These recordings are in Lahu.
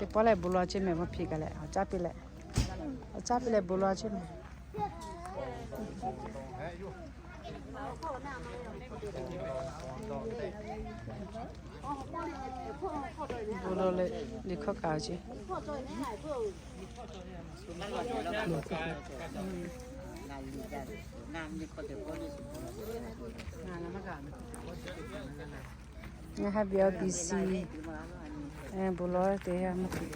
Teˇ pawˆ leh bon lawˬ chehˇ mehˍ, maˇ hpiˇ kaꞈ leh, awˬ caˉ piˇ leh, awˬ caˉ piˇ leh bon lawˬ chehˇ mehˍ. Bon lawˬ leh, liꞈ hkawˇ kaꞈ ce. Ngaˬ ha B C, bon lawˬ teˇ yanˇ maˇ hpiˇ.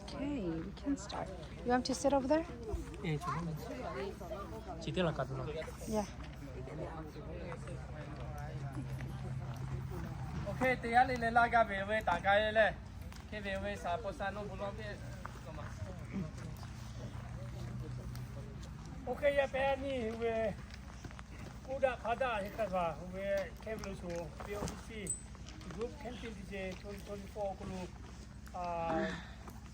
Okay, we can start. You want to sit over there? Chi teˇ laˬ kaꞈ tuˬ laˬ. Yeah. Okay, teˇ yanˇ le leh laˇ gaˇ ve ve taˍ ka le leh, hk'e ve ve saˍ paw saˍ nawˬ bon lawˬ ve. Okay, yaˇ pehˍ a nyi ve, kuˇ daꞈ hpaˇ daꞈ heˆ hk'a gaˬ ve, hk'e ve lo sho, V O C C group camping teˇ ceuˬ twenty twenty-four awˬ hk'aw lo,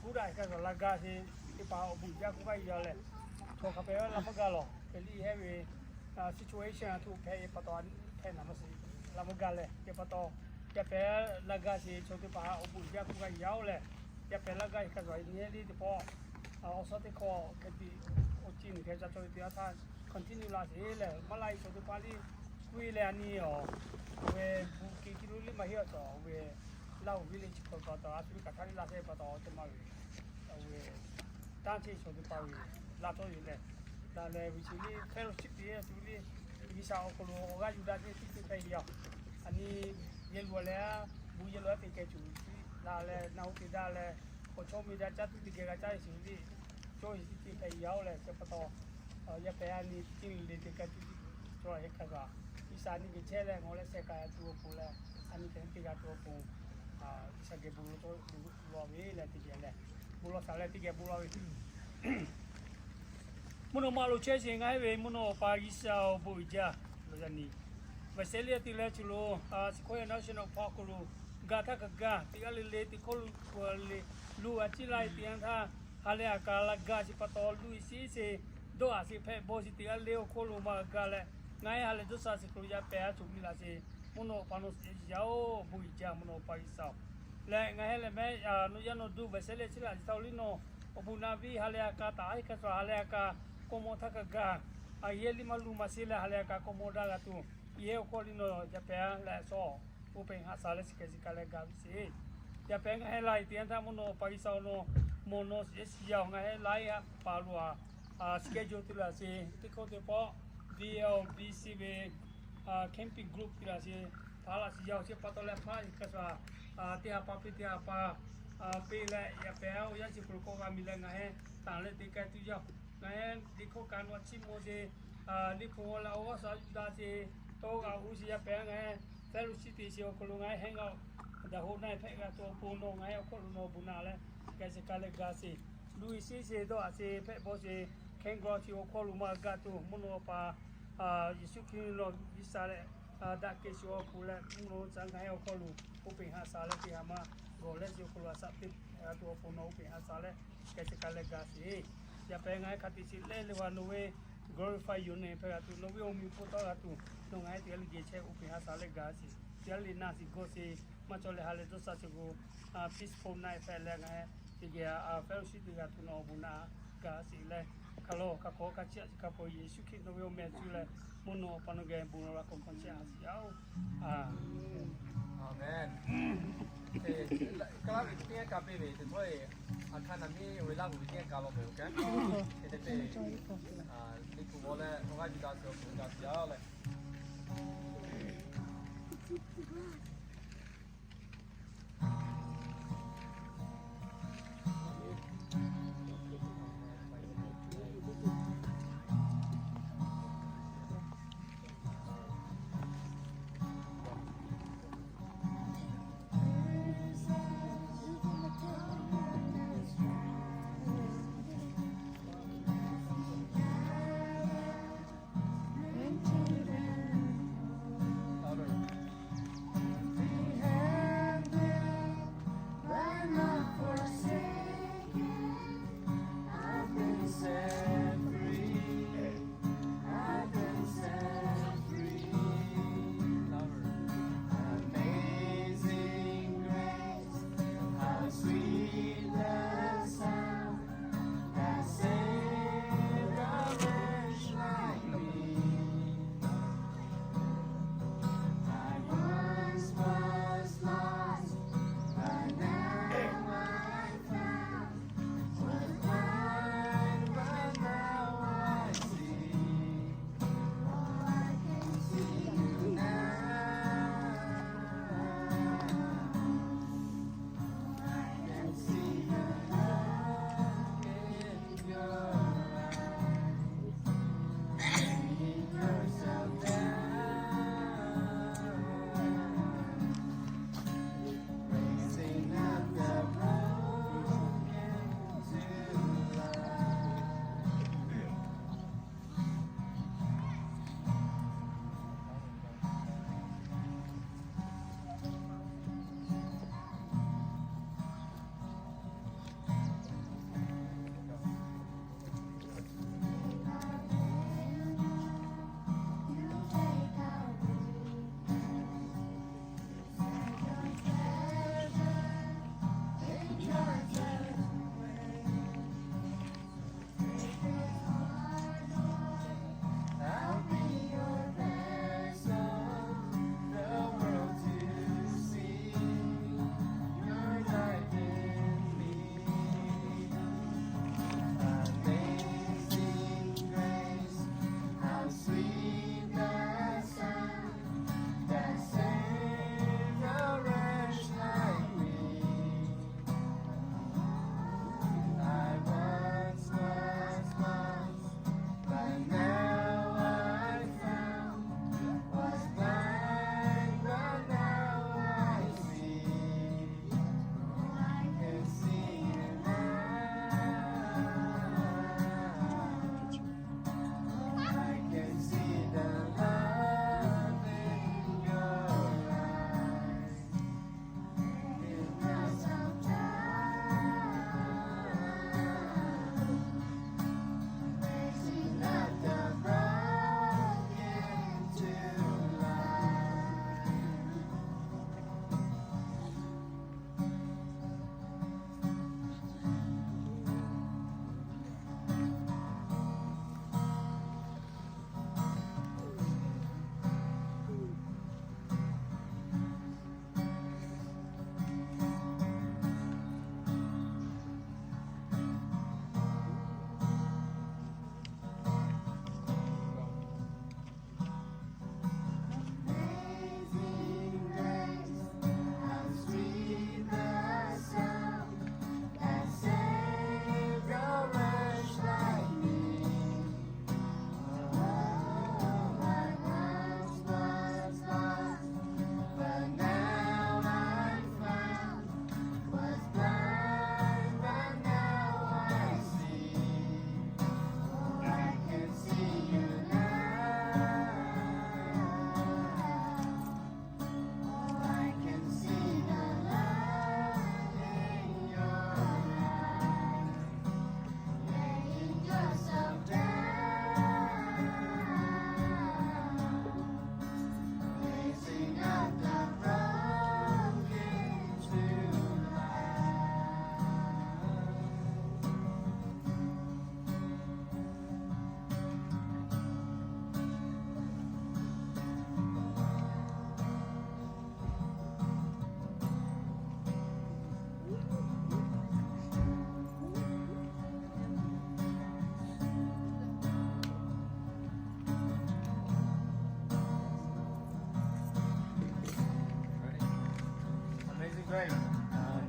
kuˇ daꞈ heˆ hk'a gaˬ la gaˇ sheˍ, teˇ hpaˍ awˬ bon jaˇ k'oˆ gaˇ yaˇ leh, chaw hk'a pehꞈ la maˇ gaˇ lawˬ, hk'e liˇ hehˉ ve situation a htoꞈ hpehꞈ ve pa taw, hpehꞈ naˍ maˇ shiˍ, la maˇ gaˇ leh, teˇ pa taw, yaˇ pehˍ la gaˇ sheˍ, chaw teˇ hpaˍ awˬ bon jaˇ k'oˆ gaˇ yaˇ-oˬ leh, yaˇ pehˍ la gaˇ heˆ hk'a gaˬ nyi heˆ liˇ teˇ pawˆ, awˬ suhˉ teˇ hkawˇ hk'e te, awˬ ceuˬ nyi hk'e ca cawˬ ve teˇ yanˇ htaˇ continue la sheˍ leh, maˇ la e chaw teˇ hpaˍ liˇ k'oˆ e leh a nyi awˬ, awˬ ve bon ke kiˇ lo liˇ maˇ heˆ awˬ cawˬ, awˬ ve Laˇ huˍ village chi hk'aw pa taw, a shu ve kaꞈ htaˇ liˇ la sheˍ pa taw, teˇ maˇ ve, awˬ ve, tanˇ cheˇ chaw teˇ hpaˍ ve, la tawˇ ve leh, la leh ve chi liˇ fellowship te tuˬ liˇ, G'uiˬsha awˬ hk'aw lo awˬ g'aˇ yuˬ daꞈ ve teˇ ceuˬ hpehꞈ ve yoˬ. A nyi yehˬ loꞈ leh, bon yehˬ loꞈ teˇ geh cuˬ la leh, na hu te daꞈ leh, awˬ chawˇ meh daꞈ caˇ tuˬ teˇ geh g'a caˇ ve shiˍ liˇ, cawˇ ve teˇ ceuˬ hpehꞈ ve yoˬ leh, chi pa taw, yaˇ pehˍ a nyi teˇ le teˇ geh cuˬ cawˬ la heˆ hk'a gaˬ, G'uiˬsha a nyi geh chehˇ leh, ngaˬ hui leh sheh k'ai tuˬ awˬ pon leh, a nyi hk'e teˇ geh tuˬ awˬ pon, G'uiˬsha geh bon lawˬ ve leh teˇ geh leh, bon lawˬ shaˍ leh teˇ geh bon lawˬ ve Mvuhˇ naw ma lo chehˇ sheˍ ngaˬ heˆ ve mvuhˇ naw awˬ pa G'uiˬsha-oˬ, bon uiˍ jaˇ lawˬ yaˇ nyi. Vaˬ shehˍ liˇ a te leh chi lo, Sequoia National Park lo, gaˬ htaˇ kaꞈ gaˬ, teˇ g'aˇ le le teˇ hkawˇ lo, le, luˬ a ciˉ la e teˇ yanˇ htaˇ, ha lehˬ a kaˍ la gaˇ sheˍ pa taw, luˬ e sheˍ sheˍ, dawˇ a sheˍ hpehꞈ bawˇ sheˍ teˇ g'aˇ le awˬ hk'oˆ lo maˇ gaˬ leh, ngaˬ heˆ ha lehˬ dawˇ sha sheˍ hk'aw lo yaˇ pehˍ a cawˬ miˬ la sheˍ, mvuhˇ naw awˬ pa nawˬ suhˍ yaˇ-oˬ, bon uiˍ jaˇ mvuhˇ naw awˬ pa G'uiˬsha-oˬ. Leh ngaˬ heˆ leh mehˉ, nawˬ yaˇ nawˬ duˬ vaˬ shehˍ leh chi laꞈ chi htaꞈ liˇ nawˬ awˬ bon naꞈ viˉ ha lehˬ a kaˍ taˍ heˆ hk'a shuˍ ha lehˬ a kaˍ kawˇ maw htaˇ kaꞈ gaˬ, a yehˬ liˇ maˇ luˬ maˇ sheˍ leh ha lehˬ a kaˍ kawˇ maw daꞈ g'a tuˬ, yehˬ awˬ hk'aw liˇ nawˬ yaˇ pehˍ leh a shaw, oˇ peꞈ haꞈ shaˍ leh chi hk'e chi kaꞈ leh gaˬ ve sheˍ. Yaˇ pehˍ ngaˬ heˆ la e teˇ yanˇ htaˇ mvuhˇ naw awˬ pa G'uiˬsha-oˬ, nawˬ mawˬ nawˬ suhˍ yaˇ shiˍ yaˇ-oˬ, ngaˬ heˆ la e haꞈ pa lo a schedule te laˬ sheˍ, teˇ hkawˇ teˇ pawˆ V L B C ve camping group te laˬ sheˍ, hpaˍ laꞈ shiˍ yaˇ-oˬ, chi pa taw leh hpaˇ hk'a shuˍ, teˇ ha pa piˇ teˇ ha pa peꞈ leh yaˇ pehˍ-oˬ, yaˇ chi hk'aw lo kawˆ g'a miˬ leh ngaˬ heˆ tanˬ leh te k'ai tuˬ yaˇ-oˬ. Ngaˬ heˆ liꞈ hkawˇ kaꞈ nawˬ chiˇ mvuh sheˍ, liꞈ hpu g'aw leh awˬ g'aˇ suhˍ a yuˬ daꞈ sheˍ, tawˇ g'a uˉ sheˍ yaˇ pehˍ ngaˬ heˆ fellowship te sheˍ awˬ hk'aw lo ngaˬ heˆ hang a daꞈ ho na e hpehꞈ g'a tuˬ awˬ pon nawˬ ngaˬ heˆ awˬ hk'aw lo nawˬ bon naꞈ leh, geh chi kaꞈ leh gaˬ sheˍ, luˬ e sheˍ sheˍ dawˇ a sheˍ hpehꞈ bawˇ sheˍ, campground chi awˬ hk'aw lo maˇ gaˬ tuˬ mvuhˇ naw awˬ pa Yeˍsuˆ Hkriꞈ nawˬ G'uiˬsha leh daꞈ kehˬ sheˍ awˬ pon leh mvuhˇ naw caˉ ngaˬ heˆ awˬ hk'aw lo oˇ peꞈ haꞈ shaˍ leh teˇ ha ma gawˬ leh chi awˬ hk'aw lo a shaꞈ teˇ g'a tuˬ awˬ pon nawˬ oˇ peꞈ haꞈ shaˍ leh geh chi kaꞈ leh gaˬ sheˍ. Yaˇ pehˍ ngaˬ heˆ hk'a te chi leh le va nawˬ ve glorify your name hpehꞈ g'a tuˬ, nawˬ ve awˬ meh hpu tawˆ g'a tuˬ, nawˬ ngaˬ heˆ teˇ g'aˇ le geh chehˇ oˇ peꞈ haꞈ shaˍ leh gaˬ sheˍ. Teˇ g'aˇ le naˬ shiˍ gawˇ sheˍ, maˇ cawˬ leh ha lehˬ dawˇ sha sheˍ k'o, peaceful night hpehꞈ leh ngaˬ heˆ teˇ geh fellowship te g'a tuˬ nawˬ awˬ bon naꞈ gaˬ sheˍ leh, hk'a lawˬ hk'a hk'awꞈ hk'a chiˇ a chi hk'a peu Yeˍsuˆ Hkriꞈ nawˬ ve awˬ meh cuˇ leh mvuhˇ naw awˬ pa nawˬ geh bon lawˬ la k'awꞈ hk'awꞈ chehˇ a sheˍ yaˇ-oˬ. Aˍmenˍ. Ka laˇ ve teˇ g'aˇ ka piˇ ve teˇ hpawˇ e, a hkaˇ naˬ miˇ ve laˇ ve teˇ g'aˇ ka lawˬ ve oˬ kaꞈ, teˇ te, liꞈ hpu g'aw leh awˬ g'aˇ yuˬ daꞈ sheˍ awˬ hk'aw lo gaˬ sheˍ yaˇ leh,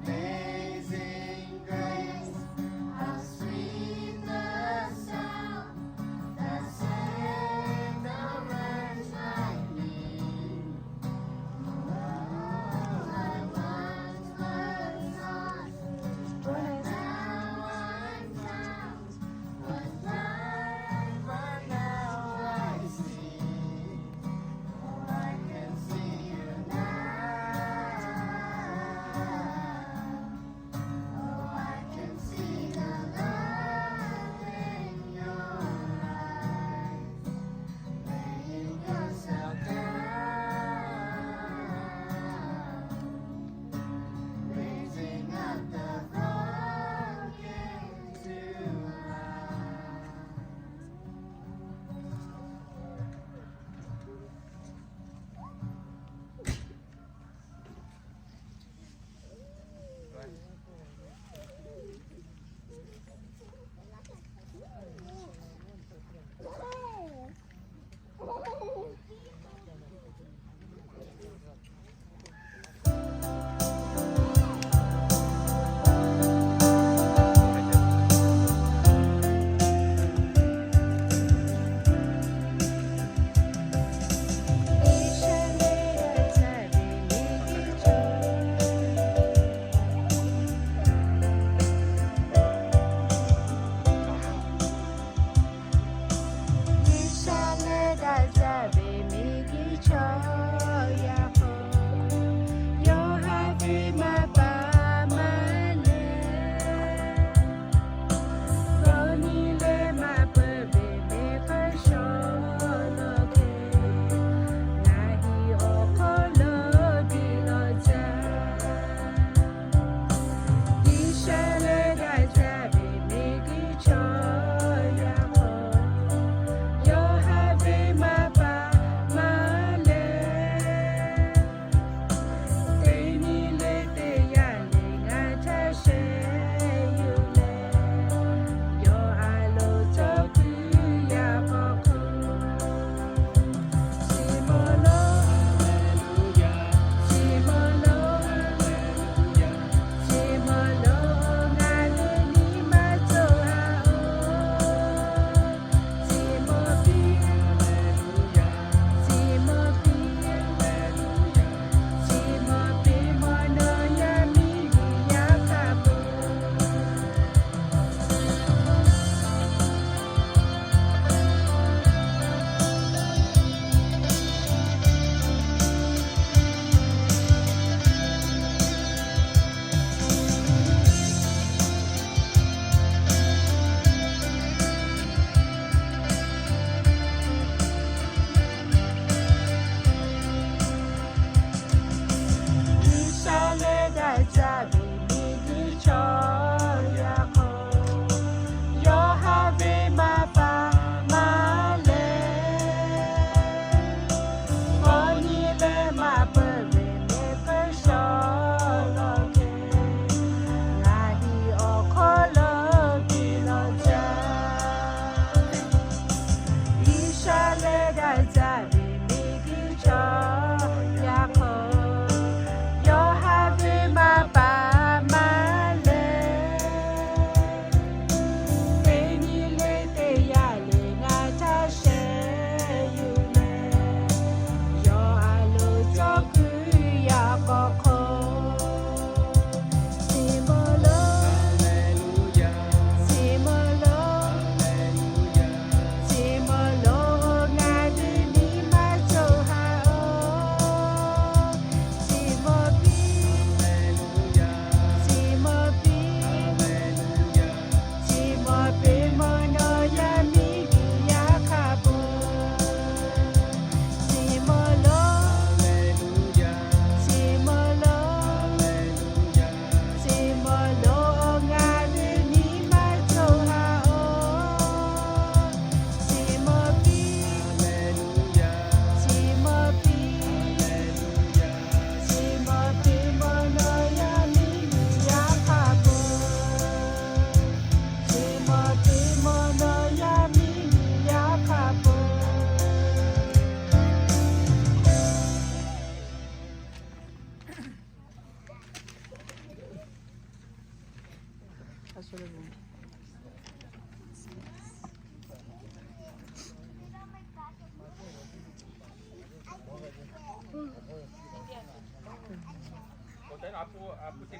Amazing grace, how sweet the sound that saved a wretch like me. Oh, I once was lost, but now I'm found, was blind, but now I see. Oh, I can see you now.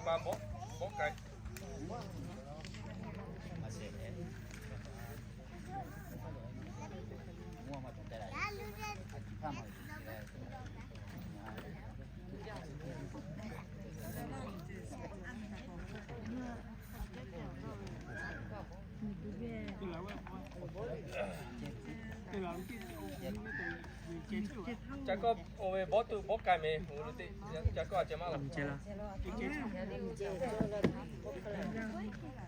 Pa bawˆ, bawˆ k'ai. Ca kawˆ oˇ ve bawˆ tuˬ bawˆ k'ai meh, oˇ lo teˇ ca kawˆ a ceh maˇ laˬ.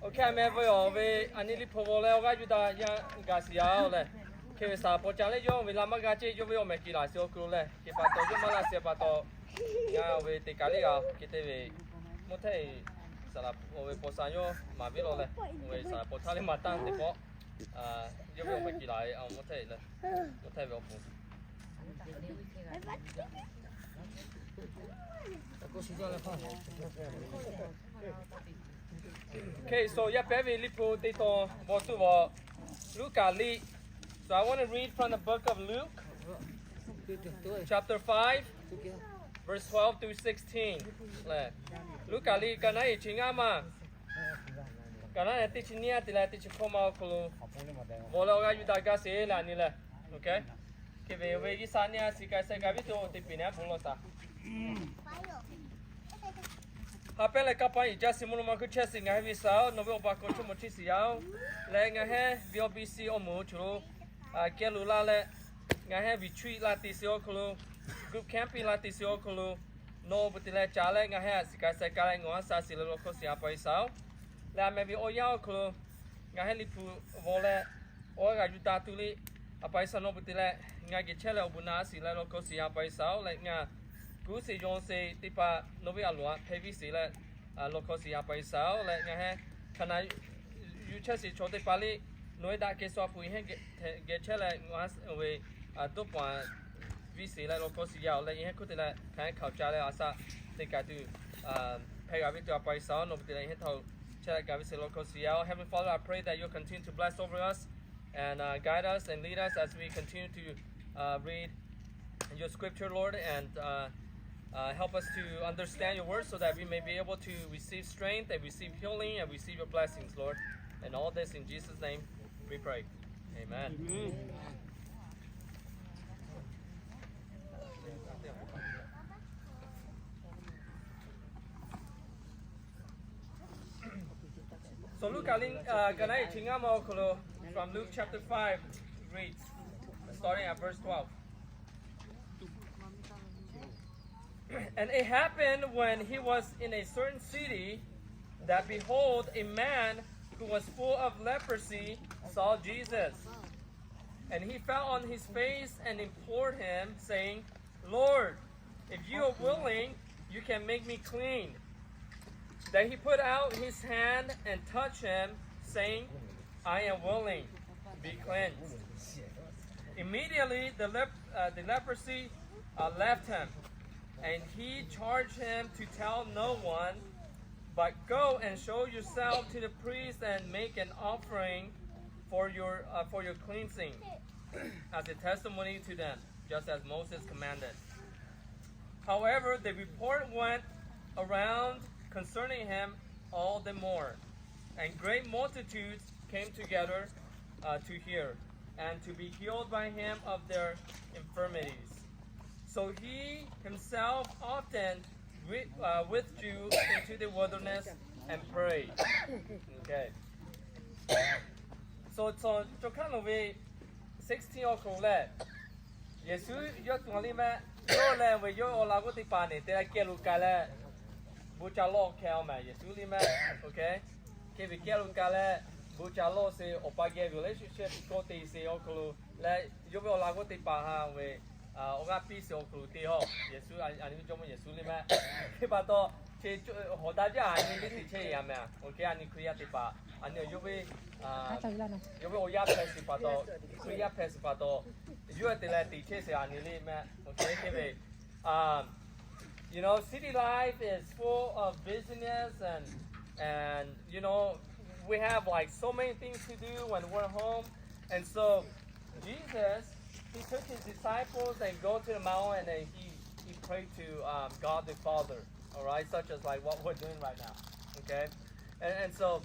Oˇ hk'e meh ve awˬ ve, a nyi Liˇ hpu vawˬ leh awˬ g'aˇ Yuˇdaꞈ yaˇ gaˬ shiˍ yaˇ-oˬ leh, hk'e ve saˍ laˍ paw ca leh yawˇ ve la maˇ g'a ceˇ, yawˇ ve awˬ meh kiˬ laˬ shiˍ awˬ hk'aw lo leh, hk'e pa taw yawˇ maˇ laˇ shiˍ pa taw, ngaˬ oˇ ve teˇ kaˬ liˇ g'a hk'e te ve, mvuhˇ htaˇ saˍ laˍ oˇ ve paw sha yawˇ maˍ viˉ law leh, oˇ ve saˍ laˍ paw htaˇ leh maˍ taˇ teˇ pawˆ, yawˇ ve awˬ meh kiˬ laˬ ve mvuhˇ htaˇ leh, mvuhˇ htaˇ ve awˬ pon. Okay, so yaˇ pehˉ ve Liˇ hpu teˇ tawn bawˬ tuˬ vawˬ, Luˉkaꞈ liˇ. So I want to read from the book of Luke, chapter five, verse twelve through sixteen. Leh, Luˉkaꞈ liˇ ka naˉ eˍ chi ngaˇ maˬ, ka naˉ eˍ teˇ chi nyiˇ a te leh teˇ chi hkawˇ ma awˬ hk'aw lo, vawˬ leh awˬ g'aˇ Yuˇdaꞈ gaˇ sheˍ leh a nyi leh, okay, hk'e ve ve G'uiˬsha nyi a shiˍ k'ai sheh k'ai viˉ tuˬ teˇ piˍ nehˉ bon lawˬ taˍ. Ha pehˉ leh kanˇ paˆ iˍ jaˇ shiˍ mvuhˇ naw ma hkui chehˇ shiˍ ngaˬ hui ve saˍ-oˬ, nawˬ ve awˬ baˬ hk'aw chaw maw chiˇ shiˍ yaˇ-oˬ, leh ngaˬ hui V O B C awˬ moˍ awˬ ceuˬ lo keh lo laˇ leh, ngaˬ hui retreat laˇ te shiˍ awˬ hk'aw lo, group camping laˇ te shiˍ awˬ hk'aw lo, nawˬ oˇ pu te leh ca leh ngaˬ hui a shiˍ k'ai sheh k'ai leh ngaˬ a sha shiˍ leh law hkawˇ shiˍ a pa iˍ saˍ-oˬ, leh a meh ve awˬ yanˇ awˬ hk'aw lo ngaˬ hui Liˇ hpu vawˬ leh awˬ g'aˇ Yuˇdaꞈ tuˬ liˇ a pa iˍ saˍ nawˬ pu te leh ngaˬ geh chehˇ leh awˬ bon naꞈ a shiˍ leh law hkawˇ shiˍ a pa iˍ saˍ-oˬ, leh ngaˬ kuˇ sheˍ yaw sheˍ teˇ hpaˍ nawˬ ve a loˍ htaꞈ hpehˇ viˉ sheˍ leh law hkawˇ shiˍ a pa iˍ saˍ-oˬ, leh ngaˬ hui hk'aˬ na yuˬ chehˇ sheˍ chaw teˇ hpaˍ liˇ nawˬ ve daꞈ kehˬ shu a pu iˉ heˆ geh chehˇ leh ngaˬ hui ve dawˇ paw viˉ sheˍ leh law hkawˇ shiˍ yaˇ-oˬ, leh iˉ heˆ hk'oˆ te leh hk'aˬ hk'aˬ ca leh a shaꞈ teˇ kaꞈ tuˬ hpehˇ g'a ve tuˬ a pa iˍ saˍ-oˬ, nawˬ pu te leh iˉ heˆ htaˇ chehˇ leh gaˬ viˉ sheˍ law hkawˇ shiˍ yaˇ-oˬ. Heavenly Father, I pray that you continue to bless over us and uh, guide us and lead us as we continue to uh, read your scripture, Lord, and uh, uh, help us to understand your word so that we may be able to receive strength and receive healing and receive your blessings, Lord. And all this in Jesus' name we pray. Amen. So Luke ka naˉ eˍ chi ngaˇ maˬ awˬ hk'aw lo, from Luke chapter five, reads, starting at verse twelve. And it happened when he was in a certain city that behold, a man who was full of leprosy saw Jesus. And he fell on his face and implored him, saying, Lord, if you are willing, you can make me clean. Then he put out his hand and touched him, saying, I am willing, be cleansed. Immediately the, lep- uh, the leprosy uh, left him, and he charged him to tell no one, but go and show yourself to the priest and make an offering for your, uh, for your cleansing as a testimony to them, just as Moses commanded. However, the report went around concerning him all the more, and great multitudes came together uh, to hear and to be healed by him of their infirmities. So he himself often wi- uh, withdrew into the wilderness and prayed. Okay. So, so, cawˬ hkaˉ lo ve sixteen awˬ hk'aw lo lehˬ, Yeˍsuˆ yawˇ tuˬ a liˇ mehˆ, yawˇ lehˬ ve yawˇ awˬ laꞈ g'awˇ teˇ hpaˍ neˬ te leh keh lo k'ai leh, bon ca lawˇ hkeh-a mehˍ Yeˍsuˆ liˇ mehˆ. Okay. Hk'e ve keh lo k'ai leh, bon ca lawˇ sheˍ awˬ pa geh ve awˬ leh shu sheh tiꞈ kawˆ te sheˍ awˬ hk'aw lo leh, yawˇ ve awˬ laꞈ g'awˇ teˇ hpaˍ ha ve awˬ g'aˇ piˇ sheˍ awˬ hk'aw lo te hawˇ Yeˍsuˆ a nyi ve Jawˇmawˇ Yeˍsuˆ liˇ mehˆ. Hk'e pa taw, hawˬ daꞈ jaˇ a nyi liˇ teꞈ chehˇ yaˇ mehˍ. Okay, a nyi Hkriꞈ yaˇ teˇ hpaˍ a nyi yawˇ ve, yawˇ ve awˬ yaˇ hpehꞈ sheˍ pa taw, Hkriꞈ yaˇ hpehꞈ sheˍ pa taw, yawˇ te leh teꞈ chehˇ sheˍ a nyi liˇ mehˆ. Okay, hk'e ve, um, you know, city life is full of busyness and, and, you know, we have, like, so many things to do when we're home. And so Jesus, he took his disciples and go to the mountain and he, he prayed to, um, God the Father. All right, such as like what we're doing right now. Okay, and, and so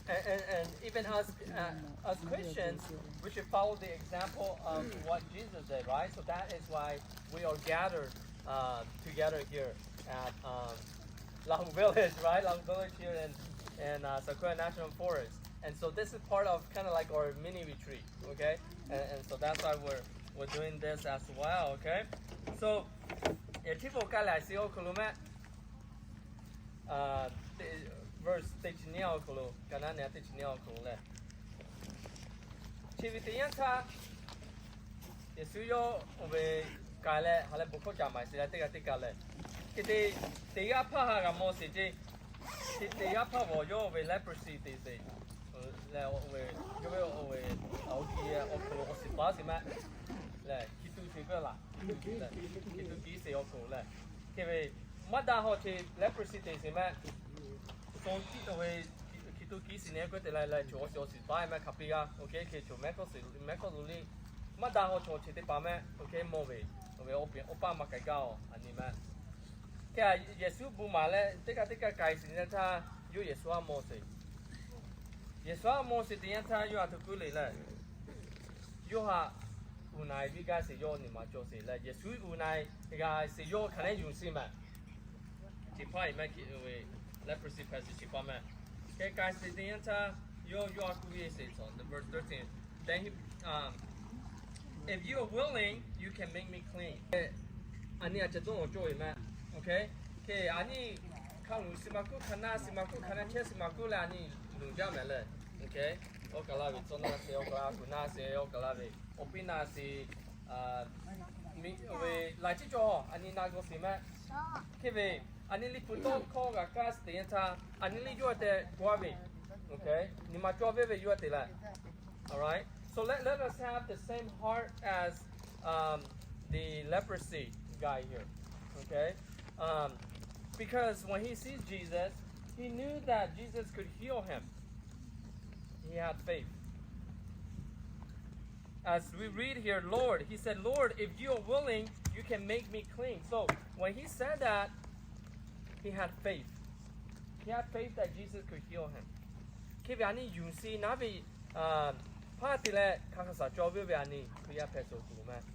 and, and, and even us uh, as Christians, we should follow the example of what Jesus did, right? So that is why we are gathered uh, together here at um, Lahu Village, right? Lahu Village here in in uh, Sequoia National Forest. And so this is part of kind of like our mini retreat, okay? And, and so that's why we're we're doing this as well, okay? So, yehˬ htiˉ pawˆ kaˇ lehˬ, siˍ awˬ hk'aw lo mehˆ, verse teˇ chi nyiˇ awˬ hk'aw lo, ka naˉ nehˬ teˇ chi nyiˇ awˬ hk'aw lo lehˬ, chi ve teˇ yanˇ htaˇ, Yeˍsuˆ yawˇ oˇ ve k'ai leh ha leh bon hkawˇ ca maˍ sheˍ leh teˇ g'aˇ teˇ kaˬ lehˬ, hk'e te teˇ g'aˇ hpaˇ ha g'a mawˬ sheˍ ceˇ. Hk'e te teˇ g'aˇ hpaˇ vawˬ yawˇ oˇ ve leprosy te sheˍ. Leh oˇ ve yawˇ ve oˇ ve awˬ kiˇ awˬ hk'aw lo awˬ shiˍ paˉ sheˍ mehˆ. Lehˬ hkiˬ tuꞈ sheˍ peuˬ laˬ, hkiˬ tuꞈ kiˉ sheˍ awˬ hk'aw lo lehˬ, hk'e ve maˇ daꞈ haw chi leprosy te sheˍ mehˆ. Hk'e ve hkiˬ tuꞈ kiˉ sheˍ nehˬ k'oˆ te leh lehˬ, chaw awˬ shiˍ awˬ shiˍ paˉ mehˆ hk'a piˇ g'a. Oˇ hk'e hk'e chaw mehˆ hkawˇ suh mehˆ hkawˇ lo le, maˇ daꞈ haw chaw chi teˇ hpaˍ mehˆ, oˇ hk'e mawˬ ve, oˇ ve awˬ paˇ maˇ k'ai gaˇ-oˬ, a nyi mehˆ. Hk'e Yeˍsuˆ bon maˍ leh teˇ kaˇ teˇ kaˇ k'ai sheˍ nehˬ htaˇ, yawˇ Yeˍsuˆ haꞈ mawˬ sheˍ. Yeˍsuˆ haꞈ mawˬ sheˍ teˇ yanˇ htaˇ, yawˇ htaꞈ hto kuiˉ le lehˬ, yawˇ htaꞈ uiˍ na-e viˉ gaˇ sheˍ, yawˇ nyi ma cawˬ sheˍ leh, Yeˍsuˆ uiˍ na-e g'a sheˍ, yawˇ hk'aˬ lehˬ yonˍ sheˍ mehˍ. Chi hpaˇ e mehˆ hk'e ve leprosy hpehꞈ sheˍ chi hpaˇ mehˆ. Hk'e k'ai sheˍ teˇ yanˇ htaˇ, yawˇ yawˇ htaꞈ k'oˆ ve sheˍ, the verse thirteen, then he, um, if you are willing, you can make me clean. A nyi a ca dawˇ awˬ cawˇ ve mehˆ. Oˇ hk'e, hk'e a nyi hk'a luˬ shiˍ maˍ kuˉ, hk'a na shiˍ maˍ kuˉ, hk'a na chehˇ shiˍ maˍ kuˉ leh a nyi luˬ jaˇ mehˍ lehˬ. Oˇ hk'e, awˬ kaˬ la ve tcuh na sheˍ, awˬ kaˬ la kuˬ na sheˍ, awˬ kaˬ la ve awˬ piˇ na sheˍ, ve laiˬ ciˉ cawˬ a nyi na g'aw sheˍ mehˆ. Hk'e ve, a nyi liˇ hpu tawˇ hkawˇ g'a kaˇ sheˍ teˇ yanˇ htaˇ, a nyi liˇ yawˇ te g'aw ve, nyi ma cawˬ ve ve yawˇ te leh. All right. So let, let us have the same heart as um, the leprosy guy here. Okay? Um, because when he sees Jesus, he knew that Jesus could heal him. He had faith. As we read here, Lord, he said, Lord, if you are willing, you can make me clean. So when he said that, he had faith. He had faith that Jesus could heal him. Hk'e ve a nyi yonˍ sheˍ naˉ ve hpaˇ te leh hk'a hk'a shaˍ cawˬ ve ve a nyi Hkriꞈ yaˇ hpehꞈ sheˍ awˬ hk'aw lo mehˆ.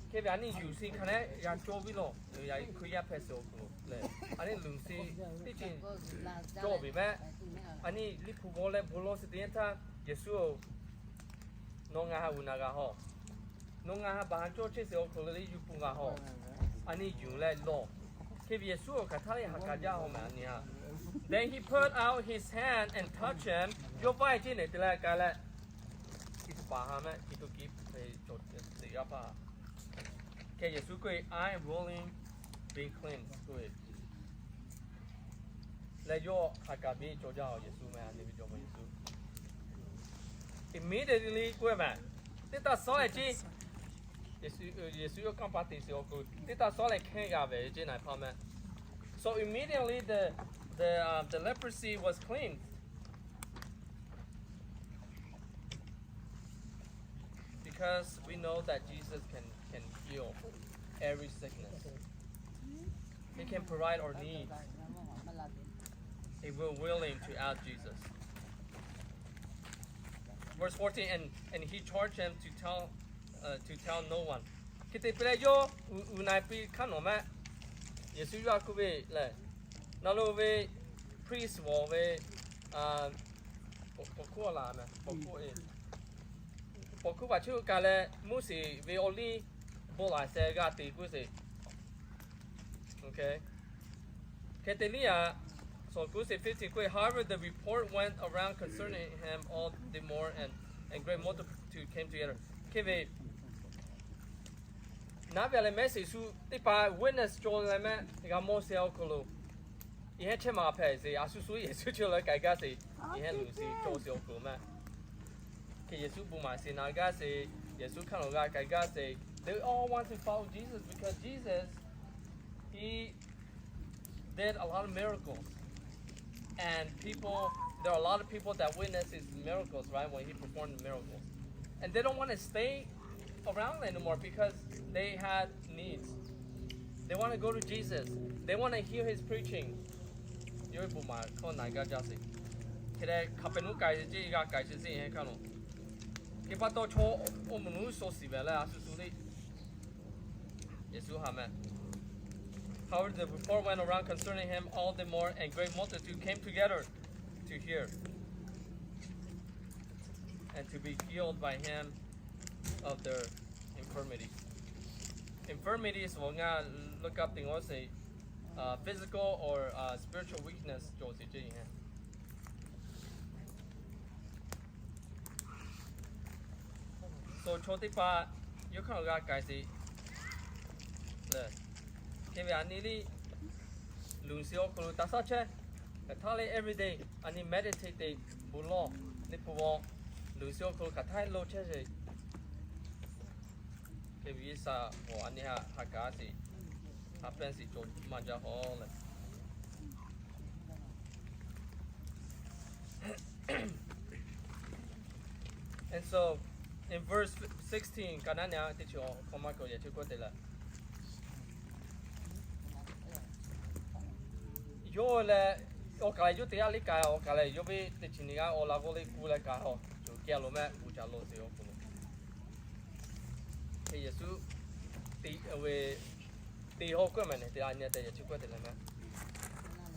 Hk'e ve a nyi yonˍ sheˍ hk'a leh g'a cawˬ ve law, Hkriꞈ yaˇ hpehꞈ sheˍ awˬ hk'aw lo lehˬ, a nyi yonˍ sheˍ teˇ ceuˬ cawˬ ve mehˆ. A nyi liˇ hpu g'aw leh bon lawˬ sheˍ teˇ yanˇ htaˇ, Yeˍsuˆ-oˬ, nawˬ ngaˬ htaꞈ uiˍ na g'a haw. Nawˬ ngaˬ htaꞈ baˬ ha cawˇ chehˇ sheˍ awˬ hk'aw lo le yuˬ pun g'a haw. A nyi yonˍ leh law. Hk'e ve Yeˍsuˆ awˬ hk'aˬ htaˇ le ha k'a jaˇ haw mehˍ a nyi ha. Then he put out his hand and touched him. Yawˇ vaˇ e ceˇ nehˬ te leh k'ai leh, hkiˬ tuꞈ paˍ ha mehˆ, hkiˬ tuꞈ kiˉ ve cawˬ teˇ g'aˇ hpaˇ. Hk'e Yeˍsuˆ k'oˆ ve, I am willing, be cleansed k'oˆ ve leh yawˇ ha k'a biˇ cawˬ jaˇ-oˬ Yeˍsuˆ mehˍ, a nyi ve jawˇ mawˇ Yeˍsuˆ. Immediately k'oˆ ve mehˍ, teˇ taˇ suh leh ceˇ. Yeˍsuˆ yawˇ kanˇ paˆ te sheˍ awˬ hk'aw lo teˇ taˇ suh leh hkehˇ g'a ve ceˇ na hpaˇ mehˆ. So immediately the the uh, the leprosy was cleansed. Because we know that Jesus can can heal every sickness. He can provide our needs if we're willing to ask Jesus. Verse fourteen, and and he charged him to tell uh, to tell no one. Hk'e te piˇ leh yawˇ uiˍ na piˇ hk'aˇ nawˬ mehˆ. Yeˍsuˆ yawˇ htaꞈ k'oˆ ve lehˬ, na lo ve priest vawˬ ve pawˬ hkuˇ la mehˍ, pawˬ hkuˇ e pawˬ hkuˇ paˍ chi k'ai leh Moˉseˍ ve awˬ liˇ bon laiˬ sheh g'a te k'oˆ sheˍ. Hk'e te liˇ a, so k'oˆ sheˍ fifteen k'oˆ ve, however, the report went around concerning him all the more, and and great multitude came together. Hk'e ve naˉ ve a leh mehˉ sheˍ shu teˇ hpaˍ witness cawˬ leh mehˆ g'a mawˬ sheˍ awˬ hk'aw lo, yehˇ chehˇ ma hpehꞈ sheˍ, a shu shu Yeˍsuˆ chi leh k'ai gaˇ sheˍ, yehˇ luˬ sheˍ cawˬ sheˍ awˬ hk'aw lo mehˆ. Hk'e Yeˍsuˆ bon maˍ sheˍ na gaˇ sheˍ, Yeˍsuˆ hk'aˇ nawˬ g'a k'ai gaˇ sheˍ. They all want to follow Jesus because Jesus, he did a lot of miracles. And people, there are a lot of people that witness his miracles, right? When he performed miracles. And they don't want to stay around anymore because they had needs. They want to go to Jesus. They want to hear his preaching. Yawˇ ve bon maˍ hkawˇ na gaˇ jaˇ sheˍ. Hk'e leh Hkaˍpeˍneˍonˍ k'ai sheˍ ceˇ, g'a k'ai sheˍ ceˇ hk'aˇ lo. Hk'e pa taw chaw awˬ moˍ lonˉ suh shiˍ ve leh a shu shu le. Yeˍsuˆ ha meh. However, the report went around concerning him all the more, and great multitude came together to hear and to be healed by him of their infirmity. Infirmities awˬ ngaˬ look up thing awˬ sheˍ, physical or spiritual weakness cawˬ sheˍ ceˇ. So chaw teˇ hpaˍ yawˇ hk'aˇ g'a k'ai sheˍ leh, hk'e ve a nyi liˇ luˬ sheˍ awˬ hk'aw lo taˍ shaˉ chehˇ, htaˇ leh every day a nyi meditate te bon lawˇ, liꞈ hpu g'aw luˬ sheˍ awˬ hk'aw lo hk'aˬ htaˇ lo chehˇ sheˍ. Hk'e ve G'uiˬsha awˬ a nyi ha ha kaꞈ sheˍ, ha pehnˇ sheˍ cawˬ maˇ jaˇ hawˉ leh. And so, in verse sixteen, ka naˉ nyi teˇ chi awˬ hk'aw maˇ k'oˆ yehˬ chi k'oˆ te leh, yawˇ leh awˬ kaˍ lehˬ yawˇ teˇ g'aˇ liˇ kaꞈ, awˬ kaˍ lehˬ yawˇ ve teˇ chi nyi g'aˇ awˬ laꞈ g'awˇ liˇ ku leh kaꞈ, cawˬ kehˬ lo meh, bon ca lo sheˍ awˬ hk'aw lo, hk'e Yeˍsuˆ te ve te hawˉ k'oˆ meh nehˬ te a nyi te yehˬ chi k'oˆ te leh meh.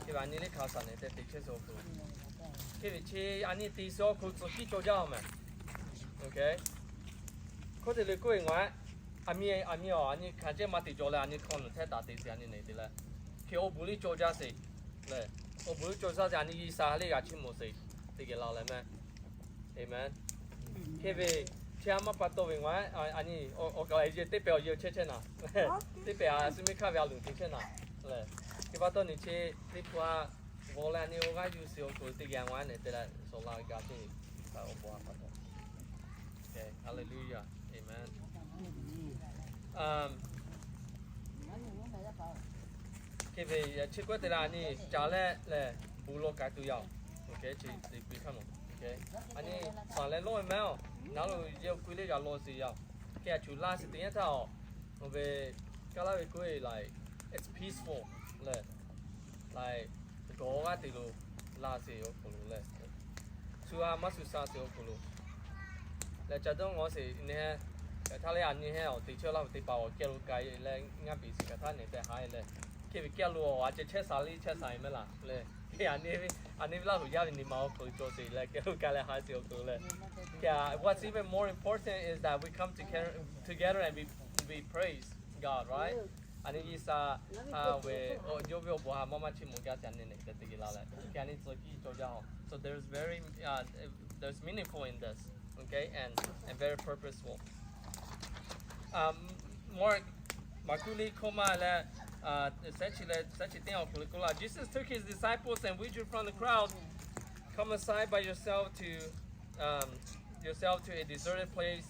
Hk'e ve a nyi liˇ hk'a shaˍ nehˬ te te chehˇ sheˍ awˬ hk'aw lo, hk'e ve chi a nyi te sheˍ awˬ hk'aw lo tcuh kiˇ cawˬ jaˇ meh. Hk'oˆ te leh k'oˆ ve ngaˬ, a nyi a nyi awˬ a nyi hkanˍ cehˇ maˇ te cawˬ leh a nyi hk'aw nawˬ htehˇ taˍ te sheˍ a nyi nehˬ te leh, hk'e awˬ bon liˇ cawˬ jaˇ sheˍ leh, awˬ bon liˇ cawˬ jaˇ sheˍ a nyi G'uiˬsha liˇ g'a chiˇ mvuh sheˍ, teˇ geh la leh meh. Amen. Hk'e ve chi a maˇ pa taw ve ngaˬ, a nyi awˬ kaˍ lehˬ yehˬ teˇ pehˍ awˬ yehˬ chehˇ chehˇ naˍ, teˇ pehˍ a shu miˇ hk'aˇ ve a loˍ te chehˇ naˍ leh, hk'e pa taw nyi chi teˇ hpu a g'aw leh a nyi awˬ g'aˇ yuˬ sheˍ awˬ hk'aw lo teˇ geh ngaˬ nehˬ te leh sawˍ la g'a te, awˬ bon a pa taw. Hallelujah. Amen. Hk'e ve chi k'oˆ te leh a nyi ca leh lehˬ, bon lawˬ k'ai tuˬ yaˇ-oˬ. Chi te piˇ hk'aˇ nawˬ, a nyi paˍ leh lawˇ ve meh-oˬ, naˉ lo yehˬ k'oˆ leh g'a lawˬ sheˍ yaˇ-oˬ. Hk'e a cuˬ la sheˍ teˇ yanˇ htaˇ-oˬ, ve kaˇ laˇ ve k'oˆ ve like, it's peaceful lehˬ, like, gawˬ g'aˇ te lo la sheˍ awˬ hk'aw lo lehˬ, shu a maˇ shu sha sheˍ awˬ hk'aw lo lehˬ, ca dawˇ ngawˬ sheˍ nehˬ, hk'aˬ htaˇ leh a nyi hehˉ awˬ te chehˇ laˇ ve teˇ hpaˍ awˬ kehˬ lo k'ai leh ngaˇ piˍ sheˍ hk'aˬ htaˇ nehˬ tehꞈ haꞈ leh, hk'e ve kehˬ lo awˬ a ceh chehˇ sha liˇ chehˇ sha ve meh laˬ lehˬ, hk'e a nyi ve, a nyi ve laˇ hoꞈ yaˇ ve nyi ma awˬ hk'aw lo cawˬ sheˍ leh kehˬ lo k'ai leh haꞈ sheˍ awˬ hk'aw lo lehˬ, hk'e a what's even more important is that we come together, together and we, we praise God, right? A nyi G'uiˬsha ve yawˇ ve awˬ bon ha maˇ maˇ chiˇ mvuh gaˇ sheˍ a nyi nehˬ te te geh la leh, hk'e a nyi tcuh kiˇ cawˬ jaˇ-oˬ. So there's very, there's meaningful in this, okay, and, and very purposeful. Mark, Maˍkuˆ liˇ hkawˇ maˇ leh, sehˉ chi leh sehˉ chi teˇ awˬ hk'aw lo k'oˆ laˇ, Jesus took his disciples and withdrew from the crowd. Come aside by yourself to, yourself to a deserted place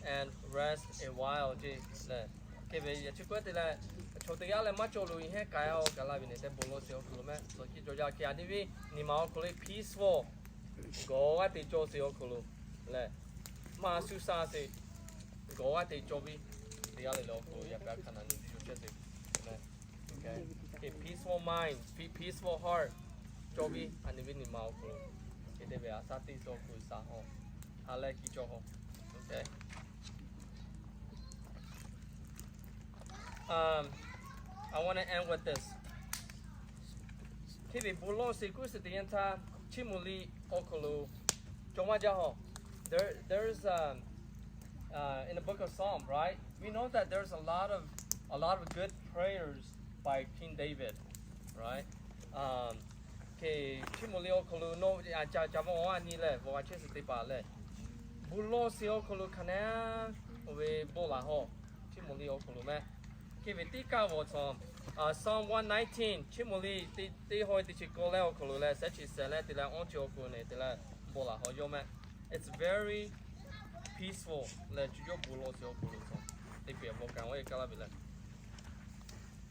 and rest a while. Hk'e ve yehˬ chi k'oˆ te leh, chaw teˇ g'aˇ leh maˇ cawˬ lo iˉ hehˉ k'ai-o kaꞈ la ve nehˬ tehꞈ bon lawˬ sheˍ awˬ hk'aw lo meh, tcuh kiˇ cawˬ jaˇ. Hk'e a nyi ve nyi ma awˬ hk'aw lo peaceful, gawˬ g'aˇ te cawˬ sheˍ awˬ hk'aw lo lehˬ, maˇ shu sha sheˍ, gawˬ g'aˇ te cawˬ ve teˇ g'aˇ le le awˬ hk'aw lo yaꞈ kaꞈ hk'aˬ na nyi te cawˬ chehˇ sheˍ. A peaceful mind, peaceful heart cawˬ ve a nyi ve nyi ma awˬ hk'aw lo, hk'e te ve a shaˉ teˇ cawˬ hk'aw lo sha haw, ha leh kiˇ cawˬ haw. I want to end with this. Hk'e ve bon lawˬ sheˍ k'oˆ sheˍ teˇ yanˇ htaˇ, Chiˇ mvuh liꞈ awˬ hk'aw lo cawˬ maˇ jaˇ haw. There, there is, in the book of Psalm, right? We know that there's a lot of, a lot of good prayers by King David, right? Hk'e Chiˇ mvuh liꞈ awˬ hk'aw lo nawˬ ca, ca maˇ a nyi leh, bon a chehˇ sheˍ teˇ hpaˍ lehˬ, bon lawˬ sheˍ awˬ hk'aw lo hk'aˬ na, oˇ ve bon laˬ haw, Chiˇ mvuh liꞈ awˬ hk'aw lo meh. Hk'e ve teˇ kaˇ g'awˬ cawˬ, Psalm one nineteen, Chiˇ mvuh liꞈ teˇ, teˇ hawˇ teˇ chi k'awˇ leh awˬ hk'aw lo leh, sehˉ chi sehˉ leh te leh awˇ chi awˬ hk'aw lo nehˬ te leh bon laˬ haw yawˇ meh. It's very peaceful leh, cuˇ yawˇ bon lawˬ sheˍ awˬ hk'aw lo cawˬ. Teˇ pehˍ mvuh kaꞈ awˬ e kaˇ laˇ ve leh,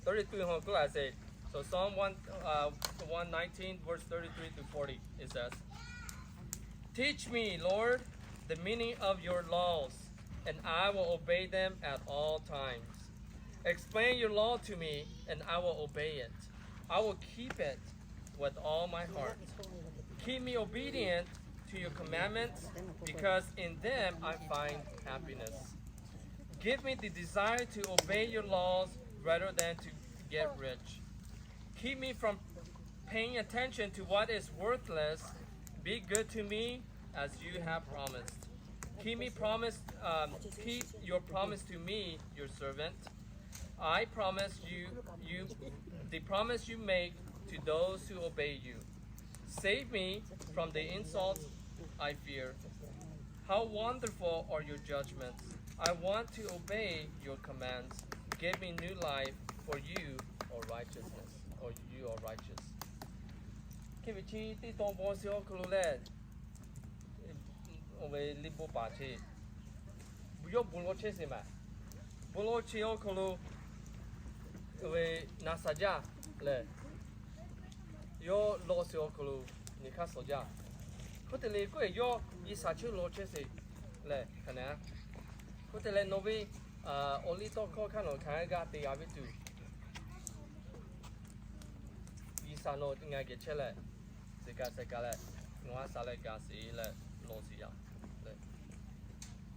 thirty-three hawˇ k'oˆ laˇ sheˍ. So Psalm one, one nineteen, verse thirty-three to forty, it says, Teach me, Lord, the meaning of your laws, and I will obey them at all times. Explain your law to me, and I will obey it. I will keep it with all my heart. Keep me obedient to your commandments, because in them I find happiness. Give me the desire to obey your laws rather than to get rich. Keep me from paying attention to what is worthless. Be good to me as you have promised. Keep me promise, um, keep your promise to me, your servant. I promise you, you, the promise you make to those who obey you. Save me from the insults I fear. How wonderful are your judgments! I want to obey your commands. Give me new life, for you are righteousness, or you are righteous. Hk'e ve chi teˇ tawn bon si awˬ hk'aw lo lehˬ, oˇ ve liꞈ bon paˍ chi yawˇ bon lawˬ chehˇ sheˍ maˬ. Bon lawˬ chi awˬ hk'aw lo, oˇ ve naˍ saˍ jaˇ lehˬ, yawˇ lawˬ sheˍ awˬ hk'aw lo nyi hk'aˇ suh jaˇ. Hk'oˆ te leh k'oˆ ve yawˇ Yiˇsaˍ chehˇ lawˬ chehˇ sheˍ lehˬ, hk'aˬ na. Hk'oˆ te leh nawˬ ve awˬ liˇ tawˇ hkawˇ hk'aˇ nawˬ hkanˍ g'a te g'a ve tuˬ, Yiˇsaˍ nawˬ ngaˬ geh chehˇ leh, suh kaꞈ suh kaꞈ leh, nawˬ ha saˍ leh gaˬ sheˍ leh lawˬ sheˍ yaˇ.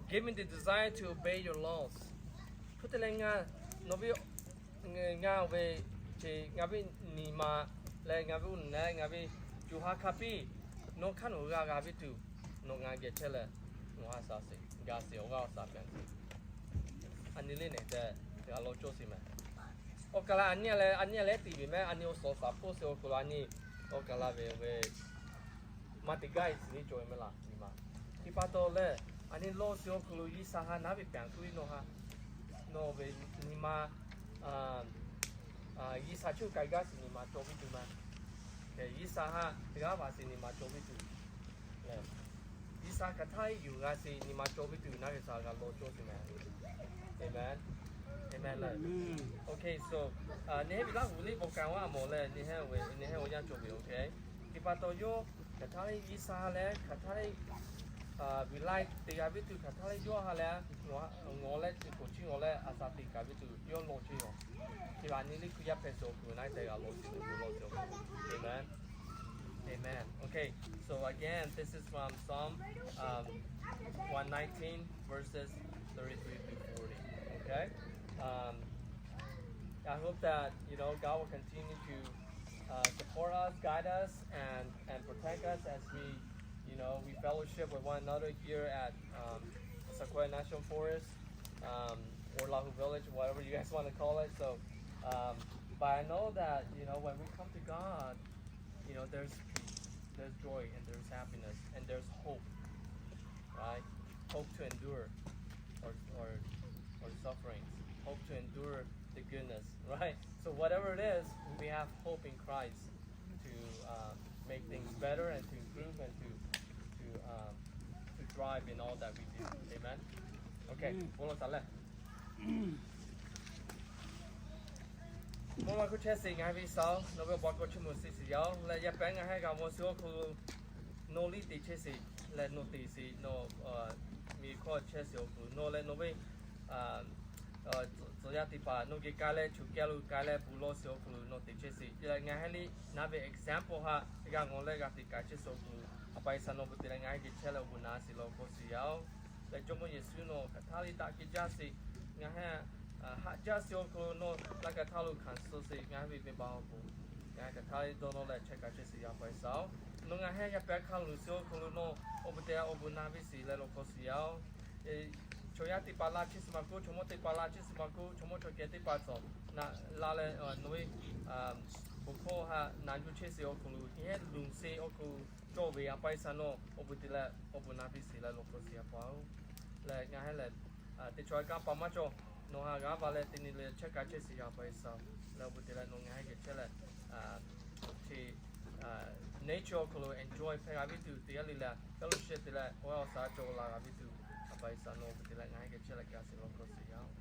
Give me the desire to obey your laws. Hk'oˆ te leh ngaˬ, nawˬ ve, ngaˬ ve, ngaˬ ve nyi ma leh ngaˬ ve uˉ neˉ ngaˬ ve co ha hk'a piˇ, nawˬ hk'aˇ nawˬ g'a g'a ve tuˬ, nawˬ ngaˬ geh chehˇ leh, nawˬ ha saˍ sheˍ gaˬ sheˍ awˬ g'aˇ awˬ shaˍ pehˍ sheˍ. A nyi le nehˬ tehꞈ g'a lawˬ cawˇ sheˍ mehˍ. Awˬ kaˬ la a nyi leh a nyi leh tiˍ ve mehˍ, a nyi awˬ suhˍ awˬ shaˍ hpoˆ sheˍ awˬ hk'aw lo a nyi, awˬ kaˬ la ve ve maˇ te gaˇ e shiˍ le cawˬ ve mehˍ laˬ nyi ma. Chi pa taw lehˬ, a nyi lawˬ sheˍ awˬ hk'aw lo Yiˇsaˍ ha naˉ ve pehˍ kuˇ ve nawˬ ha, nawˬ ve nyi ma, Yiˇsaˍ chehˇ k'ai gaˇ sheˍ nyi ma cawˬ ve tuˬ ma. Yiˇsaˍ ha g'aˇ va sheˍ nyi ma cawˬ ve tuˬ. Yiˇsaˍ hk'aˬ htaˇ yuˬ g'a sheˍ nyi ma cawˬ ve tuˬ naˉ ve saˍ g'a lawˬ cawˇ sheˍ mehˍ. Amen. Amen. Okay, so, nyi heˆ ve Laˇ huˍ liꞈ bon kaˍ wa a mawˬ leh, nyi heˆ ve, nyi heˆ awˬ yanˇ cawˬ ve, okay. Chi pa taw yawˇ hk'aˬ htaˇ le Yiˇsaˍ ha leh hk'aˬ htaˇ le, ve laiˉ te g'a ve tuˬ hk'aˬ htaˇ le yawˇ ha leh, ngawˬ leh chi k'oˍ chi ngawˬ leh a shaˍ te kaˍ ve tuˬ yawˇ lawˬ chehˇ yoˬ. Chi a nyi le Hkriꞈ yaˇ hpehꞈ sheˍ awˬ hk'aw lo naˉ tehꞈ g'a lawˬ sheˍ awˬ hk'aw lo lawˬ sheˍ. Amen. Amen. Okay, so again, this is from Psalm, um, one nineteen, verses thirty-three to forty. Okay? Um, I hope that, you know, God will continue to, uh, support us, guide us, and, and protect us as we, you know, we fellowship with one another here at, um, Sequoia National Forest, um, or Lahu Village, whatever you guys want to call it. So, um, but I know that, you know, when we come to God, you know, there's peace, there's joy, and there's happiness, and there's hope, right? Hope to endure or, or, or sufferings, hope to endure the goodness, right? So whatever it is, we have hope in Christ to, um, make things better and to improve and to, to, um, to thrive in all that we do. Amen. Okay, ဘုန်းတော်ဆရာ Maˇ maˇ hk'oˆ chehˇ sheˍ ngaˬ ve saˍ, nawˬ ve awˬ pa k'awꞈ chiˇ mvuh sheˍ sheˍ yaˇ-oˬ. Leh yaˇ pehˉ ngaˬ heh g'a mawˬ sheˍ awˬ hk'aw lo, nawˬ liˇ te chehˇ sheˍ, leh nawˬ te sheˍ, nawˬ miˬ hkawˇ chehˇ sheˍ awˬ hk'aw lo, nawˬ leh nawˬ ve tcuh yaˇ teˇ hpaˍ nawˬ geh k'ai leh, choˬ kehˬ lo k'ai leh, bon lawˬ sheˍ awˬ hk'aw lo nawˬ te chehˇ sheˍ. Leh ngaˬ heh liˇ naˉ ve example htaꞈ g'a ngawˬ leh g'a te k'ai chehˇ sheˍ awˬ hk'aw lo, a pa e saˍ nawˬ pu te leh ngaˬ heh geh chehˇ leh awˬ bon naˍ sheˍ lawˬ hk'aw shiˍ yaˇ-oˬ. Leh Jawˇmawˇ Yeˍsuˆ nawˬ hk'aˬ htaˇ le daꞈ kehˬ jaˇ sheˍ, ngaˬ heh haꞈ jaˇ sheˍ awˬ hk'aw lo nawˬ laꞈ ka htaˇ lo hkanˍ suh sheˍ ngaˬ heh ve venˇ baˆ awˬ bon. Ngaˬ heh hk'aˬ htaˇ le dawˇ nawˇ leh chehˇ k'ai chehˇ sheˍ yaˇ pa e saˍ-oˬ. Nawˬ ngaˬ heh yaˇ pehˉ hk'a luˬ sheˍ awˬ hk'aw lo nawˬ awˬ bon te awˬ bon naˍ ve shiˍ leh lawˬ hk'aw shiˍ yaˇ-oˬ. Chaw yaˇ teˇ hpaˍ la chehˇ sheˍ maˇ k'oˆ, chaw mawˇ teˇ hpaˍ la chehˇ sheˍ maˇ k'oˆ, chaw mawˇ chaw kehˬ teˇ hpaˍ tcuh na la leh nawˬ ve bon hkawˇ htaꞈ na yuˬ chehˇ sheˍ awˬ hk'aw lo, heh luˬ sheˍ awˬ hk'aw lo cawˬ ve a pa e saˍ nawˬ awˬ bon te leh awˬ bon naˍ ve shiˍ leh lawˬ hk'aw shiˍ yaˇ pa-oˬ. Leh ngaˬ heh lehˬ teˇ chaw a kanˇ paˍ maˇ cawˬ, nawˬ htaꞈ g'a va leh teˇ nyi leh chehˇ k'ai chehˇ sheˍ yaˇ pa e saˍ. Leh awˬ bon te leh nawˬ ngaˬ heh geh chehˇ leh, chi nature awˬ hk'aw lo enjoy hpehꞈ g'a ve tuˬ te g'a le leh, fellowship te leh awˬ g'aˇ awˬ shaˍ cawˬ la g'a ve tuˬ, a pa e saˍ nawˬ awˬ bon te leh ngaˬ heh geh chehˇ leh gaˬ sheˍ lawˬ hk'aw shiˍ yaˇ-oˬ.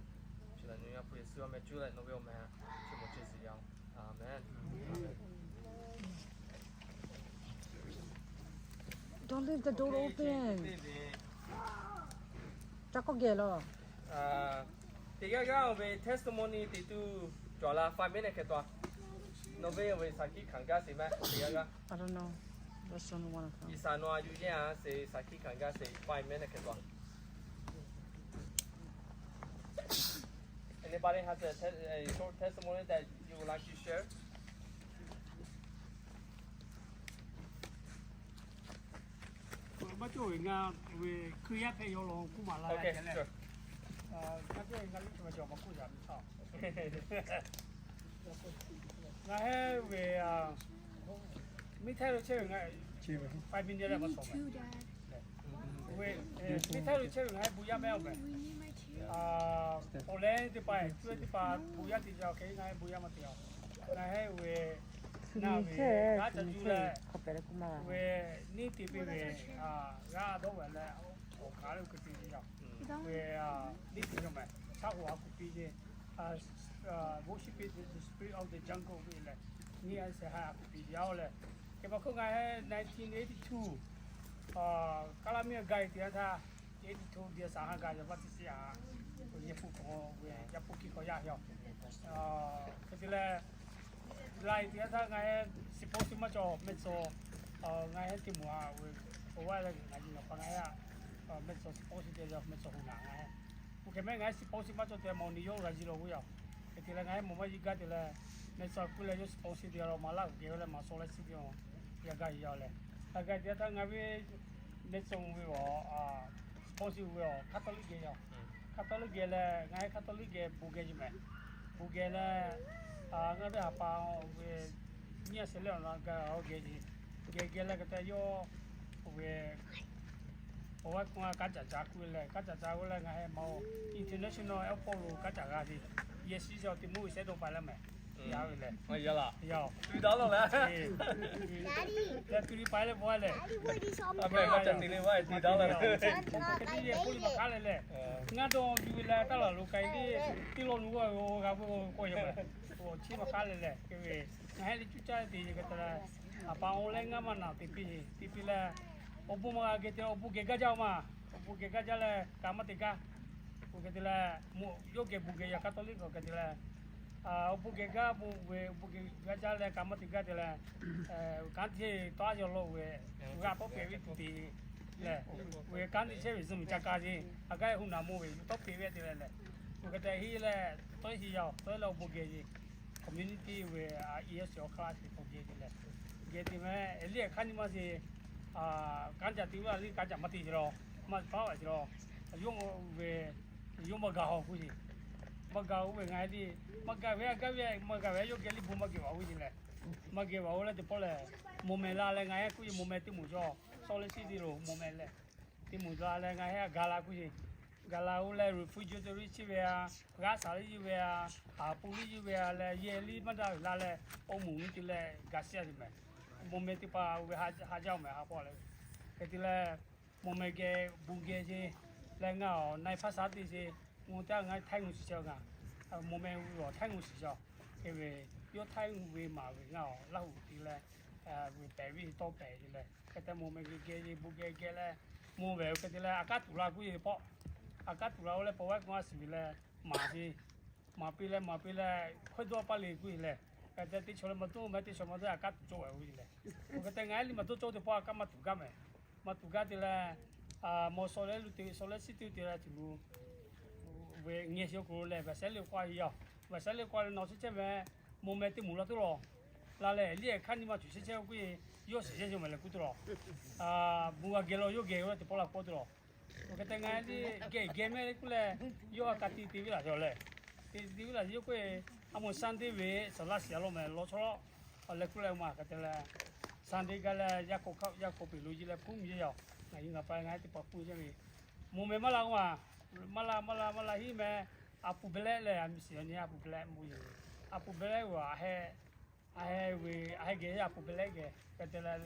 Chi lehˬ nawˬ yaˇ hpu Yeˍsuˆ awˬ meh cuˇ leh nawˬ ve awˬ meh htaꞈ chiˇ mvuh chehˇ sheˍ yaˇ-oˬ. Amen. Don't leave the door open. Ca k'awˇ geh lawˬ. Teˇ g'aˇ g'aˇ ve testimony teꞈ tuˬ cawˬ la, five minute hk'e taw. Nawˬ ve ve shaˍ hkiˆ hkanˍ gaˇ sheˍ mehˆ teˇ g'aˇ g'aˇ. I don't know. That's only one of them. Iˉ saˍ nawˬ a yuˬ yehˇ a sheˍ, shaˍ hkiˆ hkanˍ gaˇ sheˍ, five minute hk'e taw. Anybody has a te- a short testimony that you would like to share? Maˇ cawˇ ve ngaˬ ve Hkriꞈ yaˇ hpehꞈ yaw law k'oˆ maˍ la leh, ngaˬ heˆ ve ngaˬ miˇ htaiˇ lo chehˇ ve ngaˬ five minute leh maˇ shawˍ ve, miˇ htaiˇ lo chehˇ ve ngaˬ heˆ bon yaˇ mehˆ awˬ mehˍ. Awˬ leh teˇ hpaˍ, cuˇ teˇ hpaˍ bon yaˇ te jaˇ hk'e ngaˬ heˆ bon yaˇ maˇ te a. Ngaˬ heˆ ve naˬ ve g'aˇ ca juˇ leh, ve neˇ te piˇ ve g'aˇ dawˇ ve leh, awˬ hk'aˬ le k'oˆ te ve a, ve neˇ te yaˇ mehˍ, shaˉ hoꞈ a k'oˆ piˇ ve, worship the spirit of the jungle ve leh, neˇ a se ha a k'oˆ piˇ ve a leh, hk'e pa hk'oˆ ngaˬ heˆ nineteen eighty two kaˇ laˇ miˇ a ga e teˇ yanˇ htaˇ, eighty two diˬ shaˍ ha ga yaꞈ baˆ tiꞈ shiˍ a, yehˬ hpu hk'aw ve yaˇ hpu hkiˇ hk'aw yaˇ yaw. Hk'e te leh, la e teˇ yanˇ htaˇ ngaˬ heˆ siˍ pawˇ shiˍ maˇ cawˬ mehˆ tcuh, ngaˬ heˆ teˇ moˍ a ve, awˬ g'aˇ leh ngaˬ nyi ngaˬ pa ngaˬ heˆ mehˆ tcuh siˍ pawˇ shiˍ te yaw mehˆ tcuh hoꞈ naꞈ ngaˬ heˆ. Oˇ hk'e mehˆ ngaˬ heˆ siˍ pawˇ shiˍ maˇ cawˬ te mawˬ ni yawˇ g'a yiˇ law g'uˇ yaw. Hk'e te leh ngaˬ heˆ mawˬ maˇ yiˇ gaˇ te leh, mehˆ tcuh a kuˇ leh yawˇ siˍ pawˇ shiˍ te yaw law maˍ laˇ g'uiˬ geh leh maˍ shaw leh shiˍ te yaw, yaꞈ gaˇ yaw leh, yaꞈ gaˇ te a htaˇ ngaˬ ve mehˆ tcuh ve awˬ, siˍ pawˇ shiˍ ve awˬ Catholic geh yaw. Catholic geh leh ngaˬ heˆ Catholic geh bon geh yeˬ mehˍ. Bon geh leh, ngaˬ ve ha pa ve nyiˇ a shehˍ leh awˬ na ga awˬ geh yeˬ, geh geh leh hk'e te yawˇ ve awˬ g'aˇ k'o kanˉ caꞈ ca kuˇ leh, kanˉ caꞈ ca g'uˇ leh ngaˬ heˆ ma o international airport lo kanˉ caꞈ g'a ve, yehˬ shiˍ shaw teˇ moˍ ve shehˉ dawˇ pa leh mehˍ. Yaˇ ve leh, yaˇ laˬ, tuˬ daꞈ law leh, leh tuˬ liˇ pa leh bawehˇ leh, tuˬ daꞈ law leh, hk'e te yehˬ k'oˆ liˇ maˇ hk'aˉ leh leh, ngaˇ dawˇ yuˬ ve leh taˇ laˬ lo k'ai ve, teˇ law nu g'a ve g'a ve k'o yaw mehˍ, awˬ chiˉ maˇ hk'aˉ leh leh, hk'e ve ngaˬ heˆ le cuˇ caˇ te yehˬ hk'e te leh, a pa awˬ leh ngaˇ maˇ naˬ te piˇ te piˇ leh, awˬ bon maˇ g'a geh te awˬ bon geh gaˇ jaˇ ma, awˬ bon geh gaˇ jaˇ leh ka maˇ te gaˇ. Oˇ hk'e te leh, yawˇ geh bon geh yaw Catholic hk'e te leh, awˬ bon geh gaˇ bon ve awˬ bon geh gaˇ jaˇ leh ka maˇ te gaˇ te leh, kanˉ te tawˇ a yaw law ve, g'a tawˇ pehˍ ve tuˬ te leh, ve kanˉ te chehˇ ve zuhꞈ miˬ ca ka ce, a gaˇ hu naˍ mawˬ ve yuˬ tawˇ pehˍ ve te leh leh, oˇ hk'e te heˆ leh tawˇ heˆ yaw tawˇ leh awˬ bon geh ce, community ve a i s awˬ hk'aˇ laˇ te k'awꞈ geh ce leh, geh te mehˍ liˇ hk'aˇ nyi ma ce, kanˉ caꞈ te ve a liˇ kanˉ caꞈ maˇ te ce law, maˇ paˉ a ce law, yawˇ ve, yawˇ maˇ gaˬ haw kuˇ ce. Maˇ gaˬ oˇ ve ngaˬ heˆ le, maˇ gaˬ ve a gaˇ ve maˇ gaˬ ve yawˇ geh liˇ bon maˇ geh vaꞈ oˇ ce leh, maˇ geh vaꞈ oˇ leh teˇ pawˆ lehˬ, mawˬ mehˍ la leh ngaˬ heˆ kuˇ ce mawˬ mehˍ teˇ moˍ yaw, Salt Lake City lo mawˬ mehˍ leh, teˇ moˍ la leh ngaˬ heˆ a gaˬ la kuˇ ce. Gaˬ la oˇ leh refrigerator liˇ ciˇ ve a, g'aˇ shaˍ liˇ yeˇ ve a, a pu liˇ yeˇ ve a leh yehˬ liˇ maˇ daꞈ ve la leh, awˬ moˍ nyi te leh gaˬ shiˍ a ce mehˍ. Mawˬ mehˍ teˇ hpaˍ oˇ ve ha jaˇ mehˍ ha pawˆ leh, hk'e te leh, mawˬ mehˍ geh bon geh ce leh ngaˬ awˬ na e hpaˇ shaˉ te ce, mawˬ teˇ a ngaˬ Htaiˇ ngu shiˍ ca ngaˬ, mawˬ mehˍ ve awˬ Htaiˇ ngu shiˍ ca, hk'e ve, yawˇ Htaiˇ ngu ve maˍ ve ngaˬ awˬ Laˇ huˍ te leh, ve pehˍ ve tawˇ pehˍ ce leh hk'e te mawˬ mehˍ geh geh ce bon geh geh leh, mawˬ mehˍ hk'e te leh a kanˉ tuˬ la kuˇ ce pawˆ, a kanˉ tuˬ la oˇ leh paw vaˇ k'o a shiˍ ve leh, maˍ ce, maˍ piˇ leh maˍ piˇ leh, hkawehˇ dawˇ paˇ le kuˇ ce leh, hk'e te teˇ chaw leh maˇ dawˇ mehˍ teˇ chaw maˇ dawˇ a kanˉ tuˬ cawˇ ve oˇ ce leh, oˇ hk'e te ngaˬ heˆ liˇ maˇ dawˇ cawˇ teˇ pawˆ a kanˉ maˇ tuˬ gaˇ mehˍ. Maˇ tuˬ gaˇ te leh, mawˬ shaw leh lo te shaw leh shiˉ te te leh tuˬ lo, ve ngeh shiˍ k'o leh vaꞈ shehˉ le k'oˆ a yaw, vaꞈ shehˉ le k'oˆ a leh nawˬ shehˉ chehˇ mehˍ, mawˬ mehˍ teˇ moˍ la tuˬ lawˬ, la leh liˇ hk'aˇ nyi ma tuˬ shehˉ chehˇ oˇ k'oˆ ce, yawˇ shiˍ yehˇ yaw mehˍ leh kuˇ tuˬ lawˬ, bon g'a geh law yawˇ geh oˇ leh teˇ pawˆ la k'oˆ tuˬ lawˬ. Oˇ hk'e te ngaˬ heˆ liˇ geh geh mehˍ le kuˇ leh, yawˇ a ka te te ve laˬ yaw leh, te te ve laˬ yaw k'oˆ ce, a mawˬ Sunday ve saˍ laˇ shiˍ a lawˬ mehˍ law chaw lawˬ, awˬ leh kuˇ leh maˬ hk'e te leh, Sunday gaˇ leh yaˇ k'o kaꞈ yaˇ k'o peˬ lo ji leh hpuˇ mvuh yehˇ yaw, ngaˬ hui ngaˬ pa ngaˬ heˆ teˇ pawˆ hpuˇ yehˇ ve, mawˬ mehˍ maˇ la maˇ la, maˇ la maˇ la maˇ la hiˉ mehˍ, a pu beh leh leh a miˬ shiˍ yaw nyi a pu beh leh mvuh yoˬ, a pu beh leh g'aꞈ a heh, a heh ve a heh geh a pu beh leh geh hk'e te leh,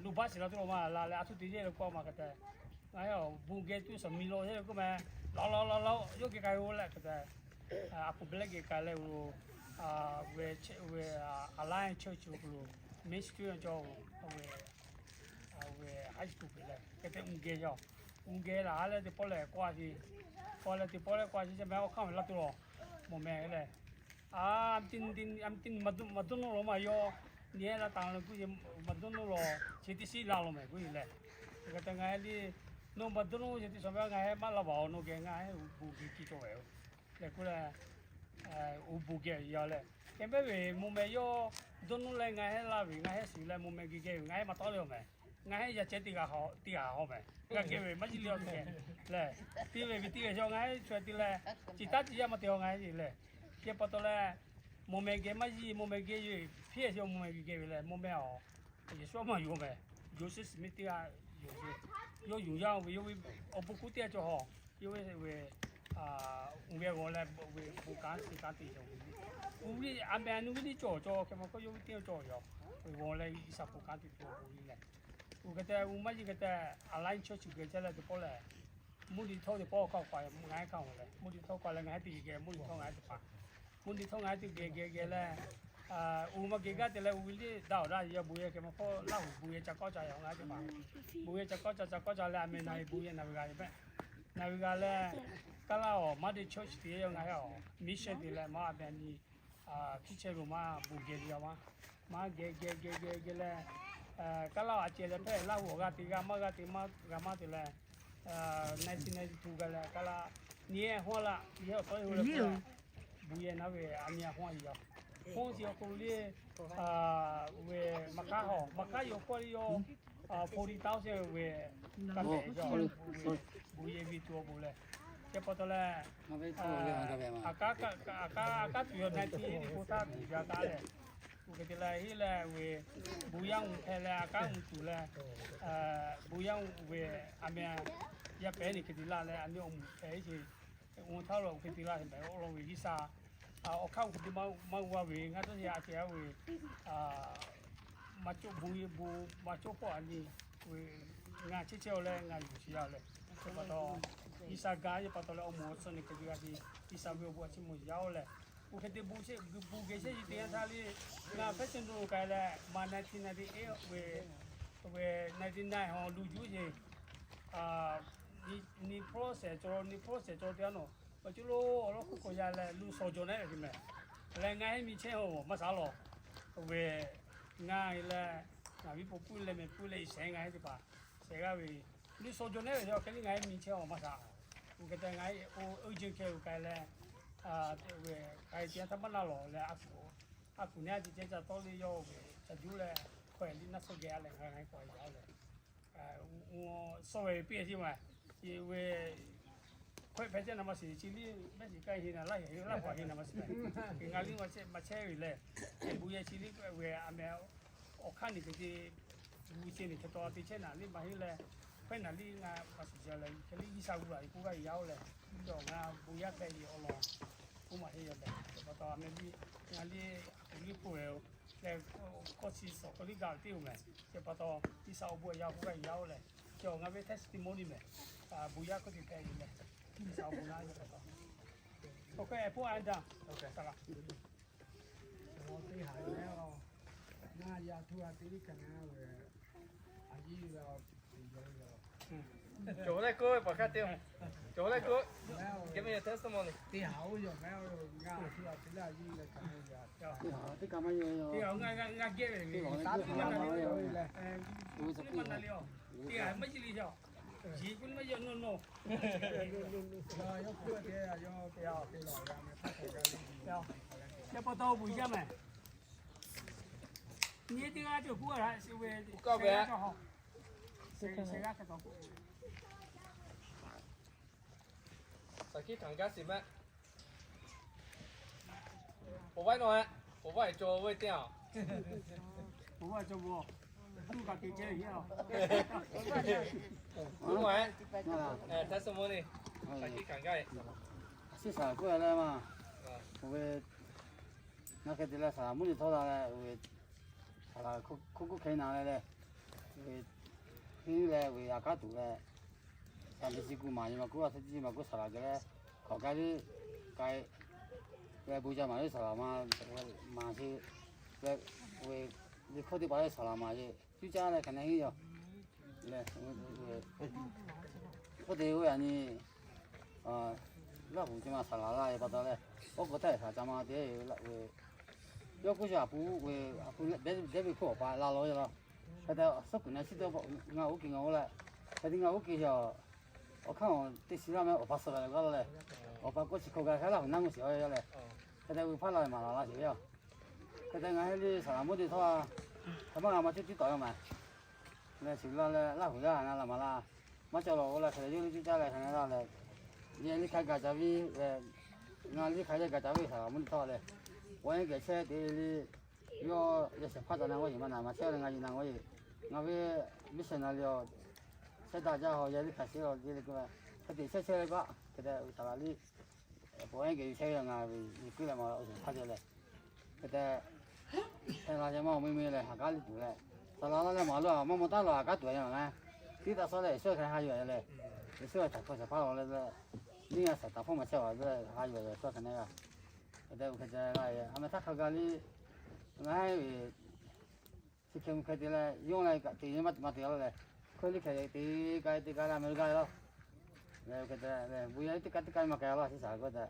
lo baˆ shiˍ la tuˬ lawˬ maˇ la leh a htoꞈ te yehˇ leh k'oˆ maˬ hk'e te, ngaˬ heˆ awˬ bon geh tuˬ shaˍ miˬ lawˬ yehˇ k'oˆ mehˍ, lawˬ lawˬ lawˬ lawˬ yawˇ geh k'ai oˇ leh hk'e te, a pu beh leh geh k'ai leh, ve ve Alliance Church lo ministry cawˬ, ve high school peˬ leh hk'e te mvuh geh yaw, Gu geh laˬ leh teˇ pawˆ lehˬ k'oˆ a sheˍ. K'oˆ leh teˇ pawˆ lehˬ k'oˆ a sheˍ, chi meh awˬ hk'aˇ ve laˇ tuˬ lawˬ, mawˬ meh leh, a, a, maˇ dawˇ nawˇ lawˬ maˇ yaw, nyi hehˉ laˇ taˍ lawˬ kuiˬ, maˇ dawˇ nawˇ lawˬ chi teˇ shiˉ laˇ lawˬ meh kuiˬ leh, hk'e te ngaˬ hui le, nawˬ maˇ dawˇ nawˇ chi teˇ shawˍ meh ngaˬ hui maˇ laˇ baˬ awˬ, nawˬ geh ngaˬ hui gu geh ki cawˬ ve yoˬ. Leh k'oˆ leh, uˉ bon geh yaw leh, kehˬ mehˉ ve mawˬ meh yawˇ dawˇ nawˇ leh ngaˬ hui laˇ ve, ngaˬ hui shiˍ leh mawˬ meh geh geh ve ngaˬ hui maˇ tawˆ le awˬ meh. Ngaˬ hui yaꞈ ceh teˇ g'aˇ hawˬ, teˇ g'aˇ hawˬ meh. G'a geh ve maˇ jiˇ le awˬ geh leh, te ve ve te ve yaw ngaˬ hui chaweh te leh, chi taˇ chi yaˇ maˇ te awˬ ngaˬ hui leh, chi pa taw leh, mawˬ meh geh maˇ jiˇ, mawˬ meh geh yoˬ, hpiˇ a sheˍ mawˬ meh geh geh ve leh mawˬ meh awˬ Yeˍsuˆ maˇ yonˍ meh, Joseph Smith teˇ g'aˇ yonˍ ve, yawˇ yonˍ yaˇ ve yawˇ ve awˬ bon kuˉ teˇ g'aˇ cawˬ hawˬ, yawˇ ve, uˉ ve g'awˬ leh ve bon kanˉ te kanˉ te cawˬ ve, uˉ ve a meh a nu ve teˇ cawˬ cawˬ hk'e ma hk'oˆ yawˇ ve teˇ cawˬ cawˬ yaw, g'awˬ leh G'uiˬsha bon kanˉ te cawˬ ve leh, uˉ hk'e te uˉ maˇ jiˇ hk'e te, a lion church geh chehˇ leh teˇ pawˆ lehˬ, mvuhˇ nyi htawˇ teˇ pawˆ hk'a k'awꞈ ngaˬ hui hkanˍ ve leh mvuhˇ nyi htawˇ k'awꞈ leh ngaˬ hui teˇ geh geh mvuhˇ nyi htawˇ ngaˬ hui teˇ hpaˍ, mvuhˇ nyi htawˇ ngaˬ hui teˇ geh geh geh leh, uˉ maˇ geh gaˇ te leh uˉ ve liˇ daꞈ awˬ daꞈ yaw bon yehˬ hk'e ma hk'oˆ Laˇ huˍ bon yehˬ ca kawˆ ca yaw ngaˬ hui teˇ hpaˍ, bon yehˬ ca kawˆ ca ca kawˆ ca leh a meh naˬ ve bon yehˬ naˬ ve g'a ve meh, naˬ ve g'a leh, Kaˇlaˇ awˬ mother church te yaw ngaˬ hui awˬ mission te leh maˇ a meh a nyi hpiˇ chehˇ ve maˇ bon geh ve yaw maˇ, maˇ geh geh geh geh geh leh, Kaˇlaˇ a ceh leh hpehꞈ Laˇ huˍ awˬ g'a te g'a maˇ g'a te maˇ g'a maˇ te leh, nineteen ninety two g'a leh Kaˇlaˇ nyi ehˉ hawˉ laˇ yehˉ awˬ tawˉ e hu leh bon yehˬ naˬ ve a nyi a hawˉ a yaw, hawˉ chi awˬ hk'aw lo le, ve maˇ k'aˉ hawˬ maˇ k'aˉ yaw hkawˇ le yaw, forty thousand ve ka hpehꞈ yaw, bon yehˬ ve tuˬ awˬ bon leh, chi pa taw leh, a k'aˉ tuˬ yaw nineteen eighty four htaˇ tuˬ yaw taˍ leh, uˉ hk'e te leh heˆ leh ve, bon yaˇ uˉ hpehꞈ leh a k'aˉ uˉ tuˬ leh, bon yaˇ uˉ ve a meh yaˇ pehˉ nyi hk'e te laˇ leh a nyi awˬ moˍ hpehꞈ e ce, uˉ htaˇ lo hk'e te laˇ ve awˬ lawn ve G'uiˬsha awˬ hk'aˇ uˉ hk'e te maˇ g'a ve ngaˬ tawˇ yaˇ a ceh ve, maˇ cawˇ bon bon maˇ cawˇ hpawˇ a nyi, ngaˬ chehˇ chehˇ aw leh ngaˬ yuˬ shiˍ yaˇ leh, chi pa taw, G'uiˬsha gaˇ ve pa taw leh awˬ moˍ awˬ suhˍ nyi hk'e te g'a te, G'uiˬsha ve awˬ bon a ciˉ mawˬ yaˇ oˬ leh, uˉ hk'e te bon geh chehˇ ve teˇ yanˇ htaˇ le, ngaˬ fashion lo k'ai leh maˇ nineteen ninety eight ve, ve ninety nine hawˬ lu juˇ ce, nyi process cawˬ nyi process cawˬ teˇ yanˇ nawˬ, awˬ co lo awˬ lawn hk'oˆ k'awꞈ yaˇ leh lu shawˍ jawˬ nehˉ ve hk'e meh, leh ngaˬ hui miˬ chehˇ hawˬ maˇ shaˍ lawˬ, ve ngaˬ hui leh, ngaˬ viˉ po puiˉ leh meh puiˉ leh i shehˍ ngaˬ hui teˇ hpaˍ shehˍ g'aˇ ve, lu shawˍ jawˬ nehˉ ve yaw hk'e le ngaˬ hui miˬ chehˇ hawˬ maˇ shaˍ, uˉ hk'e te ngaˬ hui oˇ uiˇ jeˬ hkeh uˬ k'ai leh, ve k'ai teˇ yanˇ htaˇ maˇ naˇ lawˬ leh, a kuˬ nehˉ a ceh ceh ca tawˇ le yaw ve ca juˇ leh, hkawehˬ liˇ naˇ suh geh a leh ngaˬ hui k'awꞈ yaˇ leh, shawˍ ve piˇ chi ma, ve hkawehˬ hpehꞈ chehˇ naˍ ma shiˍ chi liˇ mehˆ shiˍ k'ai he naˍ laˇ yehˬ laˇ paˍ he naˍ ma shiˍ meh, ngaˬ liˇ maˇ chehˇ ve leh, bon yehˬ chi liˇ ve a meh awˬ hk'aˇ nyi hk'e te, gu ce nyi hk'e taw te chehˇ naˍ liˇ maˇ heˆ leh, hkawehˬ naˍ liˇ ngaˬ maˇ shiˍ jaˇ leh hk'e liˇ G'uiˬsha gu laˬ ve k'oˆ gaˇ ve yaˇ oˬ leh, cawˬ ngaˬ bon yaˇ hpehꞈ ve awˬ lawn k'oˆ maˇ heˆ yaˇ leh, chi pa taw a meh liˇ ngaˬ liˇ a kuˬ liˇ hpu ve leh, kawˇ chi shawˍ k'oˆ liˇ gaˬ ve teˇ oˬ meh, chi pa taw G'uiˬsha awˬ bon yaˇ k'oˆ gaˇ ve yaˇ oˬ leh, cawˬ ngaˬ ve testimony meh, bon yaˇ hkawˇ te hpehꞈ ve leh, G'uiˬsha awˬ bon yaˇ chi pa taw, awˬ hkawehˬ hpawˇ a daꞈ, a laˬ. Teˇ haˍ leh, ngaˬ yaꞈ htu a te liˇ kaꞈ ngaˬ ve, a yiˇ ve, cawˬ leh k'oˆ ve pa hk'aˇ te, cawˬ leh k'oˆ, give me your testimony. Teˇ haˍ oˇ yawˬ meh, ngaˬ yaꞈ htu a te leh a yiˇ leh kaꞈ, teˇ haˍ teˇ kaꞈ maˇ yawˬ, teˇ haˍ ngaˬ geh ve, teˇ haˍ maˇ na le, teˇ haˍ maˇ ji le yaˇ, ji k'oˆ le maˇ yawˬ nawˬ nawˬ, yawˇ k'oˆ ve, yawˇ te lawˬ ve a meh htaˇ k'oˆ gaˇ le, chi pa taw bon yaˇ meh. Nyi teˇ g'aˇ cawˬ k'oˆ a, shiˍ ve, shiˍ g'aˇ cawˬ hawˬ, shiˍ g'aˇ hk'e taw k'oˆ. Saˍ hkiˆ hkanˍ gaˇ shiˍ mehˆ. Pawˬ vaiˉ nawˬ, pawˬ vaiˉ cawˬ ve teˇ a, pawˬ vaiˉ cawˬ ve, tuˇ kaꞈ te ceh ve a, tuˇ nawˬ, testimony, saˍ hkiˆ hkanˍ gaˇ e, shiˍ saˍ k'oˆ a leh ma, ve, ngaˬ hk'e te leh saˍ laˍ mvuhˇ nyi htawˇ la leh, ve, saˍ laˍ hkuˇ hkuˇ hkeh naˍ leh leh, ve, hiˉ leh ve a kaˉ tuˬ leh, saˍ laˍ te chi kuˬ maˍ nyi ma kuˉ a te chi maˍ kuˉ saˍ laˍ geh leh, hk'awꞈ k'ai liˇ k'ai leh bon ca maˍ liˇ saˍ laˍ ma, maˍ ce leh, ve, liˇ hkawˇ teˇ hpaˍ leh saˍ laˍ maˍ ce cuˇ caˇ leh hk'aˬ ne hiˉ yaw leh, K'oˆ te oˇ ve a nyi, Laˇ huˍ chi ma saˍ laˍ laˇ ve pa taw leh, oˉ k'oˍ htaˇ saˍ ca ma te, yawˇ k'oˆ sha a pu ve, a pu dehˉ ve hk'oˆ awˬ pa la law ve law. Hk'e te suhˉ kuiˬ na chi te ngaˬ oˇ ke ngaˬ oˇ leh, hk'e te ngaˬ oˇ ke a, awˬ hk'aˇ teˇ shiˍ laˇ meh awˬ pa suh g'a leh g'aˇ law leh, awˬ pa k'oˆ chi hk'aw g'a hk'e Laˇ huˍ naˉ mvuhˇ shiˍ a ve yaˇ leh, hk'e te ve hpaˇ la ve maˍ laˬ la sheˍ ve yoˬ. Hk'e te ngaˬ hui le saˍ laˍ mvuhˇ te htawˇ, hk'e maˇ g'a maˇ cuˇ tiˉ tawˍ yaˇ maˍ leh, chi laˇ leh Laˇ huˍ yaˇ na la maˍ la, maˇ ca lawˬ k'oˆ leh hk'e te yawˇ cuˇ caˇ leh hk'e na la leh, yehˬ liˇ hk'a gaˬ ca viˇ leh, ngaˬ liˇ hk'a yehˬ gaˬ ca viˇ saˍ laˍ mvuhˇ te htawˇ leh, awˬ ehˉ geh chehˇ te le, yawˇ yehˬ shehˍ hpaˇ ca na g'aˇ yeˬ maˇ na maˇ chehˇ leh ngaˬ yeˬ na g'aˇ yeˬ, ngaˬ ve missionary a chehˇ daꞈ jaˇ haw yehˬ liˇ hk'a sheˍ a le, hk'e te chehˇ chehˇ leh kaꞈ hk'e te saˍ laˍ liˇ awˬ ehˉ geh chehˇ ve ngaˬ ve yeˬ kuiˉ leh maˍ la awˬ shehˍ hpaˇ te leh, hk'e te hk'e la yehˬ maˇ awˬ meˇ meˇ leh ha k'aˉ liˇ tuˬ leh, saˍ laˍ laˇ leh maˍ lo a maˇ maw taˉ lawˬ a k'aˉ tuˬ a yaˇ maˍ na, tiˉ taˇ suhˉ leh Yeˍsuˆ hk'e ha yuˬ a leh, Yeˍsuˆ a htaꞈ hk'aw shehˍ hpaˇ lawˬ leh, nyiˇ g'aˇ shehˍ htaꞈ hpawˇ maˍ chehˇ a leh ha yuˬ a Yeˍsuˆ hk'e na g'a, hk'e te hk'e te la yehˬ a meh htaˇ hk'a gaˬ liˇ, ngaˬ hui ve chi hk'e mvuh hk'e te leh yawˇ leh kaꞈ te maˇ te maˇ te laˇ leh, hk'oˆ liˇ hk'e te k'ai te k'ai leh America laˇ. Leh hk'e te leh bon yaˇ teˇ kaˇ teˇ kaˇ maˇ k'ai laˇ chi saˍ g'aˇ te.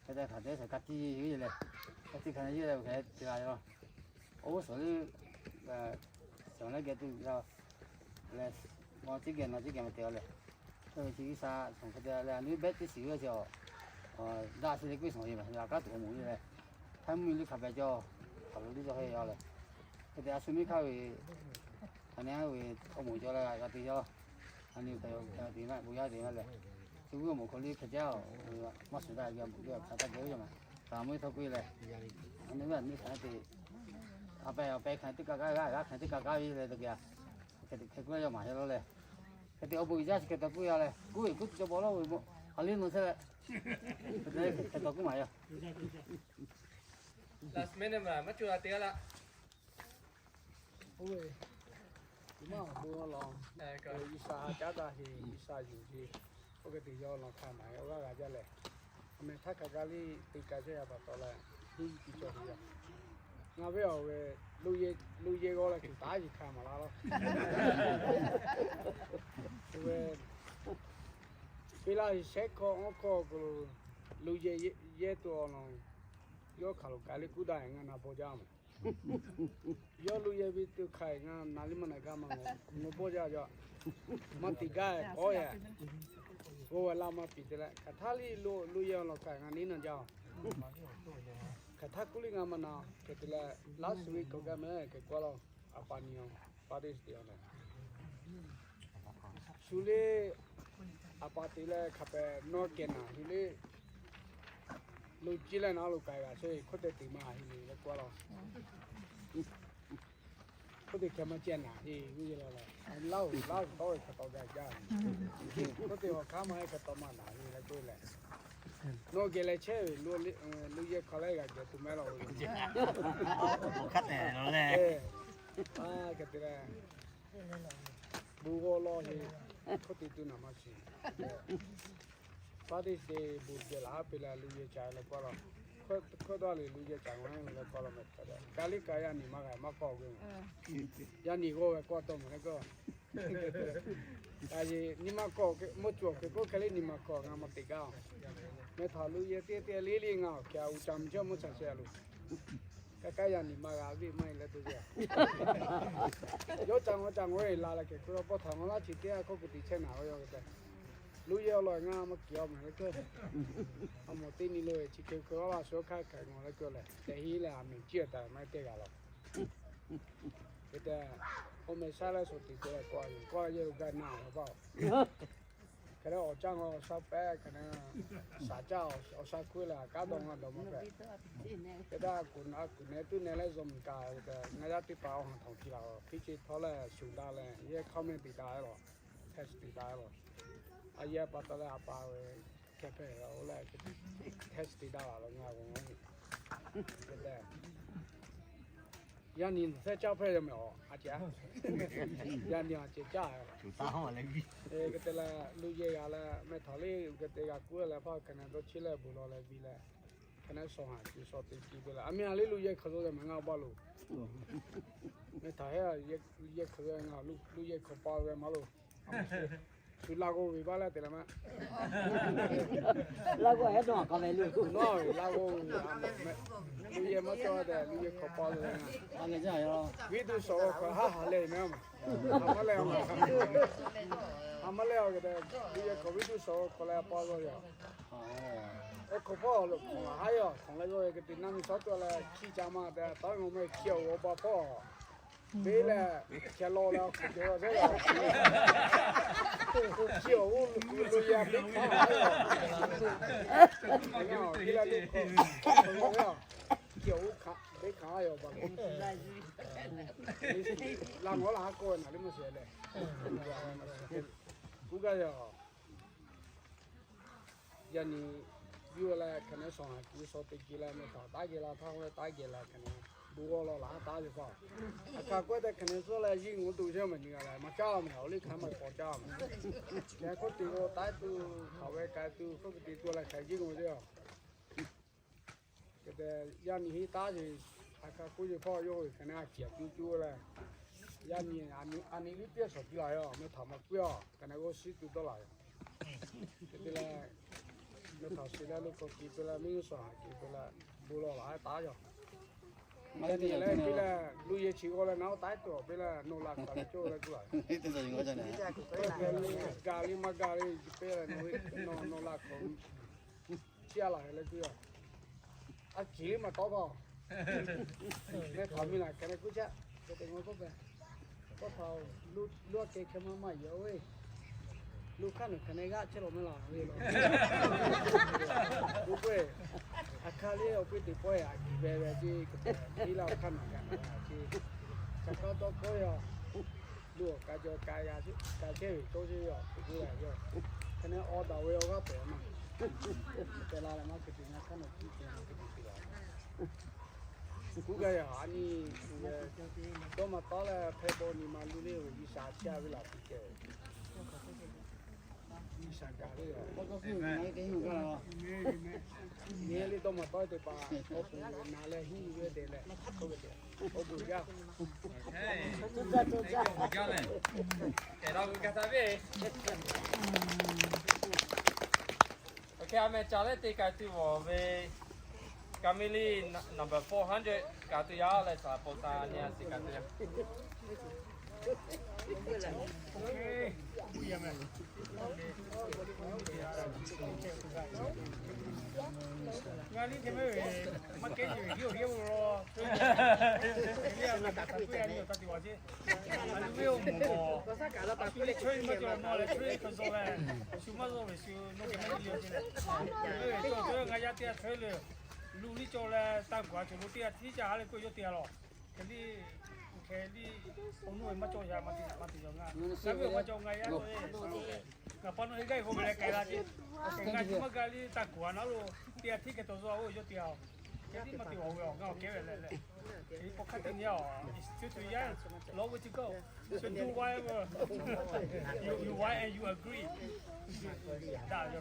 Hk'e te hk'aˬ te saˍ ka tiˇ ve leh, ka tiˇ hk'aˬ na yeˇ leh hk'e te la yoˬ. Oˇ suhˍ liˇ, suhˍ leh geh tuˬ yoˬ. Leh, maw ciˉ geh nawˬ ciˉ geh maˇ te a leh, hk'e ve chi G'uiˬsha shawˍ hk'e te leh a nu behˆ teˇ shiˍ ve chi a, daꞈ shi le k'oˆ shawˍ ve maˬ a kaˉ tuˬ awˬ moˍ ve leh, htaˇ mvuhˇ miˬ liˇ hk'a pehꞈ cawˬ, hk'aˬ lo liˇ cawˬ hk'e a leh, hk'e te a shu miˇ hk'aˇ ve, a nyi ve awˬ moˍ cawˬ leh g'a te yaˇ, a nyi hk'e te maˇ bon yaˇ te maˇ leh, shu g'uˇ awˬ moˍ hk'aw liˇ hk'e jaˇ, maˇ shuˍ daꞈ geh awˬ moˍ geh hk'a taˇ geh ve yoˬ maˬ, taˍ mvuhˇ htawˇ k'oˆ leh, a nyi ve a nyi hk'aˬ te, a pehˬ awˬ pehˬ hk'aˬ teˇ kaˇ kaˇ g'aˇ g'aˇ hk'aˬ teˇ kaˇ kaˇ ve leh te geh a, hk'e te hk'e k'oˆ leh yaˇ maˬ yaˇ laˇ leh, hk'e te awˬ bon uiˍ jaˇ chi hk'e te k'oˆ yaˇ leh k'oˆ ve k'oˆ tuˬ cawˬ baw lawˇ ve maˇ a liˇ nawˬ chehˇ leh, hk'e te hk'e te k'oˆ maˬ yaˇ. Last minute maˇ cuˇ a te a laˇ. Oˇ ve, maˇ awˬ bon law, G'uiˬsha ha caˉ daꞈ heˆ, G'uiˬsha yuˬ heˆ, oˇ hk'e te yawˇ law hk'a maˬ awˬ g'aˇ g'a jaˇ leh, a meh htaˇ hk'a gaˬ liˇ te k'ai chehˇ yaˇ pa taw leh, hiˉ yuˬ tiˉ cawˬ ve yaˇ. Ngaˬ ve awˬ ve, lo yehˬ g'aw leh kuˬ taˉ yeˬ hkanˍ maˍ la laˇ. Oˇ ve, piˇ laˇ shehˉ hkawˇ awˬ hkawˇ k'o lo, lo yehˬ yehˇ tuˬ awˬ lawn, yawˇ hk'aˬ lo k'ai leh kuˉ daꞈ ngaˬ na bawˇ jaˇ meh. Yawˇ lo yehˬ ve tuˬ hk'aˬ ngaˬ na liˇ maˇ na gaˇ maˇ, ngaˬ bawˇ jaˇ jaˇ. Maˇ tiꞈ gaˇ k'awꞈ yaˇ, g'aw ve laˇ maˇ piˍ te leh hk'aˬ htaˇ liˇ lo yehˬ awˬ lawn hk'aˬ ngaˬ liˇ na jaˇ. Hk'aˬ htaˇ kuˉ liˇ ngaˬ maˇ na hk'e te leh, last week k'awꞈ gaˇ meh hk'e k'oˆ laˇ. A pa ni awˬ, Father's Day awˬ leh, shu liˇ a pa te leh hk'a pehꞈ nawˇ kehˬ naˬ heˆ le. Lo jiˇ leh naˬ lo k'ai g'a sheˍ hk'oˆ te te maˇ heˆ le leh k'oˆ laˇ. Hk'oˆ te hkeh maˇ ceh naˬ heˆ g'uˇ yehˬ la leh, laˇ oˬ laˇ oˬ tawˇ ve hk'e taw gaˇ jaˇ. Hk'oˆ te awˬ hk'aˇ maˇ heˆ hk'e taw maˇ naˬ heˆ leh k'oˆ leh, nawˇ geh leh chehˇ ve lo yehˬ hk'aw leh g'a geh tuˬ mehˉ law ve. Hk'e te leh, bon g'aw law heˆ, hk'oˆ te tuˬ naˬ maˇ shiˍ. Father's Day bon geh laˬ a pe leh lo yehˬ ca leh k'oˆ laˇ. Hk'oˆ dawˇ le lo yehˬ ca g'a leh k'oˆ laˇ meh hk'e te. Ka liˇ ka yaˇ niˬ maˇ g'a maˇ k'awꞈ ve. Yaˇ niˬ g'aw ve k'awꞈ taw meh leh k'o, a yeˬ nyi ma k'awꞈ mvuhˇ cawˬ hk'e k'oˆ hk'e le nyi ma k'awꞈ ngaˬ maˇ te gaˇ. Meh htaꞈ lo yehˬ teˇ teˇ le le ngaˬ awˬ hkeh a u ca mvuhˇ chawˇ mvuhˇ cha sheh a lo. Ka kaˇ yaˇ niˬ maˇ g'a ve maˇ heˆ leh te ve. Yawˇ ca ngaw ca ngaw e la leh kehˬ hk'oˆ lo pawˇ htaꞈ ngaw laˇ chi teˇ g'aˇ hk'oˆ k'o te chehˇ naˬ ve yoˬ hk'e te. Lo yehˬ awˬ lawn ngaˬ maˇ kiˬ a meh leh k'o, a mawˬ teˇ nyi lo chi hk'e hk'e a laˇ shu hk'aˇ hk'e ngaˬ leh k'o leh te heˆ leh a miˬ ciˇ a taˍ maˇ teˇ g'a law. Hk'e te, oˇ meh shaˉ leh shu te te leh k'o a yoˬ k'o a yehˬ lo gaˇ naˬ ve pa Hk'e leh awˬ caˇ ngaˬ awˬ sha pehꞈ hk'e na, shaˍ caˇ awˬ sha hkuˇ leh a kaˉ dawˇ ngaˇ dawˇ maˇ pehꞈ. Hk'e te a kuˬ na kuˬ neh tuˉ neh leh zaw miˬ kaꞈ ngaˬ yaˇ teˇ hpaˍ awˬ hanˬ htawnˍ ki laˬ a hpiˇ ce htawˇ leh shuˍ daꞈ leh yehˇ comment te daꞈ leh, test te daꞈ leh, a yehˇ pa taw leh a pa ve hkeh hpehꞈ la oˬ leh, test te daꞈ la leh ngaˬ g'aw ve. Yaˇ nyi fehˇ caˇ hpehˇ yaˇ mehˍ awˬ a ceh, yaˇ nyi a ceh caˇ. Hk'e te leh lo yehˬ g'a leh meh htaꞈ le hk'e te g'a kuˉ leh hpaˇ hk'e na dawˇ cheˇ leh bon lawˬ leh biˇ leh, hk'e na shawˍ haˍ cuˬ shawˍ te cuˬ te leh a meh a le lo yehˬ hk'aˬ lo yaˇ mehˍ ngaˬ awˬ ba loˬ. Meh htaꞈ heˆ, yehˬ hk'aˬ lo ngaˬ lo yehˬ hk'aˬ pa ve maˇ loˬ. Shu laˇ g'awˇ ve baˆ leh te leh maˇ. Laˇ g'awˇ hehˉ dawˇ a k'a ve le. Nawˬ laˇ g'awˇ ve a mehˍ mehˆ. Luˇ yehˬ maˇ cawˇ tehꞈ luˇ yehˬ hk'awꞈ paw le. Viˉ duˇ shawˍ g'awˇ hk'aw haˉ haˍ leh mehˍ a maˬ. Haˍ maˇ leh a maˬ. Haˍ maˇ leh a g'aˬ tehꞈ luˇ yehˬ hk'awꞈ viˉ duˇ shawˍ g'awˇ hk'aw leh paw g'awˇ yaˬ. Ehˉ hk'awꞈ paw lo hk'awꞈ haˉ yaˬ hk'awꞈ leh g'awˇ ve ka tiꞈ naˇ miˬ shawˉ tuˬ leh hkiˇ ca maˇ tehꞈ taˇ ve maw meh hkiˇ awˬ g'awˇ paw hk'awꞈ Beˇ leh, hkeh law leh awˬ hk'aw cawˬ ve, chi awˬ g'uˇ lo yaˇ beˇ hkanˍ a yoˬ. Chi leh lo hk'aw, chi awˬ g'uˇ hkanˍ beˇ hkanˍ a yoˬ baˬ. Laˇ ngawˉ laˇ haˉ kawˆ ve naˍ liˇ maˇ shehˍ leh, kuˇ gaˇ yoˬ. Yaˇ nyi yuˬ leh hk'e ne shawˍ haˍ kuiˬ shawˍ te geh leh meh htaꞈ taˉ geh la htaˇ k'oˆ leh taˉ geh la hk'e ne bon g'awˇ law laꞈ haˉ taˉ ve pa. Aˬ hk'aˬ k'oˆ tehꞈ hk'e ne suhˉ leh yiˇ ngawˬ tuˬ chehˇ maˬ nyi g'a leh maˇ caˇ a mehˍ, awˬ liˇ hk'aˬ maˇ k'awꞈ caˇ a mehˍ. Yaꞈ hk'aˇ teꞈ g'aw taiˉ tuˬ hk'aˬ ve k'ai tuˬ hk'oˆ hk'e te tuˬ leh hk'aˬ yiˇ g'awˇ ve yoˬ. Hk'e te yaˇ nyi henˇ taˉ sheˍ, aˬ hk'aˬ k'oˆ sheˍ hpawˇ yawˇ hui hk'e ne a ciˍ a cuˇ cuˇ leh, yaˇ nyi a nyi liˇ piˇ shawˍ piˇ la yoˬ, meh htaꞈ maˇ k'oˆ a, hk'e ne g'awˇ shiˉ tuˬ dawˇ la yoˬ. Hk'e te leh, meh htaꞈ shiˍ leh lo k'awꞈ kiˬ te leh, miˇ shawˍ haˍ kiˬ te leh, bon law laꞈ haˉ taˉ yoˬ. Te leh piˇ leh, luˇ yehˬ chi g'awˇ leh ngaˬ oˇ taiˉ tuˬ awˬ piˇ leh, nawˬ laꞈ kaˍ leh cawˇ leh tuˬ la yoˬ. Gaˬ liˇ maˇ gaˬ liˇ piˇ leh, nawˬ laꞈ kaˍ chi a laˬ hk'e leh tuˬ yoˬ. A ciˍ liˇ maˇ tawˉ kawˇ. Meh hk'aˬ miˇ laˬ hk'e leh kuˇ caˆ, hk'e te ngaw kawˇ pehˍ. Kawˇ htaꞈ luˇ a keh hkeh maˇ maˇ yehˬ oˇ ve, luˇ hk'aˇ nawˬ hk'e ne g'aˆ chehˇ law meh laˬ ve yoˬ. K'oˆ k'o, aˬ hk'aˇ liˇ awˬ piˇ teꞈ pawˆ a ciˍ ve ve ce, hk'e te piˇ laˇ awˬ hk'aˇ nawˬ kaꞈ a ce, ca kaˇ tawˇ kawˇ yoˬ. Luˇ awˬ ka jaw ka ya, ka chehˇ ve tawˇ chehˇ yoˬ, k'oˆ k'o a yoˬ. Hk'e ne awˬ daꞈ ve awˬ g'aˇ pehˍ maˇ, pehˍ la leh maˇ hk'e te ngaˬ hk'aˇ nawˬ kuˇ te na hk'e te te la. Kuˇ gaˇ yaˬ a nyi, dawˇ maˇ tawˉ leh hpehˇ baw nyi ma luˇ le ve G'uiˬsha chehˇ ve laˬ tuˬ ceh. G'uiˬsha gaˬ ve yoˬ. Nyi liˇ dawˇ maˇ tawˉ te pa, awˬ puˍ na leh hiˉ ve te leh, awˬ puˍ yaˇ. Ok, a meh ca leh te k'ai tuˬ vawˬ ve, Kamili number four hundred ka tuˬ yaˇ leh saˍ laˍ paw sa nyi a shiˍ ka tuˬ yaˇ. Ngaˬ liˇ te meh ve maˇ kehˉ ce ve hiˉ awˬ hiˉ lo, a liˇ ve oˬ mawˬ, a shu liˇ chaweh maˇ cawˬ nawˬ leh chaweh hk'e zaw leh, shu maˇ zaw ve shu nawˬ kehˉ maˇ liˇ ce leh, meh ve cawˬ cawˬ ngaˬ yaˇ teˇ g'aˇ chaweh le, luˇ liˇ cawˬ leh tanˇ kuˬ a cawˬ lo teˇ g'aˇ tiˉ caˇ ha leh k'oˆ ve yawˇ te a lawˬ. Hk'e liˇ, hk'e liˇ, awˬ nuˇ ve maˇ cawˬ yaˇ maˇ te yaˇ maˇ te yaˇ ngaˬ, ngaˬ ve maˇ cawˬ ngaˬ yaˇ cawˬ ve, ngaˬ pa nawˬ he gaˇ ve k'oˆ ve leh k'ai la ce, ngaˬ shu maˇ gaˇ liˇ tanˇ kuˬ a naˉ lo, teˇ g'aˇ tiˉ kehˬ tawˬ zaw oˇ ve yawˇ te a. Hk'e liˇ maˇ te awˬ ve awˬ ngaˬ awˬ kehˉ ve leh leh, hk'e liˇ paw hk'aˇ te nyi a, it's still too young, long way to go. So do whatever you, you want and you agree. Awˬ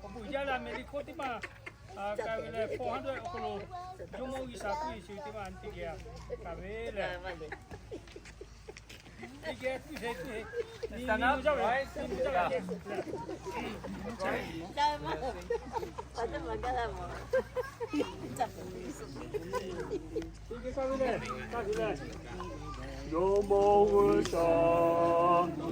bon uiˍ jaˇ leh America teˇ maˇ k'ai ve leh four hundred awˬ hk'aw lo, Jawˇmawˇ G'uiˬsha kuˇ yeˬ shu teˇ maˇ teˇ geh a k'ai ve leh, teˇ geh tuˇ sheˍ tuˇ sheˍ, nyi nyi jaˇ ve, nyi nyi jaˇ ve. Jawˇmawˇ G'uiˬsha,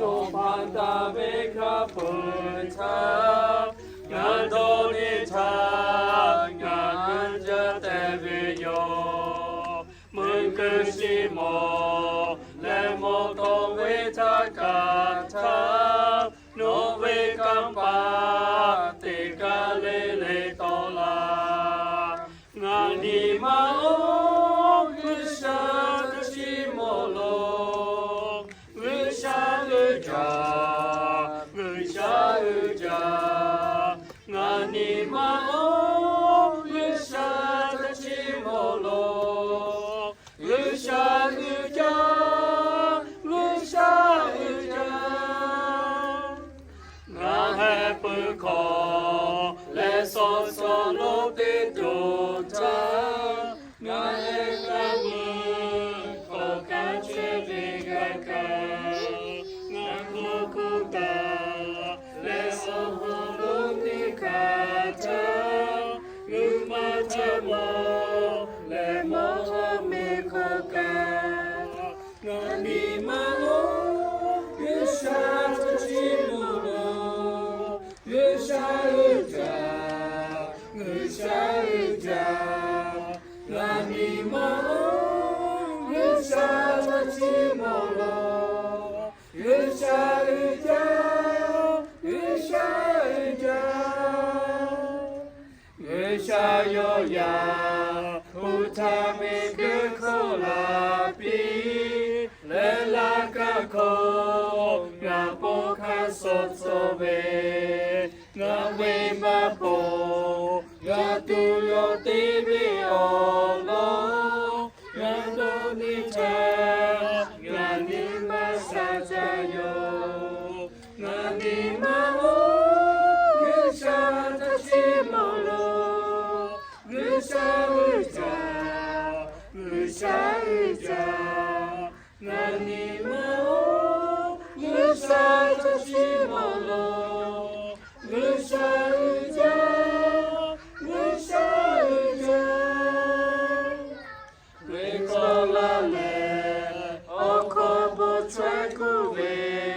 yawˇ hpanˍ taˍ ve hk'a peu-eˬ htaˇ, ngaˬ dawˇ nyi htaˇ ngaˬ hui jaˇ te ve yoˬ. Meuˇ keu shiˍ mawˬ leh mawˬ tawˆ ve htaˇ kaꞈ htaˇ, nawˬ ve kanˇ paˆ teˇ kaˇ le le tawˆ laˇ. Ngaˬ nyi ma oˬ G'uiˬsha htaꞈ chiˇ mawˬ loˬ. G'uiˬsha uiˍ jaˇ, G'uiˬsha uiˍ jaˇ. Ngaˬ nyi ma oˬ G'uiˬsha htaꞈ chiˇ mawˬ loˬ. G'uiˬsha uiˍ jaˇ, G'uiˬsha uiˍ jaˇ. Ngaˬ heh pui hkawˇ leh shawˍ shawˍ lo teˇ cawˬ htaˇ, ngaˬ heh g'a meuˇ hk'awꞈ kaꞈ chehˇ ve g'a kaꞈ, ngaˬ hk'aw hk'oˆ kaꞈ G'uiˬsha uiˍ jaˇ, G'uiˬsha uiˍ jaˇ, ngaˬ miˬ ma-oˬ, G'uiˬsha htaꞈ chiˇ mawˬ lawˬ. G'uiˬsha uiˍ jaˇ, G'uiˬsha uiˍ jaˇ. G'uiˬsha yawˇ yaˇ hpu htaˇ miˬguiˬ hk'oˆ laˬ piˇ, leh laˇ kaˇ hkawˇ ngaˬ pawˇ hk'aˇ suh tcuh ve, ngaˬ ve maˇ pawˆ g'a tuˬ yawˇ te ve awˬ lawn, ngaˬ dawˇ nyi htaˇ ngaˬ nyi maˇ sha ca yoˬ. Ngaˬ miˬ ma-oˬ, G'uiˬsha htaꞈ chiˇ mawˬ lawˬ. G'uiˬsha uiˍ jaˇ, G'uiˬsha uiˍ jaˇ. Ngaˬ miˬ ma-oˬ, G'uiˬsha htaꞈ chiˇ mawˬ lawˬ. G'uiˬsha uiˍ jaˇ, G'uiˬsha uiˍ jaˇ. Ve tawˇ laˇ leh, awˬ hk'aw bon chaweh kuˇ ve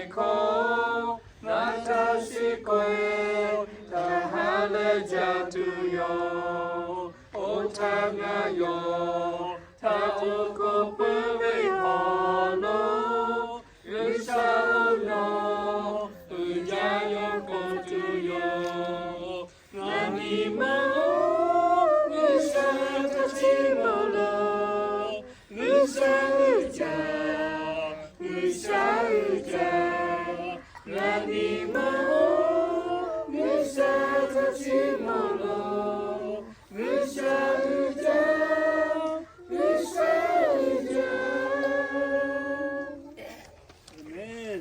hkawˇ, ngaˬ htaꞈ shiˍ k'ai, htaꞈ ha leh jaˇ tuˬ yoˬ. Oˇ htaˇ ngaˬ yawˇ htaꞈ awˬ k'oˍ pui ve awˬ lawn, G'uiˬsha oˇ nawˬ uiˍ jaˇ yawˇ k'oˆ tuˬ yoˬ. Ngaˬ miˬ ma-oˬ, G'uiˬsha htaꞈ chiˇ mawˬ lawˬ. G'uiˬsha uiˍ jaˇ, G'uiˬsha uiˍ jaˇ. Ngaˬ miˬ ma-oˬ, G'uiˬsha htaꞈ chiˇ mawˬ lawˬ. G'uiˬsha uiˍ jaˇ, G'uiˬsha uiˍ jaˇ. Aˍmenˍ.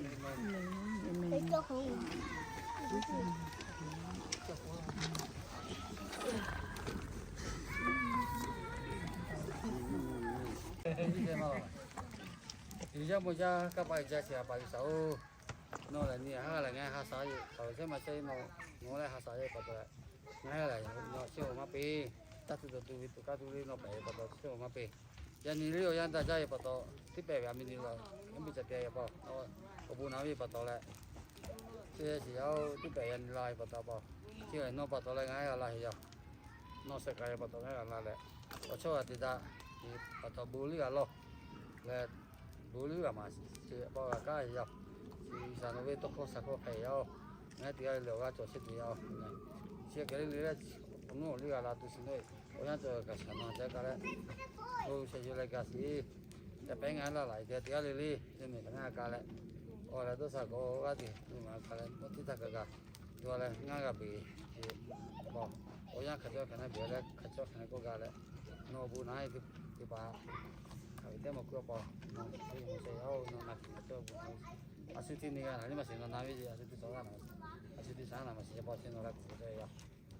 Yaˇ maˇ jaˇ kaˇ paˍ jaˇ chi a paˍ G'uiˬsha-oˬ, nawˬ lehˬ nyi haˉ leh ngaˬ haˉ shaˍ yeˬ, hk'aˬ ve chehˇ ma chehˇ nawˬ, nawˬ lehˬ haˉ shaˍ yeˬ pa taw leh, ngaˬ haˉ lehˬ nawˬ chiˇ mawˬ maˇ piˇ, taˇ tuˬ dawˬ tuˬ ve tuˬ kaˇ tuˬ le nawˬ pehꞈ ve pa taw chiˇ mawˬ maˇ piˇ. Yaꞈ nyi le awˬ yanˇ daꞈ jaˇ ve pa taw, teˇ pehˍ ve a miˬ nyi la, yaˇ miˬ ca te ve pa, awˬ bon naˍ ve pa taw leh, chi shiˍ yaˇ-oˬ, teˇ pehˍ yaꞈ nyi la ve pa taw pa, chi nawˬ pa taw leh ngaˬ haˉ g'a la heˍ yaˇ. Nawˬ shehˍ k'ai ve pa taw ngaˬ haˉ g'a la leh, awˬ chawˇ g'a te daꞈ, pa taw bon liˇ g'a lawˬ leh, bon liˇ g'a maˍ sheˍ pa g'a kaˇ heˍ yaˇ. Chi shaˍ nawˬ ve tawˇ hkawˇ shaˍ hkawˇ hk'e yaˇ-oˬ, ngaˬ teˇ g'aˇ le awˬ g'aˇ cawˬ chehˇ tuˬ yaˇ-oˬ. Chi hk'e le le leh, awˬ nuˉ awˬ liˇ g'a la tuˬ shiˍ nawˬ, awˬ yanˇ cawˬ kaꞈ shaˍ nawˬ ca kaˇ leh, bon shehˍ shu leh gaˬ sheˍ. Yaꞈ pehˉ ngaˬ laˇ laꞈ te teˇ g'aˇ le le, teˇ mehˍ kaꞈ ngaˬ g'a kaˇ leh, awˬ lehˬ dawˇ sha k'o g'aˇ teꞈ teˇ maˬ kaˇ leh, mawˇ teˇ htaˇ kaꞈ gaˬ, dawˇ leh ngaˬ g'a beˬ, awˬ yanˇ hk'aˬ cawˇ hk'aˬ na beˬ leh hk'aˬ cawˇ hk'aˬ na k'oˆ gaˬ leh, nawˬ bon naˍ ve teˇ hpaˍ, hk'aˬ ve teˇ maˬ kuˇ a pa, nawˬ te mawˬ chehˇ yaˇ-oˬ, nawˬ na hkiˬ na cawˇ bon naˍ ve, a shu teˇ nyi g'a naˍ liˇ maˇ shiˍ nawˬ na ve, a shu teˇ sha g'a naˍ maˇ shiˍ, a shu teˇ sha g'a naˍ maˇ shiˍ pa chi nawˬ g'a kuˬ cawˇ yaˇ.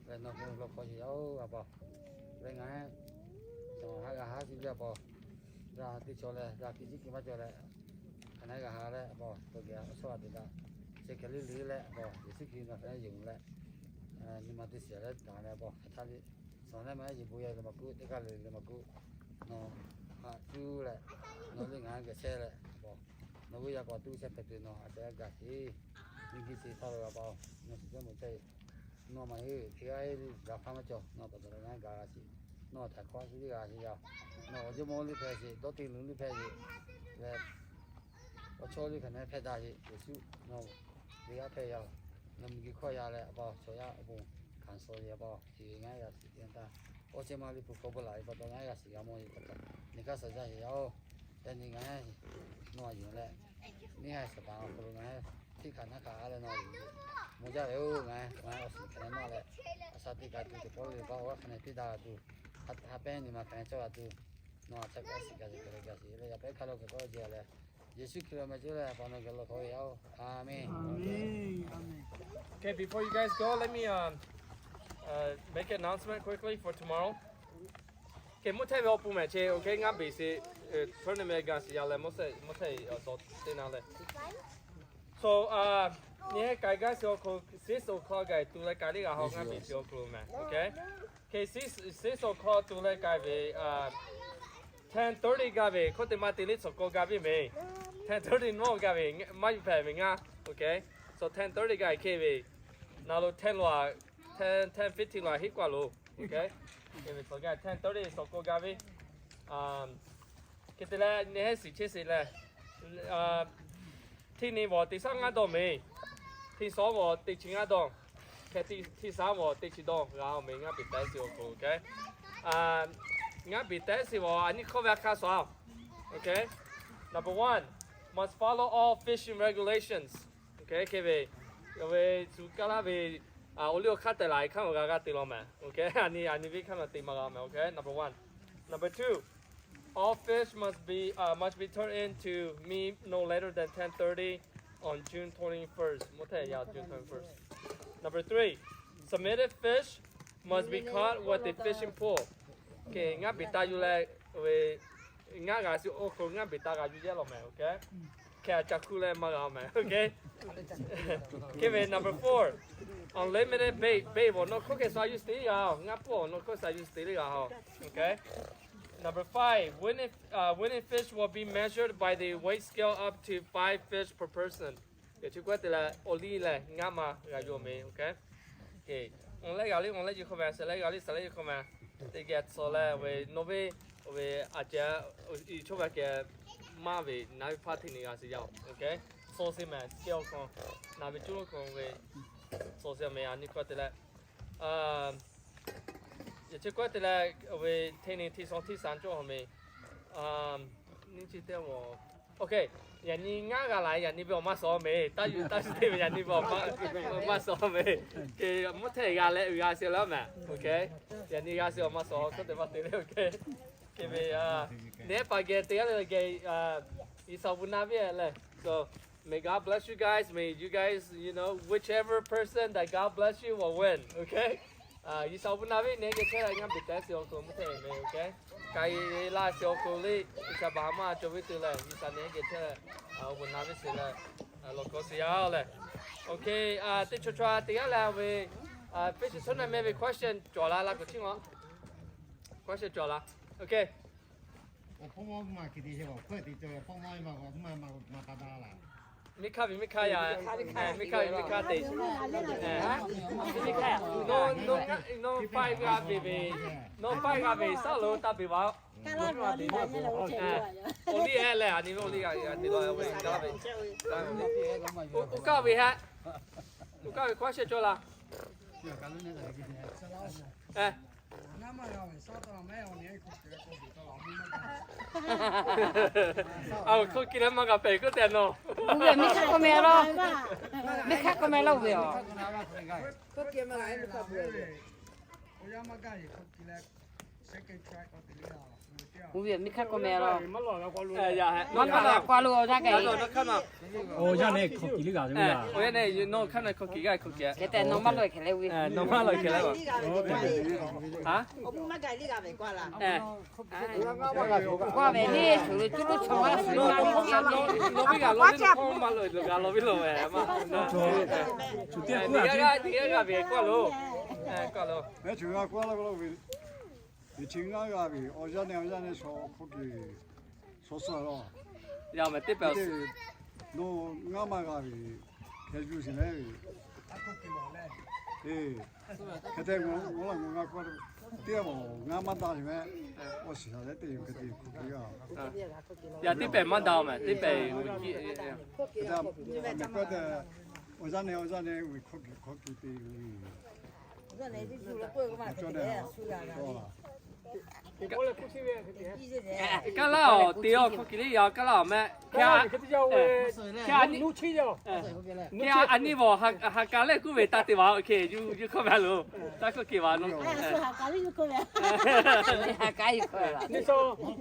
Leh nawˬ bon lawˬ hk'aw sheˍ yaˇ-oˬ a pa, leh ngaˬ cawˬ haˉ g'a haˉ shiˍ ve a pa, g'a teˇ chaw leh g'a hkiˬ ciˉ hkiˬ maˇ cawˬ leh, hk'aˬ na g'a ha leh a pa, tawˇ geh awˬ chawˇ g'a te daꞈ, chi hk'e le le leh a pa, Yeˍsuˆ Hkriꞈ nawˬ hk'aˬ na yonˍ leh, nyi ma teˇ shiˍ leh taˍ leh a pa, hk'aˬ htaˇ le, suhˍ leh maˇ yeˬ bon yaˇ le maˇ kuˆ, teˇ g'aˇ le le maˇ kuˆ, nawˬ haꞈ cuˇ leh, nawˬ le ngaˬ geh chehˇ leh a pa, nawˬ ve yaꞈ k'aw tuˇ chehˇ hpehꞈ tuˬ nawˬ a ca g'a gaˬ sheˍ. Miˬguiˬ chi htaˇ lo a pa, nawˬ shiˍ cawˇ mawˬ cehˇ, nawˬ maˇ heˆ teˇ g'aˇ le gaˬ hpaˇ maˇ cawˬ, nawˬ pa taw leh ngaˬ g'a g'a sheˍ. Nawˬ htaꞈ hk'awꞈ a shu teˇ g'aˇ sheˍ yaˇ. Nawˬ awˬ jawˇmawˇ liˇ hpehꞈ sheˍ, dawˇ te luˬ liˇ hpehꞈ sheˍ leh, awˬ chawˇ liˇ hk'aˬ na hpehꞈ daꞈ sheˍ. Yeˍsuˆ nawˬ ve yaˇ hpehꞈ yaˇ, nawˬ miˬguiˬ hkawˇ yaˇ leh a pa, chaw yaˇ awˬ bon hkanˍ suh ve a pa, chi ve ngaˬ g'a shiˍ te taˇ. Awˬ chehˇ ma liˇ hpu hk'aw bon laˬ ve pa taw ngaˬ g'a shiˍ g'a mawˬ ve pa taw, nyi hk'aˇ suh jaˇ sheˍ yaˇ-oˬ. Yaꞈ nyi ngaˬ nawˬ a yonˍ leh, neˇ haiˬ Saˍtanˍ awˬ hk'aw lo ngaˬ teˇ hkaꞈ naˉ hkaꞈ a leh nawˬ a yonˍ mawˬ jaˇ ve-oˬ, ngaˬ awˬ shiˍ hk'aˬ na nawˬ leh, a sha teˇ kaꞈ tuˬ teˇ pawˆ ve pa awˬ g'aˇ hk'aˬ na piˇ daꞈ tuˬ, ha pehˉ nyi ma hk'aˬ na cawˇ g'a tuˬ, nawˬ a ca kaꞈ shiˍ kaꞈ shiˍ kaꞈ shiˍ leh yaꞈ pehˉ hk'a lo kaꞈ k'awꞈ jaˇ leh, Yeˍsuˆ Hkriꞈ awˬ meh cawˇ leh a pa nawˬ geh lawˬ hk'aw ve yoˬ. Aˍmenˍ. Okay, before you guys go, let me um, uh, make an announcement quickly for tomorrow. Okay, mvuhˇ htehˇ ve awˬ pon mehˍ che, okay, ngaˇ beˬ sheˍ, tournament gaˬ sheˍ yaˇ leh mvuhˇ htehˇ, mvuhˇ htehˇ awˬ tawˍ teˇ na leh. So, uh, nyi hehˉ k'ai gaˇ sheˍ awˬ hk'aw, six o'clock gaˬ tu leh k'ai teˇ g'aˇ haw ngaˇ beˬ sheˍ awˬ hk'aw lo mehˍ, okay. Okay, six, six o'clock tu leh k'ai ve, uh, ten thirty gaˇ ve, hkawˇ te maˇ te liˇ tsuhꞈ k'aw gaˇ ve mehˍ. Ten thirty nawˬ gaˇ ve, maˇ yuˬ hpehꞈ ve ngaˇ, okay. So ten thirty gaˇ hk'e ve, Na lo ten lo, ten, ten fifteen lo hiˉ k'oˆ a lo. Okay. Ten thirty so k'oˆ gaˇ ve. Hk'e te leh neˇ hehˉ shiˍ chehˇ sheˍ leh, hteˇ nyi vaˬ teˇ shaˉ ngaˇ dawˇ mehˍ, hteˇ shawˉ vaˬ teˇ chi ngaˇ dawˇ, hk'e hteˇ shaˉ vaˬ teˇ chi dawˇ g'a-oˬ mehˍ, ngaˇ peˍ taiˉ shiˍ awˬ hk'aw lo. Okay. Ngaˇ peˍ taiˉ shiˍ vaˬ a nyi hkawˇ ve a hk'aˇ suh a. Okay. Number one, must follow all fishing regulations. Okay, hk'e ve, ve shu kaˇ laˇ ve, awˬ liˇ awˬ hk'aˇ tehꞈ laˬ e hk'aˇ awˬ g'a g'a te law mehˍ. Okay, a nyi, a nyi ve hk'aˇ na te maˇ g'a mehˍ. Okay, number one. Number two, all fish must be, uh, must be turned in to me no later than ten thirty on June twenty-first. Mvuhˇ htehˇ yaˇ June twenty-first. Number three, submitted fish must be caught with a fishing pole. Okay, ngaˇ peˍ taˇ yuˬ leh, ve ngaˇ g'a shiˍ awˬ hk'aw lo ngaˇ peˍ taˇ g'a yuˬ yehˇ law mehˍ. Okay. Hk'e a ca hkuˇ leh maˇ g'a mehˍ. Okay. Hk'e ve number four, unlimited bait, bait vaˬ nawˬ hkawˇ hk'e sha yuˬ teˇ g'aˇ, ngaˇ pfuhˇ awˬ nawˬ hkawˇ sha yuˬ teˇ g'aˇ. Okay. Number five, winning, uh, winning fish will be measured by the weight scale up to five fish per person. Yehˬ chi k'oˆ te leh awˬ liˇ lehˬ ngaˇ ma g'a yuˬ mehˍ. Okay. Awˬ leh g'a liˇ awˬ leh yuˬ hk'aw mehˍ, shaˍ leh g'a liˇ shaˍ leh yuˬ hk'aw mehˍ. Teˇ geh tcuh leh ve nawˬ ve, ve a ceh, i chaw ve keh maˇ ve naˍ ve hpaˇ hteˇ nyi g'a shiˍ yaˇ-oˬ. Okay. Tcuh shiˍ mehˍ, scale hk'aw, naˍ ve cuˇ lo hk'aw ve tcuh shiˍ mehˍ, a nyi k'oˆ te leh, yehˬ chi k'oˆ te leh ve hteˇ nyi hteˇ shawˉ hteˇ shaˉ cawˇ hk'aw mehˍ. Nyi chi teˇ Okay. Yaꞈ nyi ngaˇ g'a laˬ, yaꞈ nyi ve awˬ maˇ suh mehˍ. Taˇ yuˬ taˇ shiˍ teˇ ve yaꞈ nyi ve awˬ maˇ suh mehˍ. Hk'e mvuhˇ htehˇ g'a leh uiˍ g'a shiˍ leh mehˍ. Okay. Yaꞈ nyi g'a shiˍ awˬ maˇ suh, hk'e te maˇ te le. Okay. Hk'e ve, neˇ hpaˍ geh teˇ g'aˇ le geh, G'uiˬ sha awˬ bon naˍ ve lehˬ. So may God bless you guys. May you guys, you know, whichever person that God bless you will win. Okay. G'uiˬ sha awˬ bon naˍ ve neˇ geh chehˇ leh ngaˇ peˍ taiˉ shiˍ awˬ hk'aw lo mvuhˇ htehˇ mehˍ. Okay. K'ai laˇ shiˍ awˬ hk'aw lo le, G'uiˬ sha baˬ ha maˇ cawˬ ve te leh G'uiˬ sha neˇ geh chehˇ leh awˬ bon naˍ ve shiˍ leh lawˬ k'aw shiˍ yaˇ lehˬ. Okay. Teˇ chaw chaw teˇ g'aˇ leh ve, fish tournament ve question cawˬ la laˇ k'o chi ma. Question cawˬ la. Okay. Miˇ hkaˇ ve miˇ hkaˇ yaˇ, miˇ hkaˇ ve miˇ hkaˇ te. Nawˬ, nawˬ, nawˬ five g'a ve ve, nawˬ five g'a ve shaˉ lo taˇ peˍ vaˬ. Awˬ liˇ ehˉ leh a nyi ve awˬ liˇ g'a te law ve gaˇ ve. Oˇ kaˇ ve hehˆ. Oˇ kaˇ ve question cawˬ la. A, hk'oˆ kiˇ leh maˇ g'a pehˍ k'oˆ tehꞈ nawˬ. Oˇ ve miˇ hk'aˇ k'awꞈ meh laˇ. Miˇ hk'aˇ k'awꞈ meh laˇ oˇ ve a. Oˇ ve miˇ hk'aˇ k'awꞈ meh laˇ. Maˇ g'a k'awꞈ lo a yaˇ hehˆ. Awˬ yaˇ nehˬ hk'aw kiˬ liˇ g'a ve. Awˬ yaˇ nehˬ nawˬ hk'aˇ na hk'aw kiˬ g'a hk'aw kiˬ. Hk'e te nawˬ maˇ loꞈ e hk'e leh ve. Nawˬ maˇ loꞈ e hk'e leh. Awˬ bon maˇ g'a liˇ g'a ve k'oˆ la. K'oˆ ve le, shu lo cuˇ lo chaw a shu lo na ve. Nawˬ ve g'a lo ve, nawˬ hk'aˇ maˇ loꞈ e g'a lo ve lo ve. Shu teˇ g'aˇ g'a ve k'oˆ lo. K'oˆ lo. Ve chi ngaˇ g'a ve, awˬ yaˇ nehˬ awˬ yaˇ nehˬ shaw hk'oˆ kiˬ, shaw suh laˇ. Yaˇ mehˍ teˇ pehˍ. Nawˬ ngaˇ maˇ g'a ve, hkeh yuˬ shiˍ leh ve. Hk'e te, ngaˬ laˇ ngaˬ g'a k'oˆ teˇ g'aˇ maˬ ngaˇ maˇ daꞈ ve mehˍ. Awˬ shiˍ shaˍ leh teˇ yoˬ hk'e te hk'oˆ kiˬ g'a. Yaˇ teˇ pehˍ maˇ daꞈ mehˍ, teˇ pehˍ. Awˬ yaˇ nehˬ awˬ yaˇ nehˬ ve hk'oˆ kiˬ hk'oˆ kiˬ te ve. Kaˇ laˇ-oˬ, te-oˬ, hk'oˆ kiˬ liˇ yaꞈ kaˇ laˇ-oˬ mehˆ. Hk'e a nyi vawˬ ha ka lehˬ kuˉ ve taˇ te vaˬ, okay, yuˬ hkawˇ ve a loˬ. Taˇ hkawˇ kiˬ vaˬ nawˬ.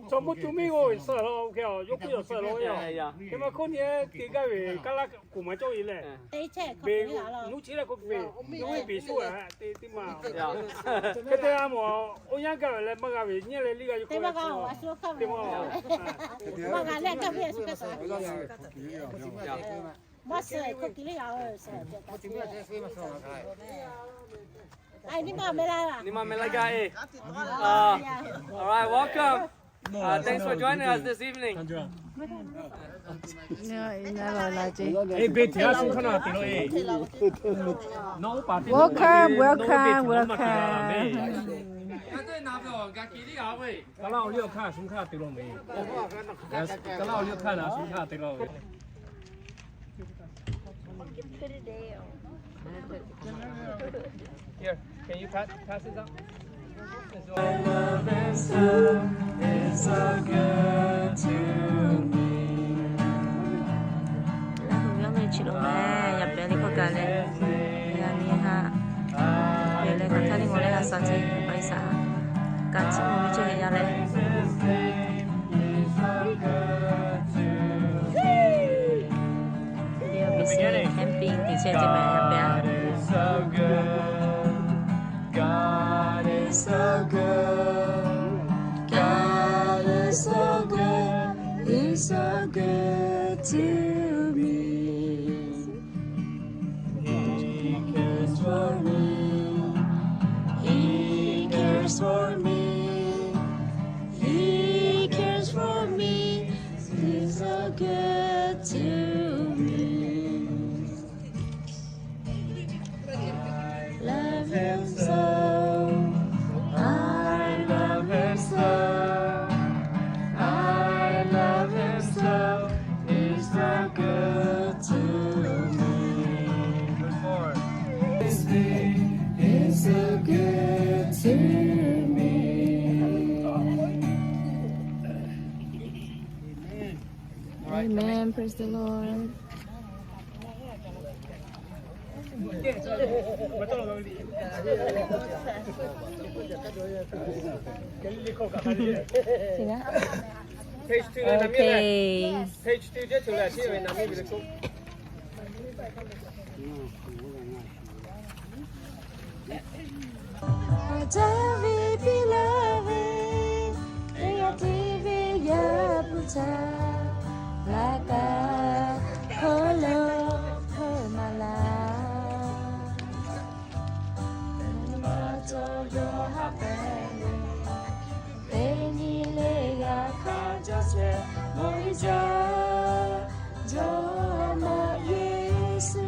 Chaw mvuhˇ cuˇ miˇ g'oˇ suh la, okay, yawˇ kuˉ yawˬ suh la. Hk'e maˇ hk'oˆ nyi te gaˇ ve kaˇ laˇ kuˬ maˍ cawˇ ve lehˬ. Nuˇ chi leh k'oˆ ve, nuˇ ve beˬ shuˉ a te teˇ maˬ. Hk'e te g'a mawˬ, oˇ yanˇ gaˇ ve leh maˇ g'a ve nyi leh liˇ g'a yuˬ k'oˆ ve. Teˇ maˬ. Nyi ma meh laˇ gaˇ e. All right, welcome. Uh, thanks for joining us this evening. Welcome, welcome, welcome. Ka laˇ awˬ liˇ awˬ hkanˇ shu hkanˇ te law meh. Ka laˇ awˬ liˇ awˬ hkanˇ na shu hkanˇ te law. Here, can you pass, pass this out? Laˇ hui yawˇ ve chi lo meh, yaꞈ pehˍ le hkawˇ kaꞈ leh, yaꞈ nyi haꞈ pehˍ leh kaꞈ htaˇ liˇ maw leh ha sa ce pa e saˍ kaꞈ chi maw ve ceh yaꞈ leh, camping te chehˇ ce meh yaꞈ pehˍ. God is so good. God is so good. He's so good to me. He cares for me. He cares for me. He cares for me. He's so good to me. Love him so. I love him so. I love him so. He's so good to me. He's so good to me. Amen. Praise the Lord. Page two. Okay. Page two. Aˬ jaˇ ve piˇ laˇ ve, teˇ g'aˇ tiˉ ve yaˇ hpu htaꞈ g'a kaꞈ hk'aw lo hpeuꞈ maˍ laˇ. Teˇ nyi le g'a hk'a jaˇ shehˍ, Moˉseˍ jawˇmawˇ Yeˍsuˆ.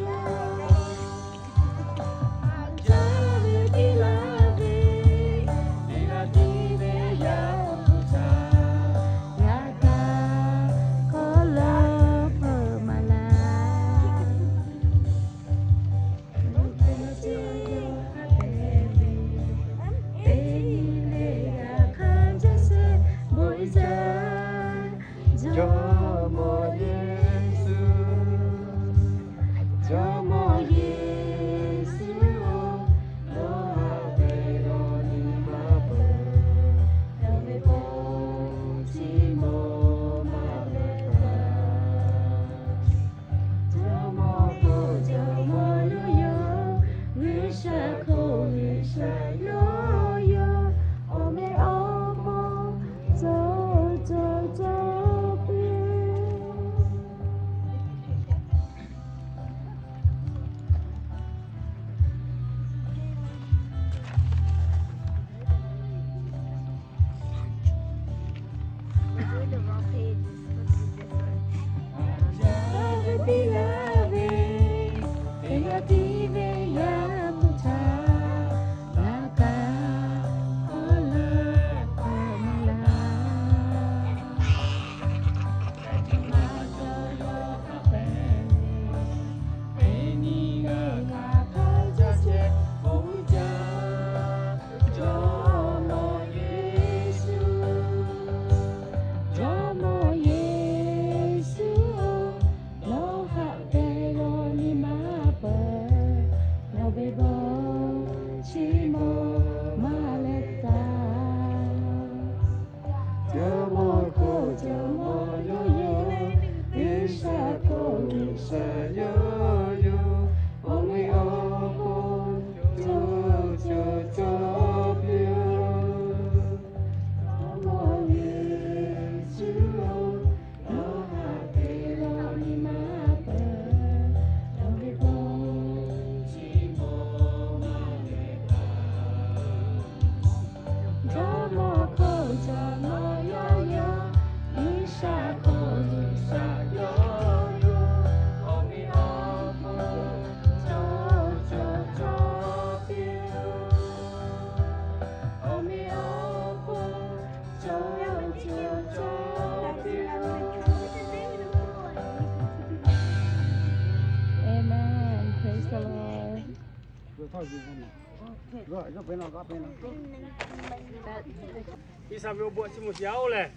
G'uiˬsha ve awˬ bon a chiˇ mvuh shiˍ-oˬ lehˬ,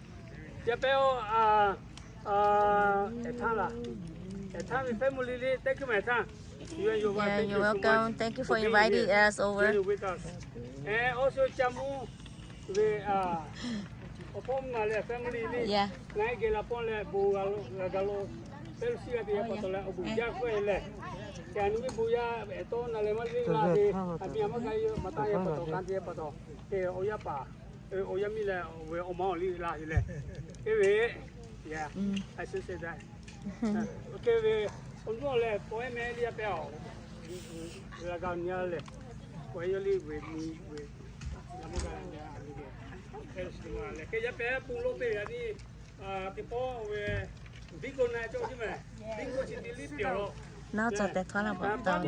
yaˇ pehˉ-oˬ, a, a, Ethan laˬ, Ethan ve family liˇ, thank you, Ethan. You're welcome. Thank you for inviting us over. And also Caˇ mvuhˇ ve, a, awˬ hpawˇ mvuhˇ ma leh family liˇ, ngaˬ hui geh la pawˇ leh bon g'a lo, g'a lo fellowship g'a te pa taw leh awˬ bon jaˇ k'oˆ ve lehˬ, ca nu ve bon yaˇ ehˉ tawˇ na leh maˇ le la ve, a miˇ a maˇ ga ve maˇ taˇ ve pa taw, kanˉ te pa taw, te awˬ yaˇ paˍ, awˬ yaˇ miˇ leh ve awˬ ma awˬ liˇ la ve lehˬ, te ve, ya, a shu se da, te ve, awˬ nuˇ awˬ lehˬ pawehˇ meh liˇ yaˇ pehˉ-oˬ, g'a ga nyi lehˬ, pawehˇ yawˇ liˇ ve nyi ve, yaˇ mvuhˇ ga leh a miˇ geh, lehˬ yaˇ pehˉ pun lo te ve a ni, teˇ pawˆ ve, bingo na cawˇ jiˇ mehˬ, bingo chi te liˇ pehˬ lo, naˇ tcuh tehꞈ htawˇ laˇ pa taw,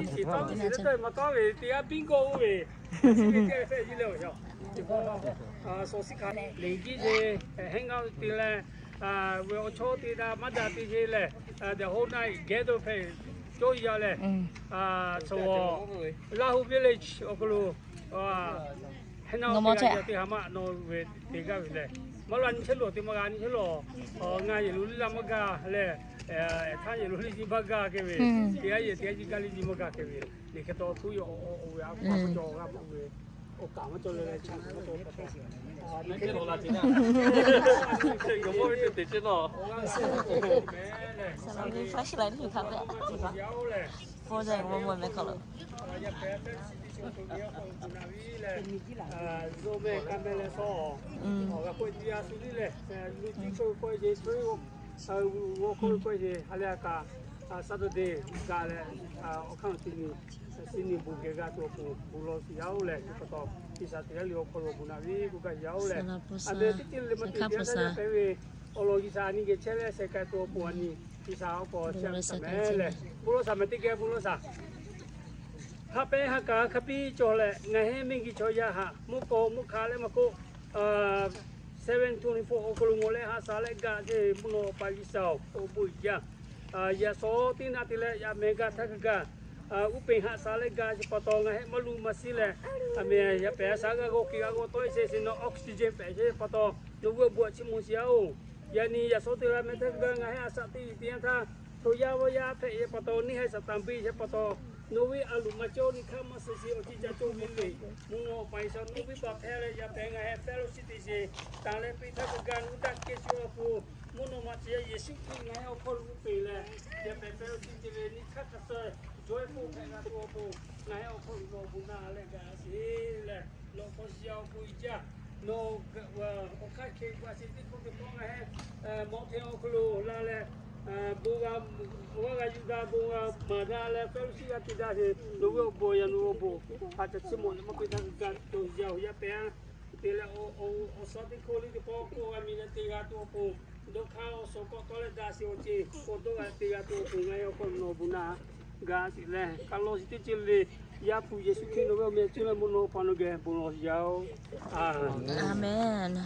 maˇ tawˇ ve teˇ g'aˇ bingo oˇ ve, chi ve teˇ g'aˇ hpehꞈ jiˇ leh awˬ yaˇ, teˇ pawˆ, sawˍ siˉ hk'a lehˬ jiˇ ve, hang out te leh, ve awˬ chawˇ te daꞈ maˇ daꞈ te ce lehˬ, the whole night gather hpehꞈ cawˇ yaˇ lehˬ, chaw, Lahu village awˬ hk'aw lo, hang out te g'a yaˇ teˇ ha maˇ nawˬ ve te gaˇ ve lehˬ, maˇ la nyi chehˇ lo te maˇ g'a nyi chehˇ lo, ngaˬ yehˬ lo liˇ la maˇ gaˇ lehˬ, htaˇ yehˬ lo liˇ nyi maˇ gaˇ kehˬ ve, teˇ g'aˇ yehˬ teˇ g'aˇ nyi gaˇ liˇ nyi maˇ gaˇ kehˬ ve, liꞈ hk'e taw htuˉ yaw, oˇ ve a k'o a k'o cawˬ g'a k'oˆ ve, oˇ kaꞈ maˇ cawˬ leh leh chi maˇ cawˬ hk'e taw, a, teˇ hk'e lawˬ la te na, yawˬ mawˇ ve teˇ te ce nawˬ, Zoˇ meh kaˇ meh leh sawˉ, awˬ g'a k'oˆ ve teˇ g'aˇ shu liˇ lehˬ, lu jiˇ k'oˆ ve k'oˆ ve ce, chawˇ ve g'awˇ k'oˆ ve k'oˆ ve ce, ha lehˬ a kaꞈ, Saturday gaˬ leh, awˬ hk'aˇ teˇ nyi, teˇ nyi bon geh g'a tuˬ awˬ pon bon lawˬ shiˍ yaˇ-oˬ lehˬ, chi pa taw G'uiˬsha teˇ g'aˇ le awˬ hk'aw lo bon naꞈ ve k'oˆ gaˇ shiˍ yaˇ-oˬ lehˬ, a meh teˇ ceuˬ le maˇ te te a lehˬ pehˉ ve awˬ lawn G'uiˬsha a nyi geh chehˇ leh sheh k'ai tuˬ awˬ pon a nyi, G'uiˬsha awˬ hk'aw chehˇ ve htaꞈ mehˍ lehˬ, bon lawˬ shaˍ mehˍ teˇ geh bon lawˬ shaˍ. Haꞈ pehˉ haꞈ kaˍ hk'a piˇ cawˬ leh, ngaˬ heˉ miˇ geh chaw yaˇ haꞈ mvuhˇ k'aw mvuhˇ hk'a leh maˇ k'oˆ, seven twenty-four awˬ hk'aw lo ngawˬ leh haꞈ shaˍ leh gaˬ ce mvuhˇ naw pa G'uiˬsha-oˬ, awˬ bon uiˍ jaˇ. Yaꞈ shaw teˇ naˆ te leh yaꞈ mehˍ gaˇ htaˇ hk'a gaˬ, uˉ peꞈ haꞈ shaˍ leh gaˬ ce pa taw ngaˬ heˆ maˇ lu maˇ shiˉ leh, a meh yaꞈ pehˍ a shaˍ g'a g'aw ke g'a g'aw tawˆ e sheh shiˍ nawˬ oxygen pehꞈ chehˇ pa taw, nawˬ hui awˬ bon a chiˇ mvuh shiˍ yaˇ-oˬ. Yaꞈ nyi yaꞈ shaw teˇ g'aˇ meh htaˇ hk'a gaˬ ngaˬ heˆ a shaꞈ teˇ g'uiˬ te yanˇ htaˇ, chaw yaˇ vaˇ yaˇ hpehꞈ chehˇ pa taw, neˇ haiˬ Saˍtanˍ biˇ chehˇ pa taw, nawˬ ve a loˍ maˇ cawˇ ni hk'aˇ maˇ suh shiˍ awˬ ceuˬ ca cawˇ ve le. Mvuhˇ naw pa G'uiˬsha nawˬ ve baˬ hpehꞈ leh yaꞈ pehˍ ngaˬ heˆ fellowship te shiˍ, taˍ leh piˇ htaˇ hk'a gaˬ nawˬ hui daꞈ kehˬ shu awˬ pon, mvuhˇ naw ma chi yaˇ Yeˍsuˆ Hkriꞈ ngaˬ heˆ awˬ hk'aw lo uˉ peꞈ leh, yaꞈ pehˍ fellowship te ve nyi hk'aˇ hk'a suh jawˇ e hpoˆ hpehꞈ g'a tuˬ awˬ pon, ngaˬ heˆ awˬ hk'aw lo nawˬ bon naꞈ leh gaˬ sheˍ leh, nawˬ hk'aw shiˍ yaˇ awˬ pon uiˍ jaˇ. Nawˬ awˬ hk'aˇ hk'e g'a sheˍ teˇ hk'oˆ teˇ hk'awꞈ ngaˬ heˆ, mawꞈ hteˇ awˬ hk'aw lo la leh, bon g'a, awˬ g'aˇ g'a yuˬ g'a bon g'a maˍ daꞈ leh fellowship g'a te daꞈ sheˍ. Nawˬ ve awˬ bon yaꞈ nawˬ awˬ bon hk'a ca chiˇ mawˬ leh maˇ piˇ htaˇ g'a cawˬ yaˇ oˬ yaˇ pehˍ a. Te leh awˬ suhˉ teˇ hk'oˆ liˇ teˇ pawˆ k'oˆ g'a miˬ leh te g'a tuˬ awˬ pon, dawˇ hk'aˇ awˬ suhˉ k'awꞈ tawˆ leh daꞈ sheˍ awˬ ceˬ k'awꞈ dawˇ g'a te g'a tuˬ awˬ pon ngaˬ heˆ awˬ hk'aw lo nawˬ bon naꞈ gaˬ sheˍ leh, kaꞈ lawˬ shiˍ teˇ ceuˬ le, Yaˇ hpu Yeˍsuˆ Hkriꞈ nawˬ ve awˬ meh cuˇ leh mvuhˇ naw pa nawˬ geh bon lawˬ shiˍ yaˇ oˬ. Aˍmenˍ.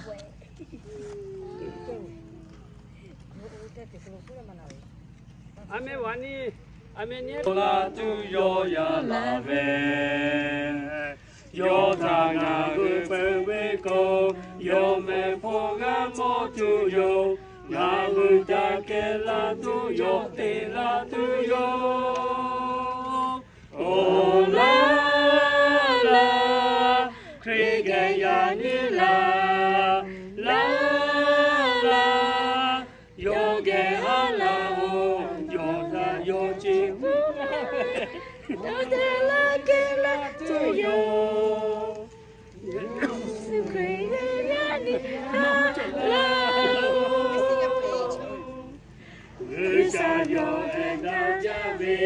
Aˍmenˍ. Wa ni, aˍmenˍ nyi. Laˇ tuˬ yawˇ yaˇ laˬ ve, yawˇ htaꞈ ngaˬ hui peuˬ ve k'o, yawˇ meh hpawˇ g'a mawˬ tuˬ yoˬ. Ngaˬ hui ca kehˬ laˇ tuˬ yawˇ te laˇ tuˬ yoˬ. Oˬ laˇ laˇ, Hkriꞈ geh yaꞈ nyi laˇ, laˇ laˇ, yawˇ geh haˉ laˇ oˬ, yawˇ htaꞈ yawˇ ce mvuhˇ, yawˇ te laˇ kehˬ laˇ tuˬ yoˬ. Yeˍsuˆ Hkriꞈ geh yaꞈ nyi haˉ laˇ oˬ. G'uiˬsha yawˇ htaꞈ g'a jaˇ ve,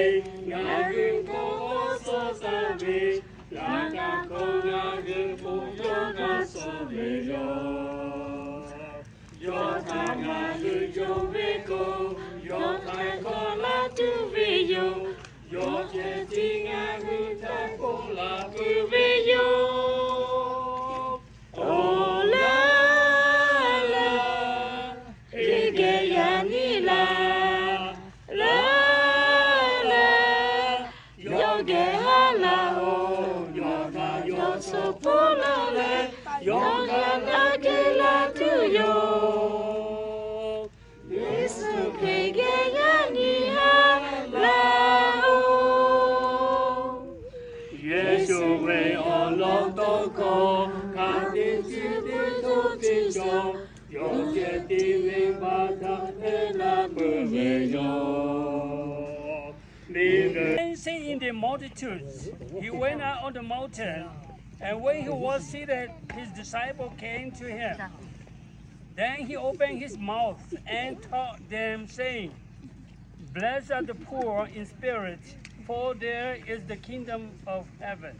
ngaˬ hui hk'aw awˬ suhˉ taˍ ve, laꞈ ka hk'aw ngaˬ hui bon yawˇ g'a suh ve yoˬ. Yawˇ htaꞈ ngaˬ hui yonˍ ve k'o, yawˇ htaꞈ hk'awꞈ laˇ tuˬ ve yoˬ. Yawˇ ceh tiˉ ngaˬ hui htaꞈ k'oˆ laˇ tuˬ ve yoˬ. Oˬ laˇ laˇ, Hkriꞈ geh yaꞈ nyi laˇ, laˇ laˇ, yawˇ geh haˉ laˇ oˬ, yawˇ htaꞈ yawˇ awˬ hpawˇ la leh, yawˇ g'a naˆ kehˉ la tuˬ yoˬ. Yeˍsuˆ Hkriꞈ geh yaˇ nyi ha laˇ-oˬ. Yeˍsuˆ ve awˬ lawn tawˇ hkawˇ hk'a teˇ chi teˇ htoˇ teˇ cawˬ, yawˇ ceh tiˉ venˇ baˆ htaꞈ hpehˇ laˇ peuˬ ve yoˬ. Then seeing the multitudes, he went up on the mountain, and when he was seated, his disciples came to him. Then he opened his mouth and taught them, saying, Blessed are the poor in spirit, for theirs is the kingdom of heaven.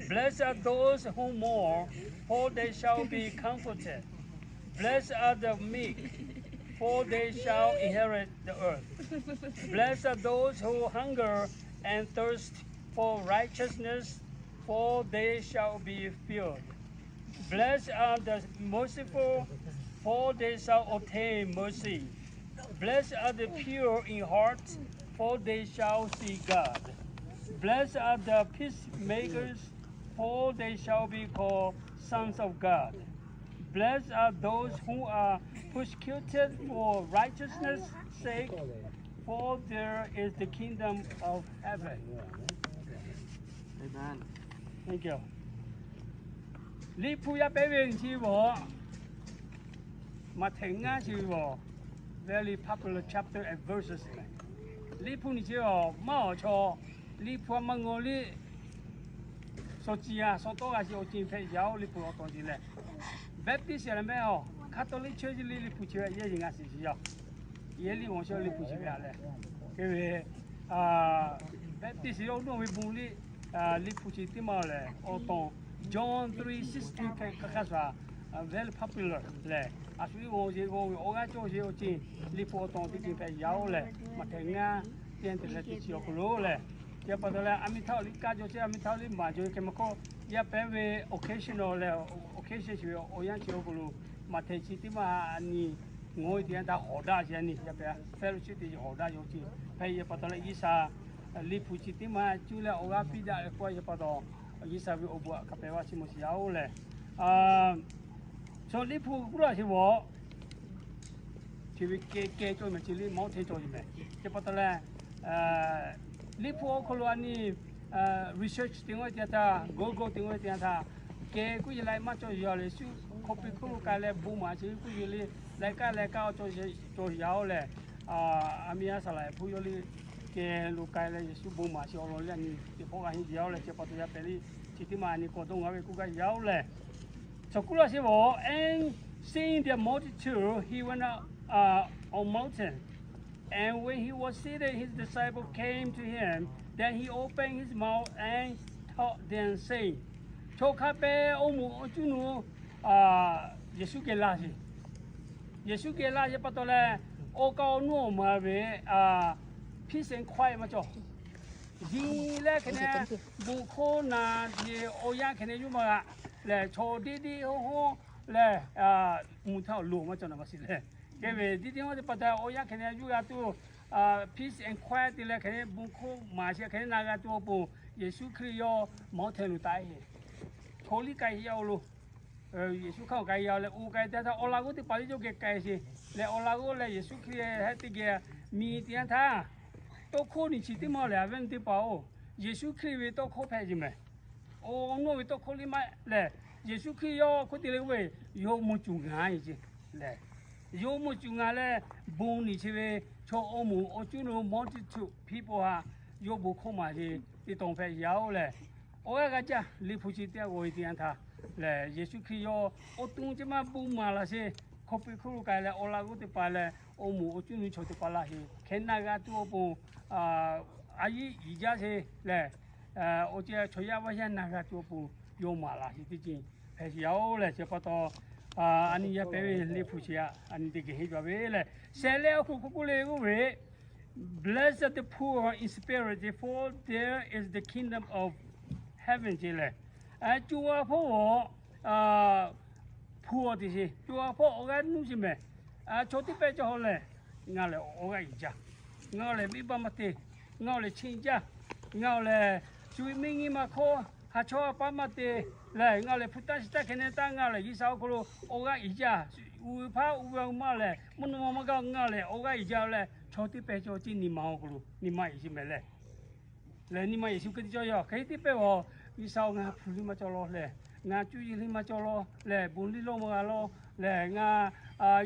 Blessed are those who mourn, for they shall be comforted. Blessed are the meek, for they shall inherit the earth. Blessed are those who hunger and thirst for righteousness, for they shall be filled. Blessed are the merciful, for they shall obtain mercy. Blessed are the pure in heart, for they shall see God. Blessed are the peacemakers, for they shall be called sons of God. Blessed are those who are persecuted for righteousness' sake, for theirs is the kingdom of heaven. Amen. Thank you. Liꞈ hpu yaˇ pehˉ ve nyi chi vaˬ, Maꞈhtehˍ ngaˇ chi vaˬ, very popular chapter and verses. Liꞈ hpu nyi chi vaˬ maˇ awˬ chaw, Liꞈ hpu a maˇ ngaw liˇ, shaw ciˍ a shaw tawˆ g'a chi awˬ ceuˬ hpehꞈ yaˇ-oˬ. Liꞈ hpu awˬ tawˍ ceuˬ lehˬ, Baptist lehˬ mehˆ-oˬ, Catholic Church liˇ Liꞈ hpu chi ve yehˇ yeˬ ngaˬ shiˍ shiˍ yaˇ, yehˇ liˇ awˬ shawˉ Liꞈ hpu chi ve a lehˬ, ke ve Baptist yawˇ awˬ nuˇ ve bon liˇ Liꞈ hpu chi teˇ maˇ lehˬ, awˬ tawˍ John three sixteen hk'e hk'a hk'a shuˍ, very popular lehˬ, a shu iˉ g'awˬ yeˬ g'awˬ ve awˬ g'aˇ cawˇ yeˬ awˬ ceuˬ, Liꞈ hpu awˬ tawˍ teˇ ceuˬ hpehꞈ yaˇ-oˬ lehˬ, Maꞈhtehˍ ngaˇ teˇ te leh teˇ chi awˬ hk'aw lo lehˬ, chi pa taw leh a miˇ htaˇ awˬ liˇ kaˇ jaw chehˇ, a miˇ htaˇ awˬ liˇ maˍ jaw ve hk'e maˇ hk'oˆ, yaˇ pehˉ ve occasional lehˬ, occasion chi ve awˬ yanˇ chi awˬ hk'aw lo, Maꞈhtehˍ chi teˇ maˇ a nyi ngaˬ hui teˇ yanˇ htaˇ hawˍ daꞈ chi a nyi yaˇ pehˉ fellowship teˇ hawˍ daꞈ yaˇ chi hpehꞈ yaˇ pa taw leh, G'uiˬsha Liꞈ hpu chi teˇ maˇ cuˇ leh awˬ g'aˇ piˇ daꞈ ve k'oˆ yaˇ pa taw, G'uiˬsha ve awˬ bon htaꞈ hk'a pehˍ vaˇ chi mawˬ shiˍ yaˇ-oˬ lehˬ, chaw Liꞈ hpu k'oˆ laˇ chi vaˬ, chi ve kehˬ kehˬ cawˬ mehˍ, chi liˇ mawˇ hteˇ cawˬ yeˬ mehˍ. Chi pa taw leh, Liꞈ hpu awˬ hk'aw lo a nyi research teˇ g'aˇ teˇ yanˇ htaˇ, Google teˇ g'aˇ teˇ yanˇ htaˇ, kehˬ kuˇ yeˬ laiˉ maˇ cawˬ yaˇ lehˬ, shu hk'aw piˇ hkuˇ lo k'ai leh bon maˍ chi kuˇ yeˬ le, laiˉ kaˆ laiˉ kaˆ cawˬ yaˇ-oˬ lehˬ, a miˇ a saˍ laˍ hpu yawˇ liˇ kehˬ lo k'ai leh Yeˍsuˆ bon maˍ chi awˬ lawn liˇ a nyi teˇ hpawˇ g'a henˇ yaˇ-oˬ lehˬ, chi pa taw yaˇ pehˍ liˇ chi teˇ maˇ a nyi k'awꞈ dawˇ ngaˬ ve k'oˆ gaˇ yaˇ-oˬ lehˬ, chaw k'oˆ laˇ chi vaˬ, and seeing the multitude, he went up on mountain. And when he was seated, his disciples came to him. Then he opened his mouth and taught them, saying, Chaw hk'a pehˍ awˬ moˍ awˬ cuˇ nu Yeˍsuˆ geh laˇ sheˍ. Yeˍsuˆ geh laˇ sheˍ pa taw leh, awˬ kaˍ awˬ nuˇ awˬ ma ve peace and quiet maˇ cawˬ. Yiˬ leh hk'e ne, bon hkawˇ naˍ yeˬ awˬ yanˇ hk'e ne yuˇ maˇ g'a lehˬ, chaw deˇ deˇ hawˉ hawˉ lehˬ, mvuhˇ htaˇ awˬ loˍ maˇ cawˬ naˍ ma shiˍ lehˬ, kehˬ ve deˇ deˇ hawˉ teˇ pa taw awˬ yanˇ hk'e ne yuˇ g'a tuˬ peace and quiet te leh hk'e ne bon hkawˇ maˍ sheˍ hk'e ne na g'a tuˬ awˬ pon, Yeˍsuˆ Hkriꞈ yawˇ mawˇ hteˇ lo taˍ-e. Chaw liˇ k'ai yaˇ-oˬ lo, Yeˍsuˆ hk'aˇ k'ai yaˇ leh, oˇ k'ai teˇ htaˇ awˬ laꞈ g'oˇ teˇ hpaˍ liˇ cawˇ geh k'ai sheˍ lehˬ, awˬ laꞈ g'oˇ leh Yeˍsuˆ Hkriꞈ hehˆ teˇ geh miˬ teˇ yanˇ htaˇ, tawˇ hkawˇ nyi chi teˇ maˇ lehˬ, a venˇ teˇ hpaˍ-oˬ, Yeˍsuˆ Hkriꞈ ve tawˇ hkawˇ hpehꞈ yeˬ mehˍ. Awˬ nawˬ ve tawˇ hkawˇ liˇ maˇ lehˬ, Yeˍsuˆ Hkriꞈ yawˇ hk'oˆ te leh k'oˆ ve, yawˇ mvuhˇ cuˬ ngaˬ yeˬ ceˬ lehˬ, yawˇ mvuhˇ cuˬ ngaˬ leh bon nyi chi ve chaw awˬ moˍ awˬ cuˇ lo multitude people htaꞈ yawˇ bon hkawˇ maˍ sheˍ teˇ tawn hpehꞈ yaˇ-oˬ lehˬ, awˬ g'aˇ g'a jaˇ. Liꞈ hpu chi teˇ g'aˇ g'aw ve teˇ yanˇ htaˇ lehˬ, Yeˍsuˆ Hkriꞈ yawˇ awˬ to ceˇ maˇ bon maˍ laˬ sheˍ, hk'aw piˇ hkuˇ lo k'ai leh awˬ laꞈ g'oˇ teˇ hpaˍ lehˬ, awˬ moˍ awˬ cuˇ nu chaw teˇ hpaˍ laˬ sheˍ hk'e na g'a tuˬ awˬ pon, a yiˉ yiˍ jaˇ sheˍ lehˬ, awˬ ceuˬ chaw yaˇ vaˇ yaˇ na g'a tuˬ awˬ pon yawˇ maˍ laˬ sheˍ teˇ ceuˬ hpehꞈ sheˍ yaˇ-oˬ lehˬ, chi pa taw a nyi yaˇ pehˍ ve Liꞈ hpu chi a nyi teˇ geh henˇ jaw ve lehˬ, shehˍ leh awˬ hk'oˆ hk'oˆ k'oˆ le k'oˆ ve, Blessed are the poor in spirit, for theirs is the kingdom of heaven ceˬ lehˬ, co ha hpawˇ awˬ hpu awˬ teꞈ sheˍ, co ha hpawˇ awˬ g'aˇ nuˇ sheˍ mehˍ. Chaw teˇ pehˍ cawˬ haw lehˬ, ngaˬ lehˬ awˬ g'aˇ iˍ jaˇ, ngaˬ lehˬ venˇbaˆ maˇ te, ngaˬ lehˬ cheˇ jaˇ, ngaˬ lehˬ shu ve miˇ nyi ma hkawˇ ha chawˇ ha paˉ maˇ te lehˬ, ngaˬ lehˬ hpu taˇ shiˍ taˇ hkeh neh taˇ ngaˬ lehˬ, G'uiˬsha awˬ hk'aw lo awˬ g'aˇ iˍ jaˇ. Uiˍ hpaˇ uiˍ ve maˇ lehˬ, mvuhˇ naw ma maˇ gaˇ ngaˬ lehˬ awˬ g'aˇ iˍ jaˇ leh, chaw teˇ pehˍ cawˬ ce nyi ma awˬ hk'aw lo nyi ma iˍ shiˍ mehˍ lehˬ. Lehˬ nyi ma Yeˍsuˆ Hkriꞈ te cawˇ yaˇ hk'e teˇ pehˇ awˬ, G'uiˬsha ngaˬ hpu liˇ maˇ cawˇ law lehˬ, ngaˬ cuˇ yiˍ liˇ maˇ cawˇ law lehˬ, bon liˇ lawˇ maˇ g'a law lehˬ, ngaˬ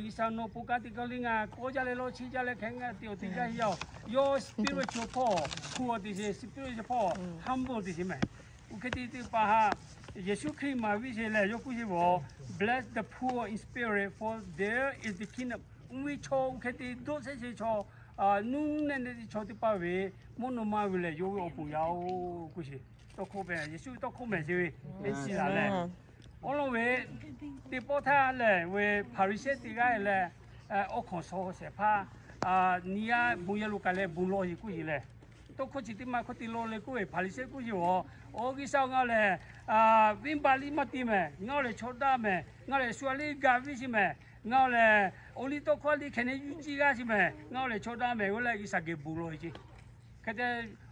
G'uiˬsha nawˬ pon kaꞈ teˇ kaˬ liˇ ngaˬ kawˇ jaˇ leh lawˇ chiˇ jaˇ leh hk'e ngaˬ te awˬ te jaˇ yaˇ-oˬ. Yawˇ spiritual poor, hpu awˬ te sheˍ, spiritual poor, humble te sheˍ mehˍ. Oˇ hk'e te teˇ hpaˍ haꞈ Yeˍsuˆ Hkriꞈ maˍ viˇ sheˍ lehˬ, yawˇ k'oˆ sheˍ ve, Blessed the poor in spirit, for theirs is the kingdom. Oˇ ve chaw oˇ hk'e te dawˇ shehˍ shehˍ chaw, nuˇ nuˇ nehˆ nehˆ chaw teˇ hpaˍ ve mvuhˇ naw ma ve lehˬ, yawˇ ve awˬ pon yaˇ-oˬ k'oˆ sheˍ. Tawˇ hkawˇ mehˍ, Yeˍsuˆ tawˇ hkawˇ mehˍ sheˍ ve, teˇ chi laˬ lehˬ, awˬ lawn ve teˇ pawˆ htaˇ lehˬ, ve Hpaˍriˍsehˇ teˇ g'aˇ lehˬ, awˬ hkawnˍ shaw shehˍ hpaˇ, nyi yaˇ bon yaˇ lo k'ai leh bon lawˬ sheˍ k'oˆ sheˍ lehˬ, tawˇ hkawˇ chi teˇ maˇ hkawˇ te law leh k'oˆ ve, Hpaˍriˍsehˇ k'oˆ sheˍ-oˬ, Awˬ G'uiˬsha-oˬ, ngaˬ lehˬ venˇbaˆ liˇ maˇ te mehˍ. Ngaˬ lehˬ chaw daˇ mehˍ. Ngaˬ lehˬ shu a liˇ gaˬ viˇ sheˍ mehˍ. Ngaˬ lehˬ awˬ liˇ tawˇ hkawˇ liˇ hkeh neh yuˇ jiˇ g'aˇ sheˍ mehˍ. Ngaˬ lehˬ chaw daˇ mehˍ. Oˇ leh G'uiˬsha geh bon lawˬ ve ce. Hk'e te